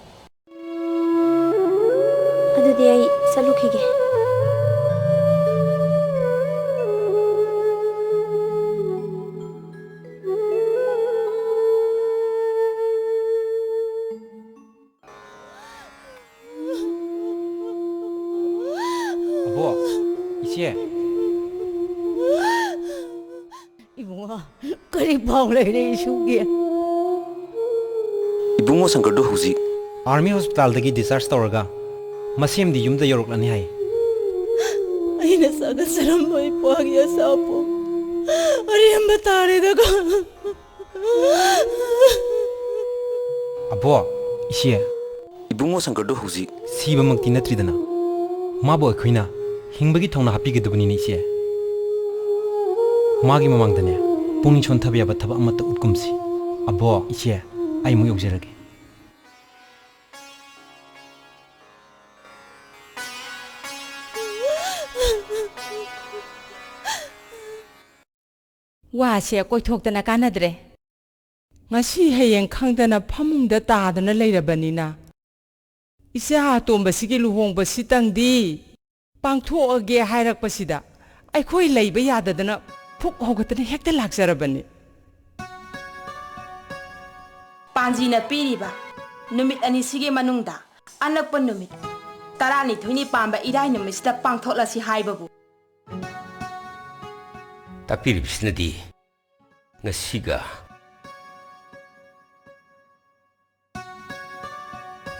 ꯑꯗꯨꯗꯤ ꯑꯩ ꯆꯠꯂꯨꯈꯤꯒꯦ꯫ ꯕꯣ, ꯏꯆꯦ꯫ ꯏꯕꯨꯡꯉꯣ, ꯀꯔꯤ ꯄꯥꯎ ꯂꯩꯔꯦ ꯏꯁꯨꯒꯤ? ꯏꯕꯨꯡꯉꯣ ꯁꯪꯀꯔꯗꯨ ꯍꯧꯖꯤꯛ ꯑꯥꯔꯃꯤ ꯍꯣꯁꯄꯤꯇꯥꯜꯗꯒꯤ ꯗꯤꯁꯆꯥꯔꯖ ꯇꯧꯔꯒ ꯃꯁꯦꯝꯗꯤ ꯌꯨꯝꯗ ꯌꯧꯔꯛꯂꯅꯤ ꯍꯥꯏ꯫ ꯑꯩꯅ ꯆꯥꯒꯠꯆꯔꯝꯕ ꯏꯄ꯭ꯋꯥꯒꯤ ꯑꯆꯥꯄꯣꯠ ꯑꯔꯦꯝꯕ ꯇꯥꯔꯦꯗꯀꯣ꯫ ꯑꯕꯣ, ꯏꯆꯦ꯫ ꯏꯕꯨꯡꯉꯣ ꯁꯪꯀꯔꯗꯨ ꯍꯧꯖꯤꯛ ꯁꯤꯕꯃꯛꯇꯤ ꯅꯠꯇ꯭ꯔꯤꯗꯅ, ꯃꯥꯕꯨ ꯑꯩꯈꯣꯏꯅ ꯍꯤꯡꯕꯒꯤ ꯊꯧꯅꯥ ꯍꯥꯞꯄꯤꯒꯗꯕꯅꯤꯅꯦ, ꯏꯆꯦ꯫ ꯃꯥꯒꯤ ꯃꯃꯥꯡꯗꯅꯦ, ꯄꯨꯛꯅꯤꯡ ꯁꯣꯟꯊꯕ ꯌꯥꯕ ꯊꯕꯛ ꯑꯃꯠꯇ ꯎꯠꯀꯨꯝꯁꯤ꯫ ꯑꯕꯣ, ꯏꯆꯦ, ꯑꯩ ꯑꯃꯨꯛ ꯌꯧꯖꯔꯒꯦ꯫ ꯋꯥꯁꯦ ꯀꯣꯏꯊꯣꯛꯇꯅ ꯀꯥꯟꯅꯗ꯭ꯔꯦ꯫ ꯉꯁꯤ ꯍꯌꯦꯡ ꯈꯪꯗꯅ ꯐꯃꯨꯡꯗ ꯇꯥꯗꯨꯅ ꯂꯩꯔꯕꯅꯤꯅ, ꯏꯆꯥ ꯑꯇꯣꯝꯕꯁꯤꯒꯤ ꯂꯨꯍꯣꯡꯕꯁꯤꯇꯪꯗꯤ ꯄꯥꯡꯊꯣꯛꯑꯒꯦ ꯍꯥꯏꯔꯛꯄꯁꯤꯗ, ꯑꯩꯈꯣꯏ ꯂꯩꯕ ꯌꯥꯗꯗꯅ ꯐꯨꯛ ꯍꯧꯒꯠꯇꯅ ꯍꯦꯛꯇ ꯂꯥꯛꯆꯔꯕꯅꯤ꯫ ꯄꯥꯟꯖꯤꯅ ꯄꯤꯔꯤꯕ ꯅꯨꯃꯤꯠ ꯑꯅꯤꯁꯤꯒꯤ ꯃꯅꯨꯡꯗ, ꯑꯅꯛꯄ ꯅꯨꯃꯤꯠ ꯇꯔꯥꯅꯤꯊꯣꯏꯅꯤ ꯄꯥꯟꯕ ꯏꯔꯥꯏ ꯅꯨꯃꯤꯠꯁꯤꯗ ꯄꯥꯡꯊꯣꯛꯂꯁꯤ ꯍꯥꯏꯕꯕꯨ꯫ ꯇꯥꯛꯄꯤꯔꯤꯕꯁꯤꯅꯗꯤ ꯉꯁꯤꯒ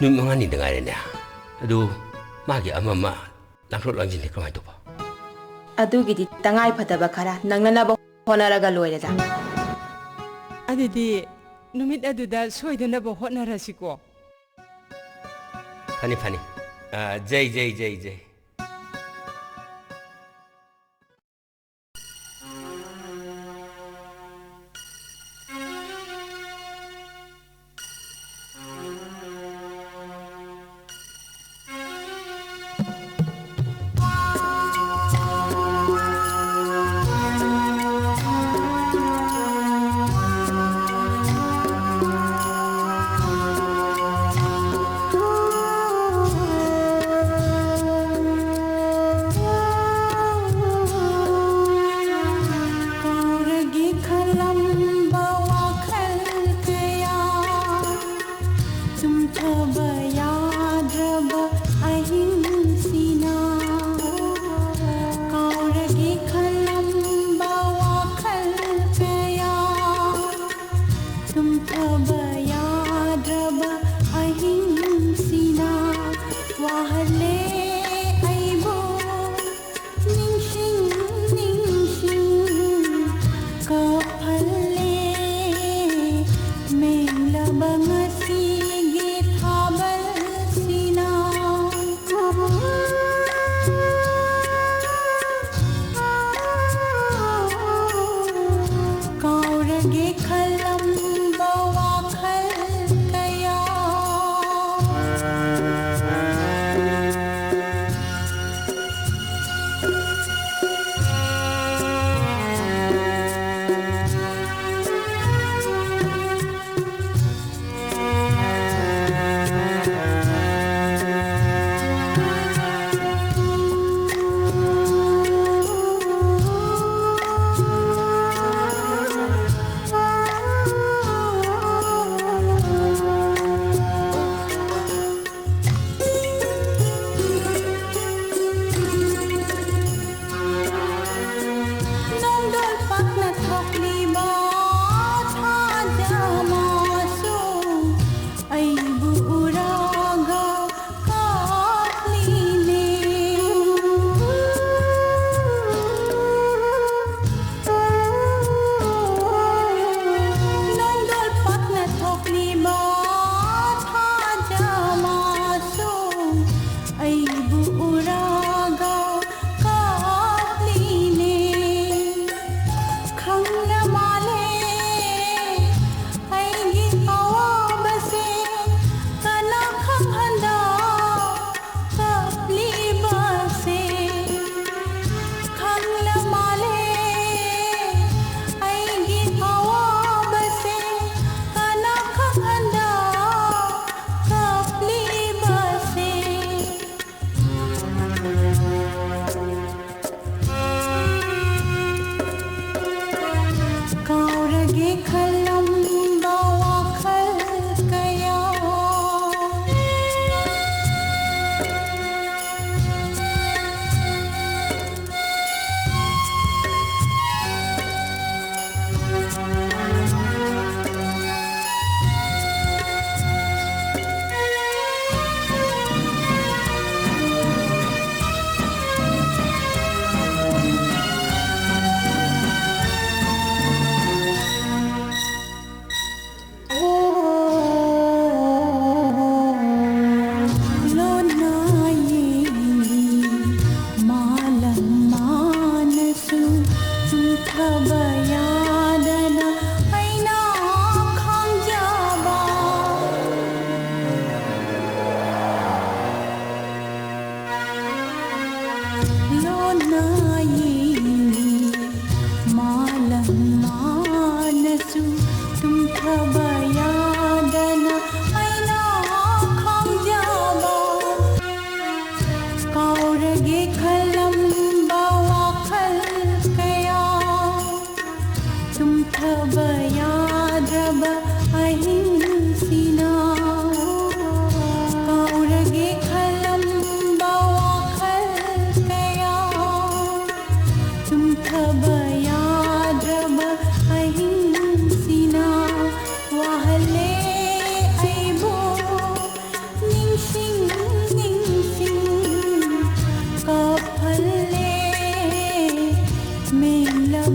ꯅꯨꯃꯤꯠ ꯃꯉꯥꯅꯤꯗ ꯉꯥꯏꯔꯦꯅꯦ꯫ ꯑꯗꯨ ꯃꯥꯒꯤ ꯑꯃ ꯑꯃ ꯂꯥꯡꯊꯣꯛ ꯂꯥꯡꯁꯤꯟꯗꯤ ꯀꯃꯥꯏꯅ ꯇꯧꯕ? ꯑꯗꯨꯒꯤꯗꯤ ꯇꯉꯥꯏ ꯐꯗꯕ ꯈꯔ ꯅꯪꯅꯅꯕ ꯍꯣꯠꯅꯔꯒ ꯂꯣꯏꯔꯦꯗ꯫ ꯑꯗꯨꯗꯤ ꯅꯨꯃꯤꯠ ꯑꯗꯨꯗ ꯁꯣꯏꯗꯅꯕ ꯍꯣꯠꯅꯔꯁꯤꯀꯣ꯫ ꯐꯅꯤ, ꯐꯅꯤ꯫ ꯑ, ꯖꯩ, ꯖꯩ, ꯖꯩ, ꯖꯩ꯫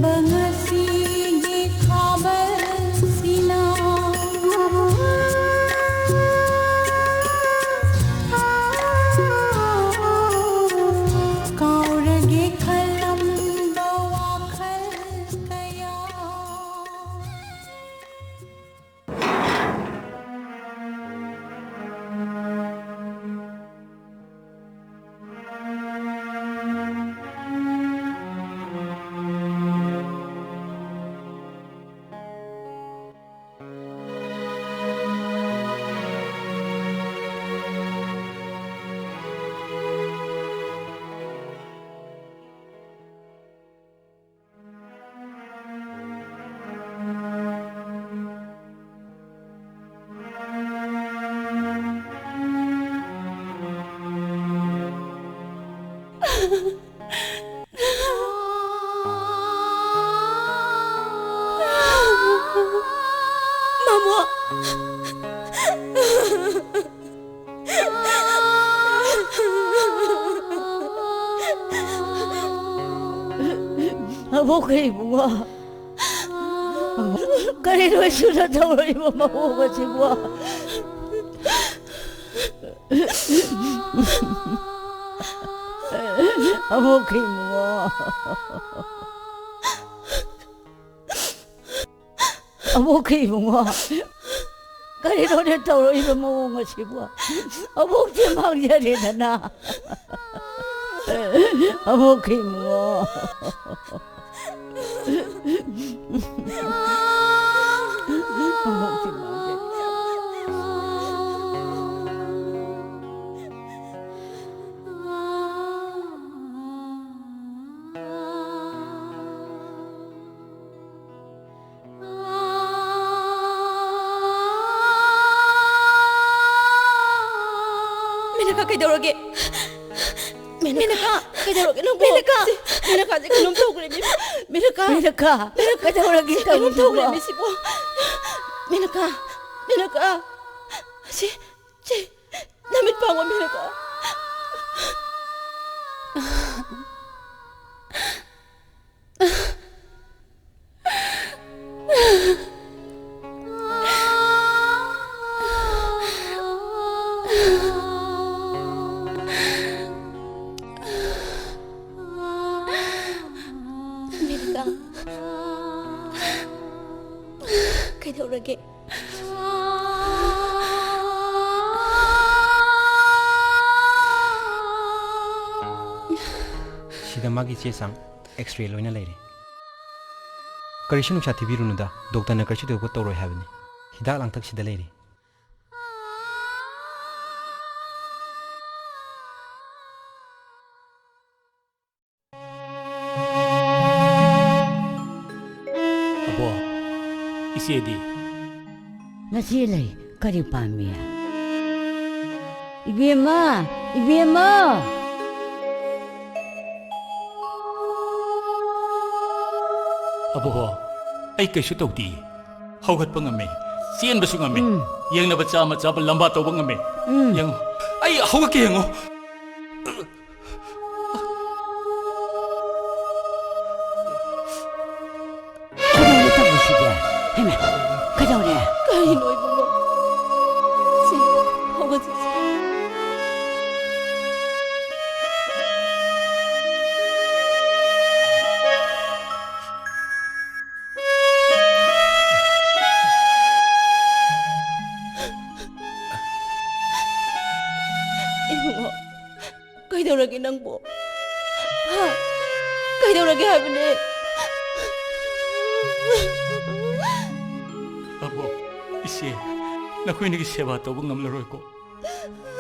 ꯉꯁꯤꯒꯤ ꯈꯥꯕꯜꯁꯤꯅ ꯀꯥꯎꯔꯒꯦ ꯈꯜꯂꯝꯕ ꯋꯥꯈꯜ ꯀꯌꯥ꯫ ꯃꯃꯣ! ꯑꯕꯣꯛꯀꯤ ꯏꯕꯨꯡꯉꯣ, ꯀꯔꯤꯅꯣ ꯏꯁꯨꯗ ꯇꯧꯔꯛꯏꯕ ꯃꯑꯣꯡ ꯑꯁꯤꯕꯣ? ꯑꯕꯣꯛꯀꯤ ꯏꯕꯨꯡꯉꯣ, ꯑꯕꯣꯛꯀꯤ ꯏꯕꯨꯡꯉꯣ, ꯀꯔꯤꯅꯣꯅꯦ ꯇꯧꯔꯛꯏꯕ ꯃꯑꯣꯡ ꯑꯁꯤꯕꯣ? ꯑꯕꯣꯛꯁꯦ ꯃꯥꯡꯖꯔꯦꯗꯅ꯫ ꯑꯕꯣꯛꯀꯤ ꯏꯕꯨꯡꯉꯣ꯫ ꯑꯕꯣꯛꯁꯦ ꯃꯥꯡꯖꯔꯦ꯫ ꯃꯦꯅꯀꯥ, ꯀꯩꯗꯧꯔꯒꯦ? ꯃꯦꯅꯀꯥ, ꯀꯩꯗꯧꯔꯒꯦ ꯅꯪꯕꯨ? ꯃꯦꯅꯀꯥ! ꯁꯤ, ꯃꯦꯅꯀꯥꯁꯦ ꯀꯩꯅꯣꯝ ꯇꯧꯈ꯭ꯔꯦꯃꯤ꯫ ꯃꯦꯅꯀꯥ! ꯃꯦꯅꯀꯥ, ꯃꯦꯅꯀꯥ! ꯀꯩꯗꯧꯔꯒꯦ ꯀꯩꯅꯣꯝ ꯇꯧꯔꯤꯁꯤꯕꯣ? ꯇꯧꯈ꯭ꯔꯦꯃꯤ ꯁꯤꯕꯣ꯫ ꯃꯦꯅꯀꯥ! ꯃꯦꯅꯀꯥ! ꯁꯤ, ꯁꯤ, ꯅꯃꯤꯠ ꯄꯥꯡꯉꯣ, ꯃꯦꯅꯀꯥ꯫ ꯁꯤꯗ ꯃꯥꯒꯤ ꯆꯦ ꯆꯥꯡ, ꯑꯦꯛꯁ-ꯔꯦ ꯂꯣꯏꯅ ꯂꯩꯔꯦ꯫ ꯀꯔꯤꯁꯨ ꯅꯨꯡꯁꯥ ꯊꯤꯕꯤꯔꯨꯅꯨꯗ, ꯗꯣꯛꯇꯔꯅ ꯀꯔꯤꯁꯨ ꯊꯣꯏꯗꯣꯛꯄ ꯇꯧꯔꯣꯏ ꯍꯥꯏꯕꯅꯤ꯫ ꯍꯤꯗꯥꯛ ꯂꯥꯡꯊꯛ ꯁꯤꯗ ꯂꯩꯔꯤ꯫ ꯑꯕꯣ, ꯏꯆꯦꯗꯤ? ꯅꯆꯦ ꯂꯩ, ꯀꯔꯤ ꯄꯥꯝꯃꯤ? ꯏꯕꯦꯝꯃ, ꯏꯕꯦꯝꯃ! ꯑꯕꯣ, ꯑꯩ ꯀꯩꯁꯨ ꯇꯧꯗꯦ꯫ ꯍꯧꯒꯠꯄ ꯉꯝꯃꯦ, ꯆꯦꯟꯕꯁꯨ ꯉꯝꯃꯦ꯫ ꯎꯝ꯫ ꯌꯦꯡꯅꯕ ꯆꯥꯝꯃ ꯆꯥꯝꯃ ꯂꯝꯕꯥ ꯇꯧꯕ ꯉꯝꯃꯦ꯫ ꯎꯝ꯫ ꯌꯦꯡꯉꯨ, ꯑꯩ ꯍꯧꯒꯠꯀꯦ ꯌꯦꯡꯉꯨ꯫ ꯀꯩꯗꯧꯔꯦ ꯇꯧꯔꯤꯁꯤꯗꯤ? ꯍꯩꯃꯥ, ꯀꯩꯗꯧꯔꯦ? ꯀꯔꯤꯅꯣ ꯏꯕꯨꯡꯉꯣ? ꯁꯤ, ꯍꯧꯒꯠꯁꯤ꯫ ꯏꯕꯨꯡꯉꯣ, ꯀꯩꯗꯧꯔꯒꯦ ꯅꯪꯕꯨ? ꯍꯥ? ꯀꯩꯗꯧꯔꯒꯦ ꯍꯥꯏꯕꯅꯦ? ꯑꯕꯣꯛ, ꯏꯆꯦ, ꯅꯈꯣꯏꯅꯤꯒꯤ ꯁꯦꯕꯥ ꯇꯧꯕ ꯉꯝꯂꯔꯣꯏꯀꯣ꯫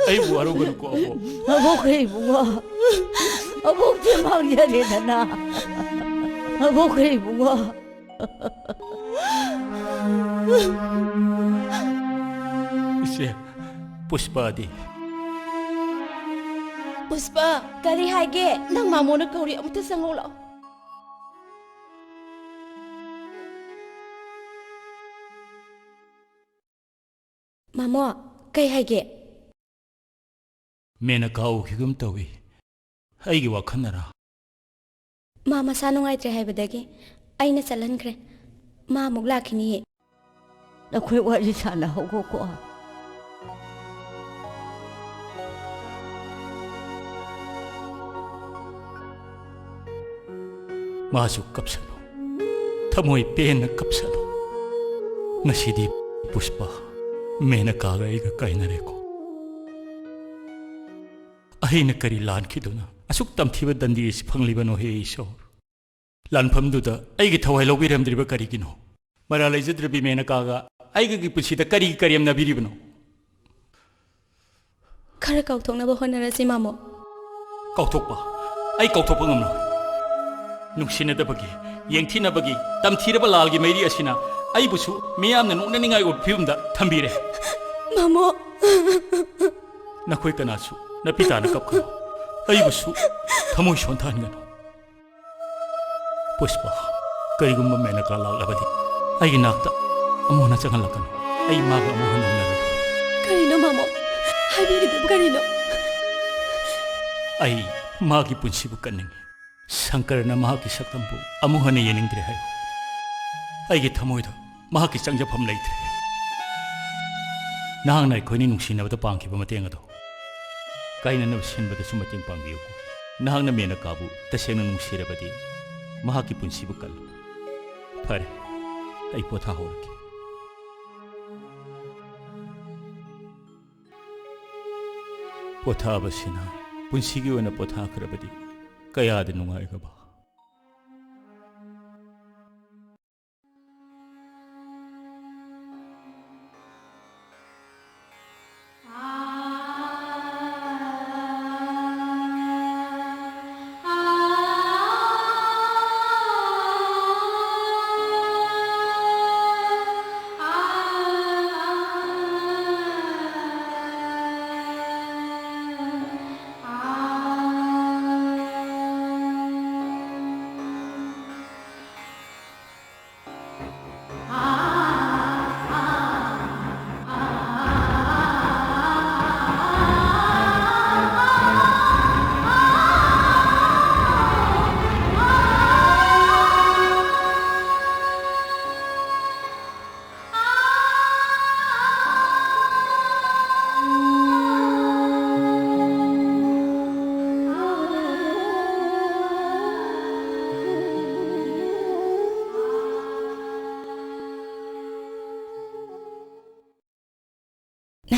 ꯑꯩꯕꯨ ꯋꯥꯔꯧꯒꯅꯨꯀꯣ, ꯑꯕꯣꯛ꯫ ꯑꯕꯣꯛ ꯏꯕꯨꯡꯉꯣ꯫ ꯑꯕꯣꯛꯇꯤ ꯃꯥꯡꯖꯔꯦꯗꯅ꯫ ꯑꯕꯣꯛ ꯏꯕꯨꯡꯉꯣ꯫ ꯏꯆꯦ, ꯄꯨꯁꯄꯥꯗꯤ? ꯄꯨꯁꯄꯥ, ꯀꯔꯤ ꯍꯥꯏꯒꯦ? ꯅꯪ ꯃꯥꯃꯣꯅ ꯀꯧꯔꯤ, ꯑꯃꯨꯛꯇ ꯆꯪꯉꯧ ꯂꯥꯛꯑꯣ꯫ ꯃꯥꯃꯣ, ꯀꯩ ꯍꯥꯏꯒꯦ? ꯃꯦꯅꯀꯥ ꯎꯈꯤꯒꯨꯝ ꯇꯧꯏ꯫ ꯑꯩꯒꯤ ꯋꯥꯈꯜꯅꯔꯥ? ꯃꯥ ꯃꯁꯥ ꯅꯨꯡꯉꯥꯏꯇ꯭ꯔꯦ ꯍꯥꯏꯕꯗꯒꯤ ꯑꯩꯅ ꯆꯠꯍꯟꯈ꯭ꯔꯦ꯫ ꯃꯥ ꯑꯃꯨꯛ ꯂꯥꯛꯈꯤꯅꯤꯌꯦ꯫ ꯅꯈꯣꯏ ꯋꯥꯔꯤ ꯁꯥꯟꯅꯍꯧꯈꯣꯀꯣ꯫ ꯃꯥꯁꯨ ꯀꯞꯁꯅꯨ꯫ ꯊꯃꯣꯏ ꯄꯦꯟꯅ ꯀꯞꯁꯅꯨ꯫ ꯉꯁꯤꯗꯤ ꯄꯨꯁꯄꯥ, ꯃꯦꯅꯀꯥꯒ ꯑꯩꯒ ꯀꯥꯏꯅꯔꯦꯀꯣ꯫ ꯑꯩꯅ ꯀꯔꯤ ꯂꯥꯟꯈꯤꯗꯨꯅ ꯑꯁꯨꯛ ꯇꯝꯊꯤꯕ ꯗꯟꯗꯤ ꯑꯁꯤ ꯐꯪꯂꯤꯕꯅꯣ, ꯍꯦ ꯏꯁꯣꯔ? ꯂꯥꯟꯐꯝꯗꯨꯗ ꯑꯩꯒꯤ ꯊꯋꯥꯏ ꯂꯧꯕꯤꯔꯝꯗ꯭ꯔꯤꯕ ꯀꯔꯤꯒꯤꯅꯣ? ꯃꯔꯥꯜ ꯂꯩꯖꯗ꯭ꯔꯕꯤ ꯃꯦꯅꯀꯥꯒ ꯑꯩꯒꯒꯤ ꯄꯨꯟꯁꯤꯗ ꯀꯔꯤꯒꯤ ꯀꯔꯦꯝꯅꯕꯤꯔꯤꯕꯅꯣ? ꯈꯔ ꯀꯥꯎꯊꯣꯛꯅꯕ ꯍꯣꯠꯅꯔꯁꯤ, ꯃꯥꯃꯣ꯫ ꯀꯥꯎꯊꯣꯛꯄ? ꯑꯩ ꯀꯥꯎꯊꯣꯛꯄ ꯉꯝꯂꯣꯏ꯫ ꯅꯨꯡꯁꯤꯅꯗꯕꯒꯤ, ꯌꯦꯡꯊꯤꯅꯕꯒꯤ, ꯇꯝꯊꯤꯔꯕ ꯂꯥꯜꯒꯤ ꯃꯩꯔꯤ ꯑꯁꯤꯅ ꯑꯩꯕꯨꯁꯨ ꯃꯤꯌꯥꯝꯅ ꯅꯣꯛꯅꯅꯤꯡꯉꯥꯏ ꯑꯣꯏꯕ ꯐꯤꯕꯝꯗ ꯊꯝꯕꯤꯔꯦ꯫ ꯃꯥꯃꯣ꯫ ꯅꯈꯣꯏ ꯀꯅꯥꯁꯨ ꯅꯄꯤ ꯇꯥꯅ ꯀꯞꯀꯅꯨ꯫ ꯑꯩꯕꯨꯁꯨ ꯊꯃꯣꯏ ꯁꯣꯟꯊꯍꯟꯒꯅꯨ꯫ ꯄꯨꯁꯄꯥ, ꯀꯔꯤꯒꯨꯝꯕ ꯃꯦꯅꯀꯥ ꯂꯥꯛꯂꯕꯗꯤ ꯑꯩꯒꯤ ꯅꯥꯛꯇ ꯑꯃꯨꯛ ꯍꯟꯅ ꯆꯪꯍꯜꯂꯛꯀꯅꯨ꯫ ꯑꯩ ꯃꯥꯒ ꯑꯃꯨꯛ ꯍꯟꯅ ꯎꯅꯔꯔꯣꯏ꯫ ꯀꯔꯤꯅꯣ, ꯃꯥꯃꯣ? ꯍꯥꯏꯕꯤꯔꯤꯗꯨꯕꯨ ꯀꯔꯤꯅꯣ? ꯑꯩ ꯃꯥꯒꯤ ꯄꯨꯟꯁꯤꯕꯨ ꯀꯟꯅꯤꯡꯏ꯫ ꯁꯪꯀꯔꯅ ꯃꯍꯥꯛꯀꯤ ꯁꯛꯇꯝꯕꯨ ꯑꯃꯨꯛ ꯍꯟꯅ ꯌꯦꯡꯅꯤꯡꯗ꯭ꯔꯦ ꯍꯥꯏꯌꯨ꯫ ꯑꯩꯒꯤ ꯊꯃꯣꯏꯗ ꯃꯍꯥꯛꯀꯤ ꯆꯪꯖꯐꯝ ꯂꯩꯇ꯭ꯔꯦ꯫ ꯅꯍꯥꯛꯅ ꯑꯩꯈꯣꯏꯅꯤ ꯅꯨꯡꯁꯤꯅꯕꯗ ꯄꯥꯡꯈꯤꯕ ꯃꯇꯦꯡ ꯑꯗꯣ ꯀꯥꯏꯅꯅꯕ ꯁꯤꯟꯕꯗꯁꯨ ꯃꯇꯦꯡ ꯄꯥꯡꯕꯤꯌꯨ꯫ ꯅꯍꯥꯛꯅ ꯃꯦꯅꯀꯥꯕꯨ ꯇꯁꯦꯡꯅ ꯅꯨꯡꯁꯤꯔꯕꯗꯤ ꯃꯍꯥꯛꯀꯤ ꯄꯨꯟꯁꯤꯕꯨ ꯀꯜꯂꯨ꯫ ꯐꯔꯦ, ꯑꯩ ꯄꯣꯊꯥꯍꯧꯔꯒꯦ꯫ ꯄꯣꯊꯥꯕꯁꯤꯅ ꯄꯨꯟꯁꯤꯒꯤ ꯑꯣꯏꯅ ꯄꯣꯊꯥꯈ꯭ꯔꯕꯗꯤ ꯀꯌꯥꯗ ꯅꯨꯡꯉꯥꯏꯒꯕ꯫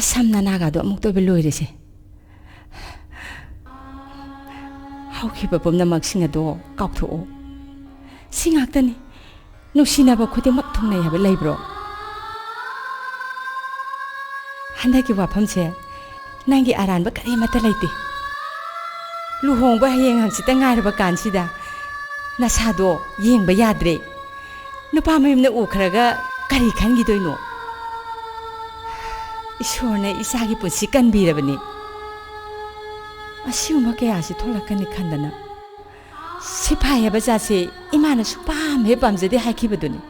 ꯁꯝ ꯅꯅꯥꯒꯗꯣ ꯑꯃꯨꯛꯇ ꯑꯣꯏꯕ ꯂꯣꯏꯔꯦꯁꯦ꯫ ꯍꯧꯈꯤꯕ ꯄꯨꯝꯅꯃꯛꯁꯤꯡ ꯑꯗꯣ ꯀꯥꯎꯊꯣꯛꯑꯣ꯫ ꯁꯤ ꯉꯥꯛꯇꯅꯤ ꯅꯨꯡꯁꯤꯅꯕ ꯈꯨꯗꯤꯡꯃꯛ ꯊꯨꯡꯅꯩ ꯍꯥꯏꯕ ꯂꯩꯕ꯭ꯔꯣ? ꯍꯟꯗꯛꯀꯤ ꯋꯥꯐꯝꯁꯦ ꯅꯪꯒꯤ ꯑꯔꯥꯟꯕ ꯀꯔꯤꯃꯠꯇ ꯂꯩꯇꯦ꯫ ꯂꯨꯍꯣꯡꯕ ꯍꯌꯦꯡ ꯍꯪꯆꯤꯠꯇ ꯉꯥꯏꯔꯕ ꯀꯥꯟꯁꯤꯗ ꯅꯁꯥꯗꯣ ꯌꯦꯡꯕ ꯌꯥꯗ꯭ꯔꯦ꯫ ꯅꯨꯄꯥ ꯃꯌꯨꯝꯅ ꯎꯈ꯭ꯔꯒ ꯀꯔꯤ ꯈꯟꯈꯤꯗꯣꯏꯅꯣ? ꯏꯁꯣꯔꯅ ꯏꯆꯥꯒꯤ ꯄꯨꯟꯁꯤ ꯀꯟꯕꯤꯔꯕꯅꯤ꯫ ꯑꯁꯤꯒꯨꯝꯕ ꯀꯌꯥꯁꯤ ꯊꯣꯛꯂꯛꯀꯅꯤ ꯈꯟꯗꯅ ꯁꯤꯐꯥꯏ ꯍꯥꯏꯕ ꯖꯥꯠꯁꯦ ꯏꯃꯥꯅ ꯁꯨꯛꯄꯥꯝ ꯍꯦꯛ ꯄꯥꯝꯖꯗꯦ ꯍꯥꯏꯈꯤꯕꯗꯨꯅꯤ꯫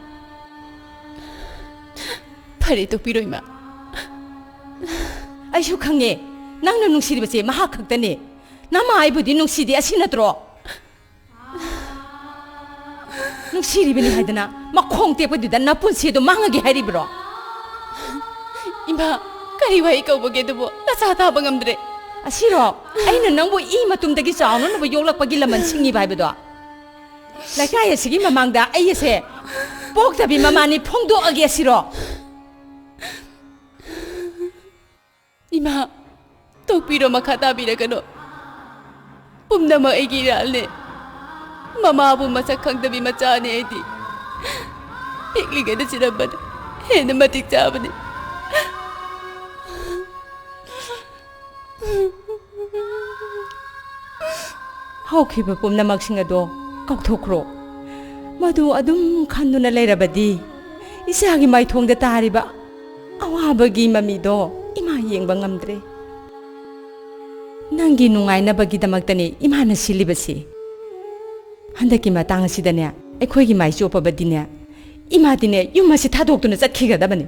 ꯐꯔꯦ, ꯇꯣꯛꯄꯤꯔꯣ, ꯏꯃꯥ꯫ ꯑꯩꯁꯨ ꯈꯪꯉꯦ, ꯅꯪꯅ ꯅꯨꯡꯁꯤꯔꯤꯕꯁꯦ ꯃꯍꯥꯛ ꯈꯛꯇꯅꯦ꯫ ꯅꯃꯥ ꯑꯩꯕꯨꯗꯤ ꯅꯨꯡꯁꯤꯗꯦ, ꯑꯁꯤ ꯅꯠꯇ꯭ꯔꯣ? ꯅꯨꯡꯁꯤꯔꯤꯕꯅꯤ ꯍꯥꯏꯗꯅ ꯃꯈꯣꯡ ꯇꯦꯛꯄꯗꯨꯗ ꯅꯄꯨꯟꯁꯤꯗꯣ ꯃꯥꯡꯉꯒꯦ ꯍꯥꯏꯔꯤꯕ꯭ꯔꯣ? ꯏꯃꯥ, ꯀꯔꯤ ꯋꯥꯍꯩ ꯀꯧꯕꯒꯦ ꯑꯗꯨꯕꯨ? ꯅꯆꯥ ꯇꯥꯕ ꯉꯝꯗ꯭ꯔꯦ꯫ ꯑꯁꯤꯔꯣ ꯑꯩꯅ ꯅꯪꯕꯨ ꯏ ꯃꯇꯨꯝꯗꯒꯤ ꯆꯥꯎꯅꯅꯕ ꯌꯣꯛꯂꯛꯄꯒꯤ ꯂꯃꯟ ꯁꯤꯡꯉꯤꯕ ꯍꯥꯏꯕꯗꯣ? ꯂꯩꯀꯥꯏ ꯑꯁꯤꯒꯤ ꯃꯃꯥꯡꯗ ꯑꯩ ꯑꯁꯦ ꯄꯣꯛꯇꯕꯤ ꯃꯃꯥꯅꯤ ꯐꯣꯡꯗꯣꯛꯑꯒꯦ ꯑꯁꯤꯔꯣ? ꯏꯃꯥ, ꯇꯣꯛꯄꯤꯔꯣ, ꯃꯈꯥ ꯇꯥꯕꯤꯔꯒꯅꯨ꯫ ꯄꯨꯝꯅꯃꯛ ꯑꯩꯒꯤ ꯏꯔꯥꯜꯅꯦ꯫ ꯃꯃꯥꯕꯨ ꯃꯁꯛ ꯈꯪꯗꯕꯤ ꯃꯆꯥꯅꯦ ꯑꯩꯗꯤ꯫ ꯄꯤꯛꯂꯤꯉꯩꯗ ꯆꯤꯔꯝꯕꯅ ꯍꯦꯟꯅ ꯃꯇꯤꯛ ꯆꯥꯕꯅꯤ꯫ ꯍꯧꯈꯤꯕ ꯄꯨꯝꯅꯃꯛꯁꯤꯡ ꯑꯗꯣ ꯀꯥꯎꯊꯣꯛꯈ꯭ꯔꯣ꯫ ꯃꯗꯨ ꯑꯗꯨꯝ ꯈꯟꯗꯨꯅ ꯂꯩꯔꯕꯗꯤ ꯏꯆꯥꯒꯤ ꯃꯥꯏꯊꯣꯡꯗ ꯇꯥꯔꯤꯕ ꯑꯋꯥꯕꯒꯤ ꯃꯃꯤꯗꯣ ꯏꯃꯥ ꯌꯦꯡꯕ ꯉꯝꯗ꯭ꯔꯦ꯫ ꯅꯪꯒꯤ ꯅꯨꯡꯉꯥꯏꯅꯕꯒꯤꯗꯃꯛꯇꯅꯦ ꯏꯃꯥꯅ ꯁꯤꯜꯂꯤꯕꯁꯦ꯫ ꯍꯟꯗꯛꯀꯤ ꯃꯇꯥꯡ ꯑꯁꯤꯗꯅꯦ ꯑꯩꯈꯣꯏꯒꯤ ꯃꯥꯏ ꯆꯣꯞꯄꯕꯗꯤꯅꯦ ꯏꯃꯥꯗꯤꯅꯦ ꯌꯨꯝ ꯑꯁꯤ ꯊꯥꯗꯣꯛꯇꯨꯅ ꯆꯠꯈꯤꯒꯗꯕꯅꯤ꯫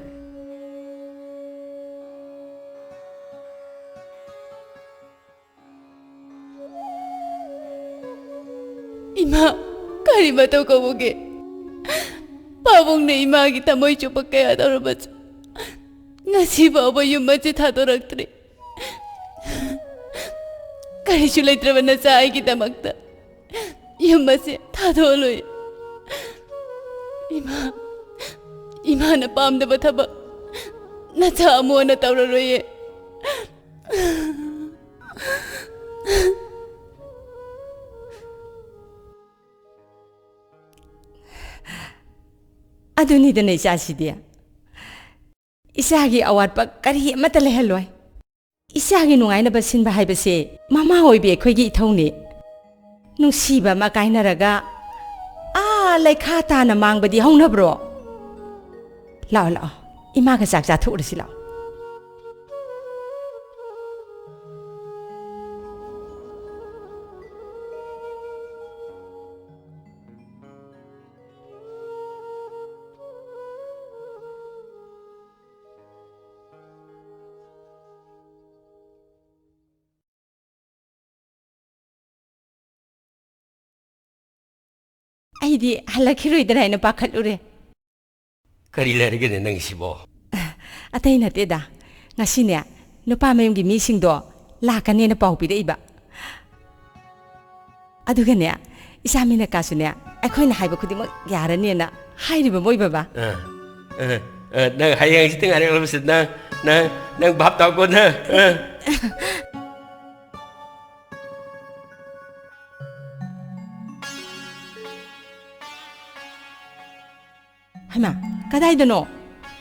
ꯏꯃꯥ, ꯀꯔꯤ ꯃꯇꯧ ꯀꯧꯕꯒꯦ? ꯄꯥꯕꯨꯡꯅ ꯏꯃꯥꯒꯤ ꯊꯃꯣꯏ ꯆꯨꯞꯄ ꯀꯌꯥ ꯇꯧꯔꯕꯁꯨ ꯉꯁꯤ ꯐꯥꯎꯕ ꯌꯨꯝ ꯑꯁꯤ ꯊꯥꯗꯣꯔꯛꯇ꯭ꯔꯤ꯫ ꯀꯔꯤꯁꯨ ꯂꯩꯇ꯭ꯔꯕ ꯅꯆꯥ ꯑꯩꯒꯤꯗꯃꯛꯇ ꯌꯨꯝ ꯑꯁꯤ ꯊꯥꯗꯣꯛꯂꯣꯏ꯫ ꯏꯃꯥ, ꯏꯃꯥꯅ ꯄꯥꯝꯗꯕ ꯊꯕꯛ ꯅꯆꯥ ꯑꯃꯨꯛ ꯍꯟꯅ ꯇꯧꯔꯔꯣꯏꯌꯦ꯫ ꯑꯗꯨꯅꯤꯗꯅ ꯏꯆꯥꯁꯤꯗꯤ꯫ ꯏꯆꯥꯒꯤ ꯑꯋꯥꯠꯄ ꯀꯔꯤ ꯑꯃꯠꯇ ꯂꯩꯍꯜꯂꯣꯏ꯫ ꯏꯆꯥꯒꯤ ꯅꯨꯡꯉꯥꯏꯅꯕ ꯁꯤꯟꯕ ꯍꯥꯏꯕꯁꯦ ꯃꯃꯥ ꯑꯣꯏꯕꯤ ꯑꯩꯈꯣꯏꯒꯤ ꯏꯊꯧꯅꯤ꯫ ꯅꯨꯡꯁꯤꯕ ꯑꯃ ꯀꯥꯏꯅꯔꯒ ꯑꯥ ꯂꯩꯈꯥ ꯇꯥꯅ ꯃꯥꯡꯕꯗꯤ ꯍꯧꯅꯕ꯭ꯔꯣ? ꯂꯥꯛꯑꯣ, ꯂꯥꯛꯑꯣ, ꯏꯃꯥꯒ ꯆꯥꯛ ꯆꯥꯊꯣꯛꯎꯔꯁꯤ, ꯂꯥꯛꯑꯣ꯫ ꯑꯩꯗꯤ ꯍꯜꯂꯛꯈꯤꯔꯣꯏꯗ꯭ꯔꯥ ꯍꯥꯏꯅ ꯄꯥꯈꯠꯂꯨꯔꯦ꯫ ꯀꯔꯤ ꯂꯩꯔꯒꯦꯅꯦ ꯅꯪꯒꯤꯁꯤꯕꯣ? ꯑꯇꯩ ꯅꯠꯇꯦꯗ, ꯉꯁꯤꯅꯦ, ꯅꯨꯄꯥ ꯃꯌꯨꯝꯒꯤ ꯃꯤꯁꯤꯡꯗꯣ ꯂꯥꯛꯀꯅꯦꯅ ꯄꯥꯎ ꯄꯤꯔꯛꯏꯕ꯫ ꯑꯗꯨꯒꯅꯦ, ꯏꯆꯥ ꯃꯤꯅꯀꯥꯁꯨꯅꯦ, ꯑꯩꯈꯣꯏꯅ ꯍꯥꯏꯕ ꯈꯨꯗꯤꯡꯃꯛ ꯌꯥꯔꯅꯦꯅ ꯍꯥꯏꯔꯤꯕ ꯃꯣꯏ ꯕꯕꯥ꯫ ꯑ, ꯑ, ꯑ, ꯅꯪ ꯍꯌꯦꯡ ꯍꯪꯆꯤꯠꯇ ꯉꯥꯏꯔꯛꯂꯕꯁꯤ ꯅꯪ, ꯅꯪ, ꯅꯪ ꯚꯥꯞ ꯇꯥꯎꯀꯣ ꯅꯪ, ꯑ꯫ ꯍꯩꯃꯥ, ꯀꯗꯥꯏꯗꯅꯣ?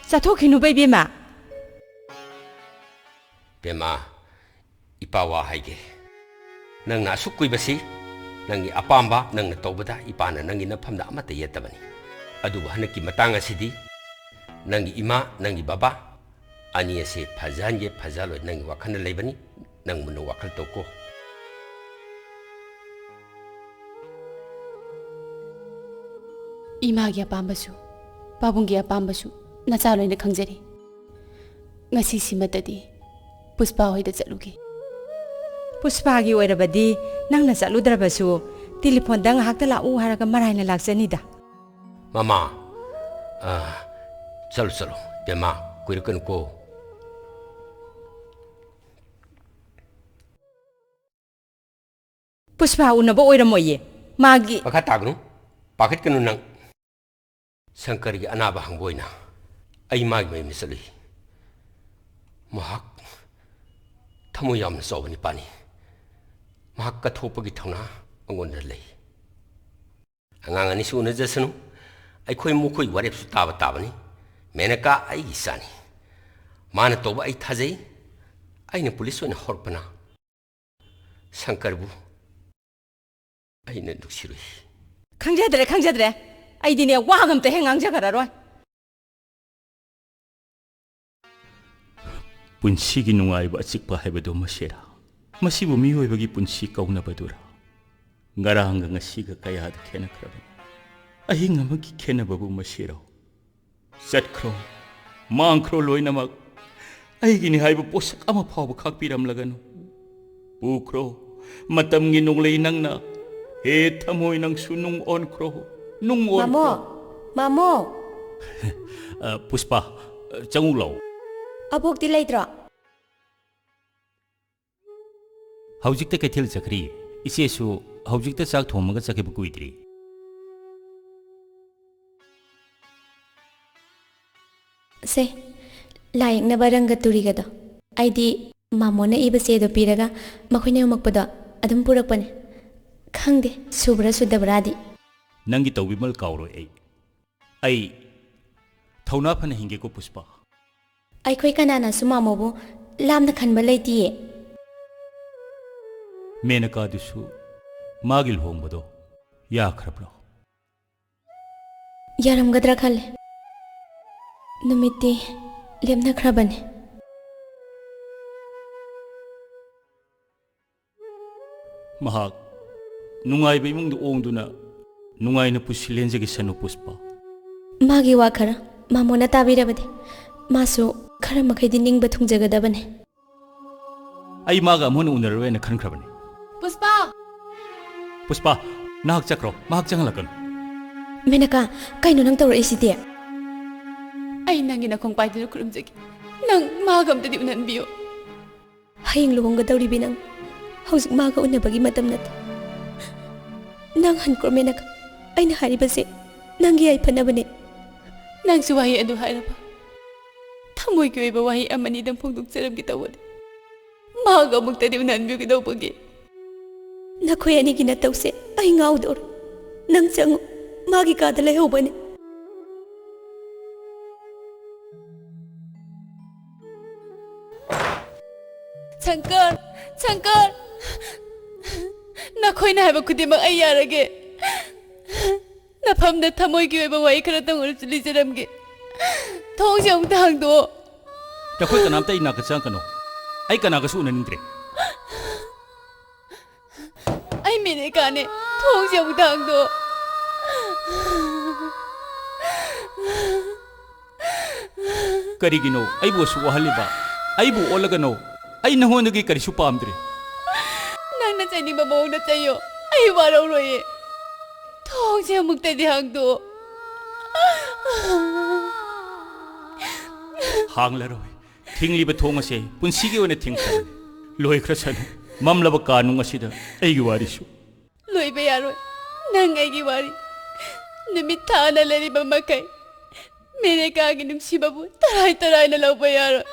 ꯆꯠꯊꯣꯛꯈꯤꯅꯨꯕ, ꯏꯕꯦꯝꯃ꯫ ꯄꯦꯃꯥ, ꯏꯄꯥ ꯋꯥ ꯍꯥꯏꯒꯦ꯫ ꯅꯪꯅ ꯑꯁꯨꯛ ꯀꯨꯏꯕꯁꯤ ꯅꯪꯒꯤ ꯑꯄꯥꯝꯕ ꯅꯪꯅ ꯇꯧꯕꯗ ꯏꯄꯥꯅ ꯅꯪꯒꯤ ꯅꯐꯝꯗ ꯑꯃꯠꯇ ꯌꯦꯠꯇꯕꯅꯤ꯫ ꯑꯗꯨꯕꯨ ꯍꯟꯗꯛꯀꯤ ꯃꯇꯥꯡ ꯑꯁꯤꯗꯤ ꯅꯪꯒꯤ ꯏꯃꯥ, ꯅꯪꯒꯤ ꯕꯕꯥ ꯑꯅꯤ ꯑꯁꯤ ꯐꯖꯍꯟꯒꯦ ꯐꯖꯍꯜꯂꯣꯏ ꯅꯪꯒꯤ ꯋꯥꯈꯜꯗ ꯂꯩꯕꯅꯤ꯫ ꯅꯪ ꯃꯨꯟꯅ ꯋꯥꯈꯜ ꯇꯧꯀꯣ꯫ ꯏꯃꯥꯒꯤ ꯑꯄꯥꯝꯕꯁꯨ, ꯄꯥꯕꯨꯡꯒꯤ ꯑꯄꯥꯝꯕꯁꯨ ꯅꯆꯥ ꯂꯣꯏꯅ ꯈꯪꯖꯔꯤ꯫ ꯉꯁꯤꯁꯤꯃꯇꯗꯤ ꯄꯨꯁꯄꯥ ꯍꯣꯏꯗ ꯆꯠꯂꯨꯒꯦ꯫ ꯄꯨꯁꯄꯥꯒꯤ ꯑꯣꯏꯔꯕꯗꯤ ꯅꯪꯅ ꯆꯠꯂꯨꯗ꯭ꯔꯕꯁꯨ ꯇꯦꯂꯤꯐꯣꯟꯗ ꯉꯥꯏꯍꯥꯛꯇ ꯂꯥꯛꯎ ꯍꯥꯏꯔꯒ ꯃꯔꯥꯏꯅ ꯂꯥꯛꯆꯅꯤꯗ꯫ ꯃꯃꯥ, ꯑ, ꯆꯠꯂꯨ, ꯆꯠꯂꯨ꯫ ꯏꯕꯦꯝꯃ, ꯀꯨꯏꯔꯛꯀꯅꯨꯀꯣ꯫ ꯄꯨꯁꯄꯥ ꯎꯅꯕ ꯑꯣꯏꯔꯝꯃꯣꯏꯌꯦ꯫ ꯃꯥꯒꯤ ꯃꯈꯥ ꯇꯥꯒꯅꯨ꯫ ꯄꯥꯈꯠꯀꯅꯨ ꯅꯪ꯫ ꯁꯪꯀꯔꯒꯤ ꯑꯅꯥꯕ ꯍꯪꯕ ꯑꯣꯏꯅ ꯑꯩ ꯃꯥꯒꯤ ꯃꯌꯨꯝꯗ ꯆꯠꯂꯨꯏ꯫ ꯃꯍꯥꯛ ꯊꯃꯣꯏ ꯌꯥꯝꯅ ꯆꯥꯎꯕ ꯅꯤꯄꯥꯅꯤ꯫ ꯃꯍꯥꯛ ꯀꯠꯊꯣꯛꯄꯒꯤ ꯊꯧꯅꯥ ꯑꯩꯉꯣꯟꯗ ꯂꯩ꯫ ꯑꯉꯥꯡ ꯑꯅꯤꯁꯨ ꯎꯅꯖꯁꯅꯨ, ꯑꯩꯈꯣꯏ ꯃꯈꯣꯏ ꯋꯥꯔꯦꯞꯁꯨ ꯇꯥꯕ ꯇꯥꯕꯅꯤ꯫ ꯃꯦꯅꯀꯥ ꯑꯩꯒꯤ ꯏꯆꯥꯅꯤ꯫ ꯃꯥꯅ ꯇꯧꯕ ꯑꯩ ꯊꯥꯖꯩ꯫ ꯑꯩꯅ ꯄꯨꯂꯤꯁ ꯑꯣꯏꯅ ꯍꯧꯔꯛꯄꯅ ꯁꯪꯀꯔꯕꯨ ꯑꯩꯅ ꯅꯨꯡꯁꯤꯔꯨꯏ꯫ ꯈꯪꯖꯗ꯭ꯔꯦ, ꯈꯪꯖꯗ꯭ꯔꯦ꯫ ꯑꯩꯗꯤꯅꯦ, ꯋꯥꯒ ꯑꯝꯇ ꯍꯦꯛ ꯉꯥꯡꯖꯈ꯭ꯔꯔꯣꯏ꯫ ꯄꯨꯟꯁꯤꯒꯤ ꯅꯨꯡꯉꯥꯏꯕ ꯑꯆꯤꯛꯄ ꯍꯥꯏꯕꯗꯨ ꯃꯁꯤꯔꯥ? ꯃꯁꯤꯕꯨ ꯃꯤꯑꯣꯏꯕꯒꯤ ꯄꯨꯟꯁꯤ ꯀꯧꯅꯕꯗꯨꯔꯥ? ꯉꯔꯥꯡꯒ ꯉꯁꯤꯒ ꯀꯌꯥꯗ ꯈꯦꯠꯅꯈ꯭ꯔꯕꯅꯤ꯫ ꯑꯍꯤꯡ ꯑꯃꯒꯤ ꯈꯦꯠꯅꯕꯕꯨ ꯃꯁꯤꯔꯣ? ꯆꯠꯈ꯭ꯔꯣ, ꯃꯥꯡꯈ꯭ꯔꯣ ꯂꯣꯏꯅꯃꯛ꯫ ꯑꯩꯒꯤꯅꯤ ꯍꯥꯏꯕ ꯄꯣꯠꯁꯛ ꯑꯃ ꯐꯥꯎꯕ ꯈꯥꯛꯄꯤꯔꯝꯂꯒꯅꯨ꯫ ꯄꯨꯈ꯭ꯔꯣ, ꯃꯇꯝꯒꯤ ꯅꯣꯡꯂꯩ ꯅꯪꯅ꯫ ꯍꯦ ꯊꯃꯣꯏ, ꯅꯪꯁꯨ ꯅꯨꯡ ꯑꯣꯟꯈ꯭ꯔꯣ, ꯅꯨꯡ ꯃꯥꯃꯣ, ꯑꯣꯟꯈ꯭ꯔꯣ꯫ ꯃꯥꯃꯣ꯫ ꯑ, ꯄꯨꯁꯄꯥ, ꯑ, ꯆꯪꯉꯨ ꯂꯥꯛꯑꯣ꯫ ꯑꯕꯣꯛꯇꯤ ꯂꯩꯇ꯭ꯔꯣ? ꯍꯧꯖꯤꯛꯇ ꯀꯩꯊꯦꯜ ꯆꯠꯈ꯭ꯔꯤ꯫ ꯏꯆꯦꯁꯨ ꯍꯧꯖꯤꯛꯇ ꯆꯥꯛ ꯊꯣꯡꯉꯒ ꯆꯠꯈꯤꯕ ꯀꯨꯏꯗ꯭ꯔꯤ꯫ ꯁꯦ, ꯂꯥꯏ ꯌꯦꯛꯅꯕ ꯔꯪꯒ ꯇꯨꯔꯤꯒꯗꯣ꯫ ꯑꯩꯗꯤ ꯃꯥꯃꯣꯅ ꯏꯕ ꯆꯦꯗꯣ ꯄꯤꯔꯒ ꯃꯈꯣꯏꯅ ꯌꯣꯝꯃꯛꯄꯗꯣ ꯑꯗꯨꯝ ꯄꯨꯔꯛꯄꯅꯦ꯫ ꯈꯪꯗꯦ, ꯁꯨꯕ꯭ꯔꯥ ꯁꯨꯗꯕ꯭ꯔꯥꯗꯤ꯫ ꯅꯪꯒꯤ ꯇꯧꯕꯤꯃꯜ ꯀꯥꯎꯔꯣꯏ ꯑꯩ꯫ ꯑꯩ ꯊꯧꯅꯥ ꯐꯅ ꯍꯤꯡꯒꯦꯀꯣ, ꯄꯨꯁꯄꯥ꯫ ꯑꯩꯈꯣꯏ ꯀꯅꯥꯅꯁꯨ ꯃꯥꯃꯣꯕꯨ ꯂꯥꯞꯅ ꯈꯟꯕ ꯂꯩꯇꯤꯌꯦ꯫ ꯃꯦꯅꯀꯥꯗꯨꯁꯨ ꯃꯥꯒꯤ ꯂꯨꯍꯣꯡꯕꯗꯣ ꯌꯥꯈ꯭ꯔꯕ꯭ꯔꯣ? ꯌꯥꯔꯝꯒꯗ꯭ꯔꯥ ꯈꯜꯂꯦ꯫ ꯅꯨꯃꯤꯠꯇꯤ ꯂꯦꯞꯅꯈ꯭ꯔꯕꯅꯦ꯫ ꯃꯍꯥꯛ ꯅꯨꯡꯉꯥꯏꯕ ꯏꯃꯨꯡꯗ ꯑꯣꯡꯗꯨꯅ ꯅꯨꯡꯉꯥꯏꯅ ꯄꯨꯟꯁꯤ ꯂꯦꯟꯖꯈꯤꯁꯅꯨ, ꯄꯨꯁꯄꯥ꯫ ꯃꯥꯒꯤ ꯋꯥ ꯈꯔ ꯃꯥꯃꯣꯅ ꯇꯥꯕꯤꯔꯕꯗꯤ ꯃꯥꯁꯨ ꯈꯔ ꯃꯈꯩꯗꯤ ꯅꯤꯡꯕ ꯊꯨꯡꯖꯒꯗꯕꯅꯦ꯫ ꯑꯩ ꯃꯥꯒ ꯑꯃꯨꯛ ꯍꯟꯅ ꯎꯅꯔꯔꯣꯏꯅ ꯈꯟꯈ꯭ꯔꯕꯅꯤ꯫ ꯄꯨꯁꯄꯥ! ꯄꯨꯁꯄꯥ, ꯅꯍꯥꯛ ꯆꯠꯈ꯭ꯔꯣ, ꯃꯍꯥꯛ ꯆꯪꯍꯜꯂꯛꯀꯅꯨ꯫ ꯃꯦꯅꯀꯥ, ꯀꯩꯅꯣ ꯅꯪ ꯇꯧꯔꯛꯏꯁꯤꯗꯤ? ꯑꯩ ꯅꯪꯒꯤ ꯅꯈꯣꯡ ꯄꯥꯏꯗꯨꯅ ꯈꯨꯔꯨꯝꯖꯒꯦ꯫ ꯅꯪ ꯃꯥꯒ ꯑꯝꯇꯗꯤ ꯎꯅꯍꯟꯕꯤꯌꯨ꯫ ꯍꯌꯦꯡ ꯂꯨꯍꯣꯡꯒꯗꯧꯔꯤꯕꯤ ꯅꯪ꯫ ꯍꯧꯖꯤꯛ ꯃꯥꯒ ꯎꯅꯕꯒꯤ ꯃꯇꯝ ꯅꯠꯇꯦ꯫ ꯅꯪ ꯍꯟꯈ꯭ꯔꯣ ꯃꯦꯅꯀꯥ꯫ ꯑꯩꯅ ꯍꯥꯏꯔꯤꯕꯁꯦ ꯅꯪꯒꯤ ꯌꯥꯏꯐꯅꯕꯅꯦ꯫ ꯅꯪꯁꯨ ꯋꯥꯍꯩ ꯑꯗꯨ ꯍꯥꯏꯔꯕ? ꯊꯃꯣꯏꯒꯤ ꯑꯣꯏꯕ ꯋꯥꯍꯩ ꯑꯃꯅꯤꯗꯪ ꯐꯣꯡꯗꯣꯛꯆꯔꯝꯒꯦ ꯇꯧꯕꯅꯤ꯫ ꯃꯍꯥꯛ ꯑꯃꯨꯛꯇꯗꯤ ꯎꯅꯍꯟꯕꯤꯒꯗꯧꯕꯒꯤ꯫ ꯅꯈꯣꯏ ꯑꯅꯤꯒꯤ ꯅꯇꯧꯁꯦ ꯑꯩ ꯉꯥꯎꯗꯧꯔꯦ꯫ ꯅꯪ ꯆꯪꯉꯨ, ꯃꯥꯒꯤ ꯀꯥꯗ ꯂꯩꯍꯧꯕꯅꯤ꯫ ꯁꯪꯀꯔ, ꯁꯪꯀꯔ, ꯅꯈꯣꯏꯅ ꯍꯥꯏꯕ ꯈꯨꯗꯤꯡꯃꯛ ꯑꯩ ꯌꯥꯔꯒꯦ꯫ ꯅꯐꯝꯗ ꯊꯃꯣꯏꯒꯤ ꯑꯣꯏꯕ ꯋꯥꯍꯩ ꯈꯔꯇꯪ ꯑꯣꯏꯔꯁꯨ ꯂꯤꯖꯔꯝꯒꯦ꯫ ꯊꯣꯡꯁꯦ ꯑꯃꯨꯛꯇ ꯍꯥꯡꯗꯣꯛꯑꯣ꯫ ꯅꯈꯣꯏ ꯀꯅꯥꯝꯇ ꯑꯩ ꯅꯥꯛꯇ ꯆꯪꯉꯛꯀꯅꯨ꯫ ꯑꯩ ꯀꯅꯥꯒꯁꯨ ꯎꯅꯅꯤꯡꯗ꯭ꯔꯦ꯫ ꯑꯩ ꯃꯦꯅꯦꯀꯥꯅꯦ꯫ ꯊꯣꯡꯁꯦ ꯑꯃꯨꯛꯇ ꯍꯥꯡꯗꯣꯛꯑꯣ꯫ ꯀꯔꯤꯒꯤꯅꯣ ꯑꯩꯕꯨ ꯑꯁꯨꯛ ꯋꯥꯍꯜꯂꯤꯕ? ꯑꯩꯕꯨ ꯑꯣꯠꯂꯒꯅꯣ꯫ ꯑꯩ ꯅꯉꯣꯟꯗꯒꯤ ꯀꯔꯤꯁꯨ ꯄꯥꯝꯗ꯭ꯔꯦ꯫ ꯅꯪꯅ ꯆꯩꯅꯤꯡꯕ ꯃꯑꯣꯡꯗ ꯆꯩꯌꯣ꯫ ꯑꯩ ꯋꯥꯔꯧꯔꯣꯏꯌꯦ꯫ ꯊꯣꯡꯁꯦ ꯑꯃꯨꯛꯇꯗꯤ ꯍꯥꯡꯗꯣꯛꯑꯣ꯫ ꯍꯥꯡꯂꯔꯣꯏ꯫ ꯊꯤꯡꯂꯤꯕ ꯊꯣꯡ ꯑꯁꯦ ꯄꯨꯟꯁꯤꯒꯤ ꯑꯣꯏꯅ ꯊꯤꯡꯈ꯭ꯔꯕꯅꯤ꯫ ꯂꯣꯏꯈ꯭ꯔꯁꯅꯨ꯫ ꯃꯝꯂꯕ ꯀꯥꯅꯨꯡ ꯑꯁꯤꯗ ꯑꯩꯒꯤ ꯋꯥꯔꯤꯁꯨ꯫ ꯂꯣꯏꯕ ꯌꯥꯔꯣꯏ꯫ ꯅꯪ ꯑꯩꯒꯤ ꯋꯥꯔꯤ꯫ ꯅꯨꯃꯤꯠ ꯊꯥꯅ ꯂꯩꯔꯤꯕ ꯃꯈꯩ ꯃꯦꯅꯦꯀꯥꯒꯤ ꯅꯨꯡꯁꯤꯕꯕꯨ ꯇꯔꯥꯏ ꯇꯔꯥꯏꯅ ꯂꯧꯕ ꯌꯥꯔꯣꯏ꯫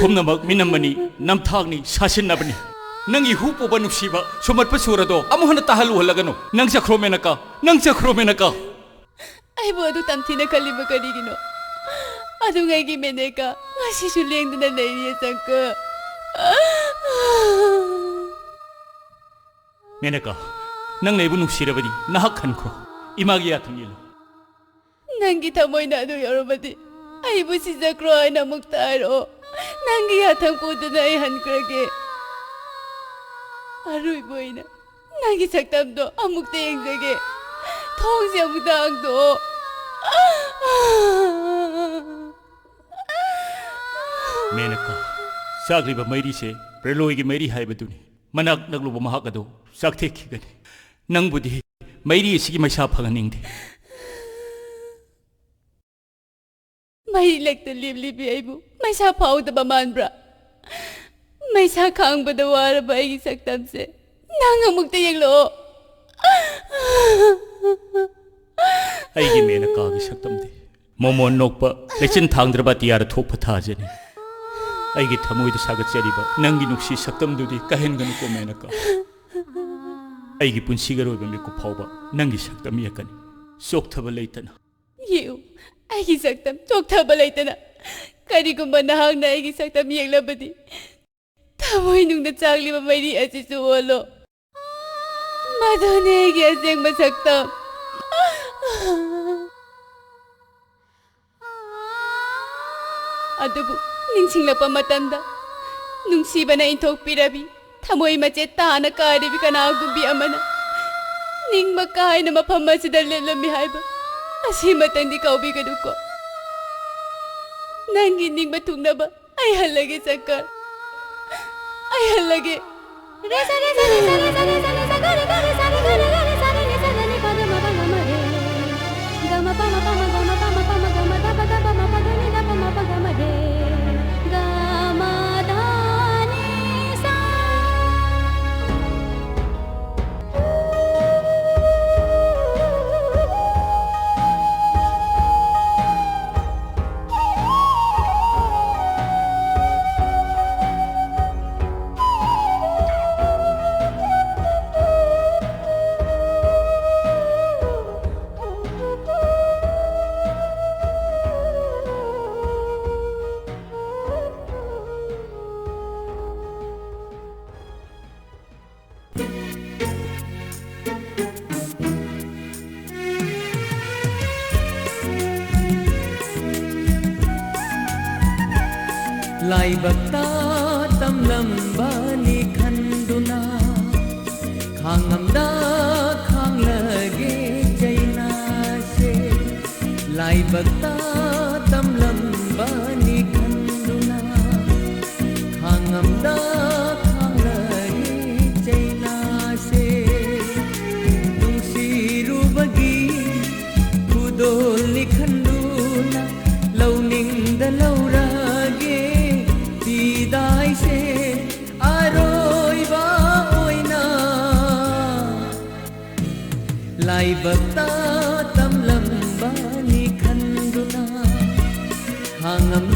ꯄꯨꯝꯅꯃꯛ ꯃꯤꯅꯝꯕꯅꯤ, ꯅꯝꯊꯥꯛꯅꯤ, ꯁꯥꯁꯤꯟꯅꯕꯅꯤ꯫ ꯅꯪꯒꯤ ꯍꯨ ꯄꯨꯕ ꯅꯨꯡꯁꯤꯕ ꯁꯨꯝꯍꯠꯄ ꯁꯨꯔꯗꯣ ꯑꯃꯨꯛ ꯍꯟꯅ ꯇꯥꯍꯜꯂꯨꯍꯜꯂꯒꯅꯨ꯫ ꯅꯪ ꯆꯠꯈ꯭ꯔꯣ ꯃꯦꯅꯀꯥ, ꯅꯪ ꯆꯠꯈ꯭ꯔꯣ ꯃꯦꯅꯀꯥ꯫ ꯑꯩꯕꯨ ꯑꯗꯨ ꯇꯝꯊꯤꯅ ꯈꯜꯂꯤꯕ ꯀꯔꯤꯒꯤꯅꯣ? ꯑꯗꯨꯉꯩꯒꯤ ꯃꯦꯅꯦꯀꯥ ꯉꯁꯤꯁꯨ ꯂꯦꯡꯗꯅ ꯂꯩꯔꯤꯌꯦ ꯆꯪꯀ꯫ ꯃꯦꯅꯀꯥ, ꯅꯪꯅ ꯑꯩꯕꯨ ꯅꯨꯡꯁꯤꯔꯕꯗꯤ ꯅꯍꯥꯛ ꯈꯟꯈ꯭ꯔꯣ꯫ ꯏꯃꯥꯒꯤ ꯌꯥꯊꯪ ꯏꯜꯂꯨ꯫ ꯅꯪꯒꯤ ꯊꯃꯣꯏꯅ ꯑꯗꯨ ꯌꯧꯔꯕꯗꯤ ꯑꯩꯕꯨ ꯁꯤꯖꯈ꯭ꯔꯣ ꯍꯥꯏꯅ ꯑꯃꯨꯛꯇ ꯍꯥꯏꯔꯛꯑꯣ꯫ ꯅꯪꯒꯤ ꯌꯥꯊꯪ ꯄꯨꯗꯨꯅ ꯑꯩ ꯍꯟꯈ꯭ꯔꯒꯦ꯫ ꯑꯔꯣꯏꯕ ꯑꯣꯏꯅ ꯅꯪꯒꯤ ꯁꯛꯇꯝꯗꯣ ꯑꯃꯨꯛꯇ ꯌꯦꯡꯖꯒꯦ꯫ ꯊꯣꯡꯁꯦ ꯑꯃꯨꯛꯇ ꯍꯥꯡꯗꯣꯛꯑꯣ꯫ ꯃꯦꯅꯀꯥ, ꯆꯥꯛꯂꯤꯕ ꯃꯩꯔꯤꯁꯦ ꯄ꯭ꯔꯂꯣꯏꯒꯤ ꯃꯩꯔꯤ ꯍꯥꯏꯕꯗꯨꯅꯤ꯫ ꯃꯅꯥꯛ ꯅꯛꯂꯨꯕ ꯃꯍꯥꯛ ꯑꯗꯨ ꯆꯥꯛꯊꯦꯛꯈꯤꯒꯅꯤ꯫ ꯅꯪꯕꯨꯗꯤ ꯃꯩꯔꯤ ꯑꯁꯤꯒꯤ ꯃꯩꯁꯥ ꯐꯪꯍꯟꯅꯤꯡꯗꯦ꯫ ꯃꯩ ꯂꯦꯛꯇ ꯂꯦꯞꯂꯤꯕꯤ ꯑꯩꯕꯨ ꯃꯩꯁꯥ ꯐꯥꯎꯗꯕ ꯃꯥꯟꯕ꯭ꯔꯥ? ꯃꯩꯁꯥ ꯈꯥꯡꯕꯗ ꯋꯥꯔꯕ ꯑꯩꯒꯤ ꯁꯛꯇꯝꯁꯦ ꯅꯪ ꯑꯃꯨꯛꯇ ꯌꯦꯡꯂꯛꯑꯣ꯫ ꯑꯩꯒꯤ ꯃꯦꯅꯀꯥꯒꯤ ꯁꯛꯇꯝꯗꯤ ꯃꯣꯃꯣꯟ ꯅꯣꯛꯄ, ꯂꯩꯆꯤꯟ ꯊꯥꯡꯗ꯭ꯔꯕ ꯑꯇꯤꯌꯥꯗ ꯊꯣꯛꯄ ꯊꯥꯖꯅꯤ꯫ ꯑꯩꯒꯤ ꯊꯃꯣꯏꯗ ꯁꯥꯒꯠꯆꯔꯤꯕ ꯅꯪꯒꯤ ꯅꯨꯡꯁꯤ ꯁꯛꯇꯝꯗꯨꯗꯤ ꯀꯥꯏꯍꯟꯒꯅꯨꯀꯣ ꯃꯦꯅꯀꯥ꯫ ꯑꯩꯒꯤ ꯄꯨꯟꯁꯤꯒꯤ ꯑꯔꯣꯏꯕ ꯃꯤꯀꯨꯞ ꯐꯥꯎꯕ ꯅꯪꯒꯤ ꯁꯛꯇꯝ ꯌꯦꯛꯀꯅꯤ, ꯆꯣꯛꯊꯕ ꯂꯩꯇꯅ꯫ ꯌꯦꯛꯎ, ꯑꯩꯒꯤ ꯁꯛꯇꯝ ꯆꯣꯛꯊꯕ ꯂꯩꯇꯅ꯫ ꯀꯔꯤꯒꯨꯝꯕ ꯅꯍꯥꯛꯅ ꯑꯩꯒꯤ ꯁꯛꯇꯝ ꯌꯦꯛꯂꯕꯗꯤ, ꯊꯃꯣꯏꯅꯨꯡꯗ ꯆꯥꯛꯂꯤꯕ ꯃꯩꯔꯤ ꯑꯁꯤꯁꯨ ꯑꯣꯜꯂꯣ꯫ ꯃꯗꯨꯅꯤ ꯑꯩꯒꯤ ꯑꯁꯦꯡꯕ ꯁꯛꯇꯝ꯫ ꯑꯗꯨꯕꯨ ꯅꯤꯡꯁꯤꯡꯂꯛꯄ ꯃꯇꯝꯗ, ꯅꯨꯡꯁꯤꯕꯅ ꯏꯟꯊꯣꯛꯄꯤꯔꯕꯤ ꯊꯃꯣꯏ ꯃꯆꯦꯠ ꯇꯥꯅ ꯀꯥꯏꯔꯤꯕꯤ ꯀꯅꯥꯒꯨꯝꯕꯤ ꯑꯃꯅ ꯅꯤꯡꯕ ꯀꯥꯏꯅ ꯃꯐꯝ ꯑꯁꯤꯗ ꯂꯦꯞꯂꯝꯃꯤ ꯍꯥꯏꯕ ꯑꯁꯤꯃꯇꯪꯗꯤ ꯀꯥꯎꯕꯤꯒꯅꯨꯀꯣ꯫ ꯅꯪꯒꯤ ꯅꯤꯡꯕ ꯊꯨꯡꯅꯕ ꯑꯩ ꯍꯜꯂꯒꯦ ꯆꯀꯔ, ꯑꯩ ꯍꯜꯂꯒꯦ꯫ ꯂꯥꯏꯕꯛꯇ ꯇꯝꯂꯝꯕꯅꯤ ꯈꯟꯗꯨꯅ, ꯈꯥꯡꯉꯝꯗ ꯈꯥꯡꯂꯒꯦ ꯆꯩꯅꯥꯁꯦ꯫ ꯂꯥꯏꯕꯛꯇ ꯇꯝꯂꯝꯕꯅꯤ ꯈꯟꯗꯨꯅ, ꯈꯥꯡꯉꯝꯗ ꯈꯥꯡꯂꯒꯦ ꯆꯩꯅꯥꯁꯦ꯫ ꯅꯨꯡꯁꯤꯔꯨꯕꯒꯤ ꯈꯨꯗꯣꯜꯅꯤ ꯈꯟꯗꯨꯅ, ꯂꯧꯅꯤꯡꯗ ꯂꯧꯔꯒꯦ ꯐꯤꯗꯥꯏꯁꯦ ꯑꯔꯣꯏꯕ ꯑꯣꯏꯅ꯫ ꯂꯥꯏꯕꯛꯇ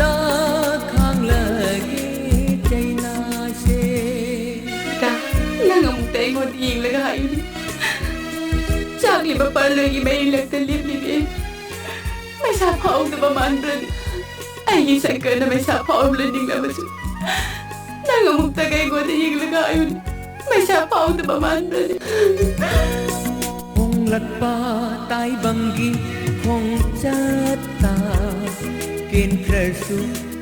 ꯗ ꯈꯥꯡꯂꯒꯦ ꯆꯩꯅꯥꯁꯦ꯫ ꯏꯇꯥ, ꯅꯪ ꯑꯃꯨꯛꯇ ꯑꯩꯉꯣꯟꯗ ꯌꯦꯡꯂꯒ ꯍꯥꯏꯌꯨꯅꯦ꯫ ꯆꯥꯛꯂꯤꯕ ꯄꯥꯜꯂꯣꯏꯒꯤ ꯃꯌꯤꯡꯂꯛꯇ ꯂꯦꯞꯂꯤꯕꯤ ꯑꯩ ꯃꯩꯁꯥ ꯐꯥꯎꯗꯕ ꯃꯥꯟꯕ꯭ꯔꯅꯦ? ꯑꯩꯒꯤ ꯁꯪꯀꯔꯅ ꯃꯩꯁꯥ ꯐꯥꯎꯔꯝꯂꯅꯤꯡꯂꯕꯁꯨ, ꯅꯪ ꯑꯃꯨꯛꯇ ꯑꯩꯉꯣꯟꯗ ꯌꯦꯡꯂꯒ ꯍꯥꯏꯌꯨꯅꯦ, ꯃꯩꯁꯥ ꯐꯥꯎꯗꯕ ꯃꯥꯟꯕ꯭ꯔꯅꯦ? ꯍꯣꯡꯂꯛꯄ ꯇꯥꯏꯕꯪꯒꯤ ꯈꯣꯡꯆꯠꯇ ꯀꯦꯟꯈ꯭ꯔꯁꯨ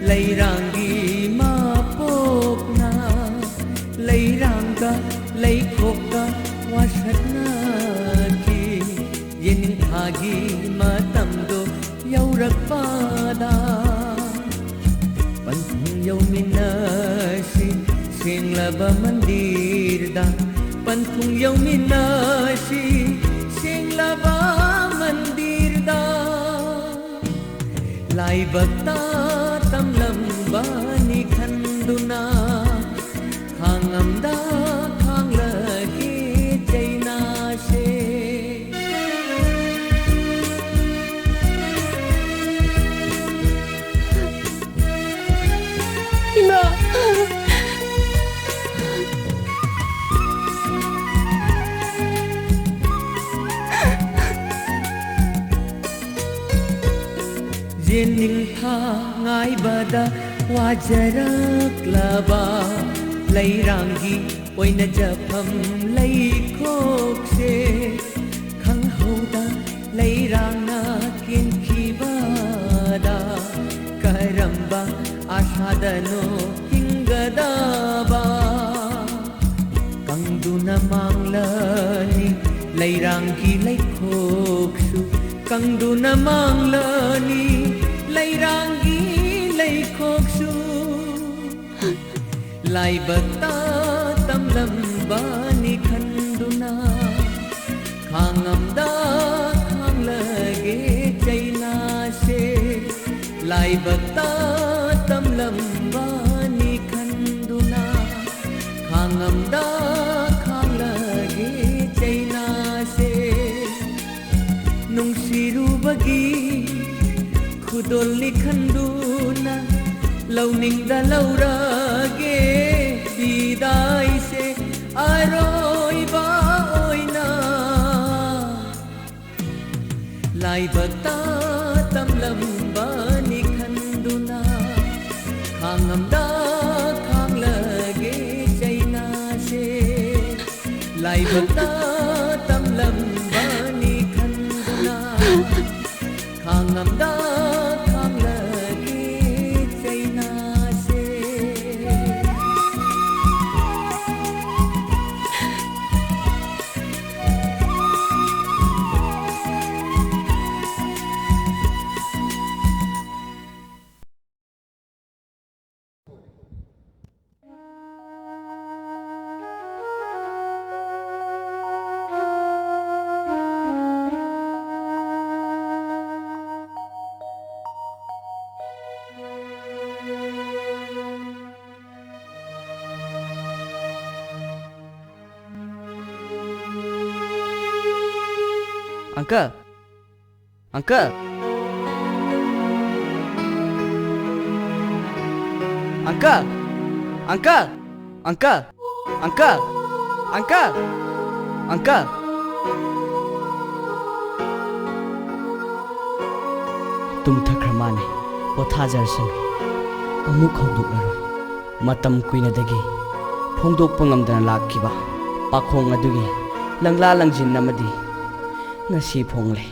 ꯂꯩꯔꯥꯡꯒꯤ ꯃꯄꯣꯛꯅ ꯂꯩꯔꯥꯡꯒ ꯂꯩꯈꯣꯛꯀ ꯋꯥꯁꯛꯅꯈꯤ꯫ ꯌꯦꯅꯤꯡꯊꯥꯒꯤ ꯃꯇꯝꯗꯣ ꯌꯧꯔꯛꯄꯗ ꯄꯟꯊꯨꯡ ꯌꯧꯃꯤꯟꯅꯁꯤ ꯁꯦꯡꯂꯕ ꯃꯟꯗꯤꯔꯗ, ꯄꯟꯊꯨꯡ ꯌꯧꯃꯤꯟꯅꯁꯤ ꯁꯦꯡꯂꯕ ꯃꯟꯗꯤꯔꯗ꯫ ꯂꯥꯏꯕꯛꯇ ꯇꯝꯂꯝꯕꯅꯤ ꯈꯟꯗꯨꯅ ꯈꯥꯡꯉꯝꯗ ꯈꯥꯡꯂꯒꯦ ꯆꯩꯅꯥꯁꯦ꯫ ꯏꯃꯥ! ꯌꯦꯅꯤꯡꯊꯥ ꯉꯥꯏꯕꯗ ꯋꯥꯖꯔꯛꯂꯕ ꯂꯩꯔꯥꯡꯒꯤ ꯑꯣꯏꯅ ꯖꯐꯝ ꯂꯩꯈꯣꯛꯁꯦ ꯈꯪꯍꯧꯗ ꯂꯩꯔꯥꯡꯅ ꯀꯤꯟꯈꯤꯕꯗ ꯀꯔꯝꯕ ꯑꯥꯁꯥꯗꯅꯣ ꯍꯤꯡꯒꯗꯕ? ꯀꯪꯗꯨꯅ ꯃꯥꯡꯂꯅꯤ ꯂꯩꯔꯥꯡꯒꯤ ꯂꯩꯈꯣꯛꯁꯨ, ꯀꯪꯗꯨꯅ ꯃꯥꯡꯂꯅꯤ ꯂꯩꯔꯥꯡꯒꯤ ꯂꯩꯈꯣꯛꯁꯨ꯫ ꯂꯥꯏꯕꯛꯇ ꯇꯝꯂꯝꯕꯅꯤ ꯈꯟꯗꯨꯅ ꯈꯥꯡꯉꯝꯗ ꯈꯥꯡꯂꯒꯦ ꯆꯩꯅꯥꯁꯦ꯫ ꯂꯥꯏꯕꯛꯇ ꯇꯝꯂꯝꯕꯅꯤ ꯈꯟꯗꯨꯅ ꯈꯥꯡꯉꯝꯗ ꯈꯥꯡꯂꯒꯦ ꯆꯩꯅꯥꯁꯦ꯫ ꯅꯨꯡꯁꯤꯔꯨꯕꯒꯤ ꯈꯨꯗꯣꯜꯅꯤ ꯈꯟꯗꯨꯅ ꯂꯧꯅꯤꯡꯗ ꯂꯧꯔꯒꯦ ꯐꯤꯗꯥꯏꯁꯦ ꯑꯔꯣꯏꯕ ꯑꯣꯏꯅ꯫ ꯂꯥꯏꯕꯛꯇ ꯇꯝꯂꯝꯕꯅꯤ ꯈꯟꯗꯨꯅ ꯈꯥꯡꯉꯝꯗ ꯈꯥꯡꯂꯒꯦ ꯆꯩꯅꯥꯁꯦ꯫ ꯂꯥꯏꯕꯛꯇ ꯇꯝꯂꯝꯕꯅꯤ ꯈꯟꯗꯨꯅ ꯈꯥꯡꯉꯝꯗ ꯈꯥꯡꯂꯒꯦ ꯆꯩꯅꯥꯁꯦ꯫ Uncle! Uncle! Uncle! Uncle! Uncle! Uncle! Uncle! Uncle! ꯇꯨꯝꯊꯈ꯭ꯔ ꯃꯥꯜꯂꯦ꯫ ꯄꯣꯊꯥꯖꯔꯁꯅꯨ꯫ ꯑꯃꯨꯛ ꯍꯧꯗꯣꯛꯂꯔꯣꯏ꯫ ꯃꯇꯝ ꯀꯨꯏꯅꯗꯒꯤ ꯐꯣꯡꯗꯣꯛꯄ ꯉꯝꯗꯅ ꯂꯥꯛꯈꯤꯕ ꯄꯥꯈꯣꯡ ꯑꯗꯨꯒꯤ ꯂꯪꯂꯥ ꯂꯪꯖꯤꯟ ꯑꯃꯗꯤ ꯉꯁꯤ ꯐꯣꯡꯂꯦ꯫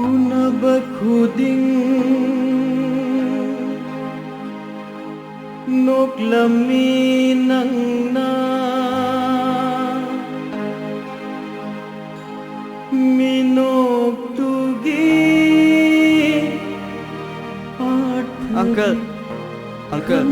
ꯎꯅꯕ ꯈꯨꯗꯤꯡ ꯅꯣꯛꯂꯝꯃꯤ ꯅꯪꯅ꯫ ꯃꯤꯅꯣꯛꯇꯨꯒꯤ ꯑꯥꯔꯊꯗꯤ ꯑꯪꯀꯜ, ꯑꯪꯀꯜ,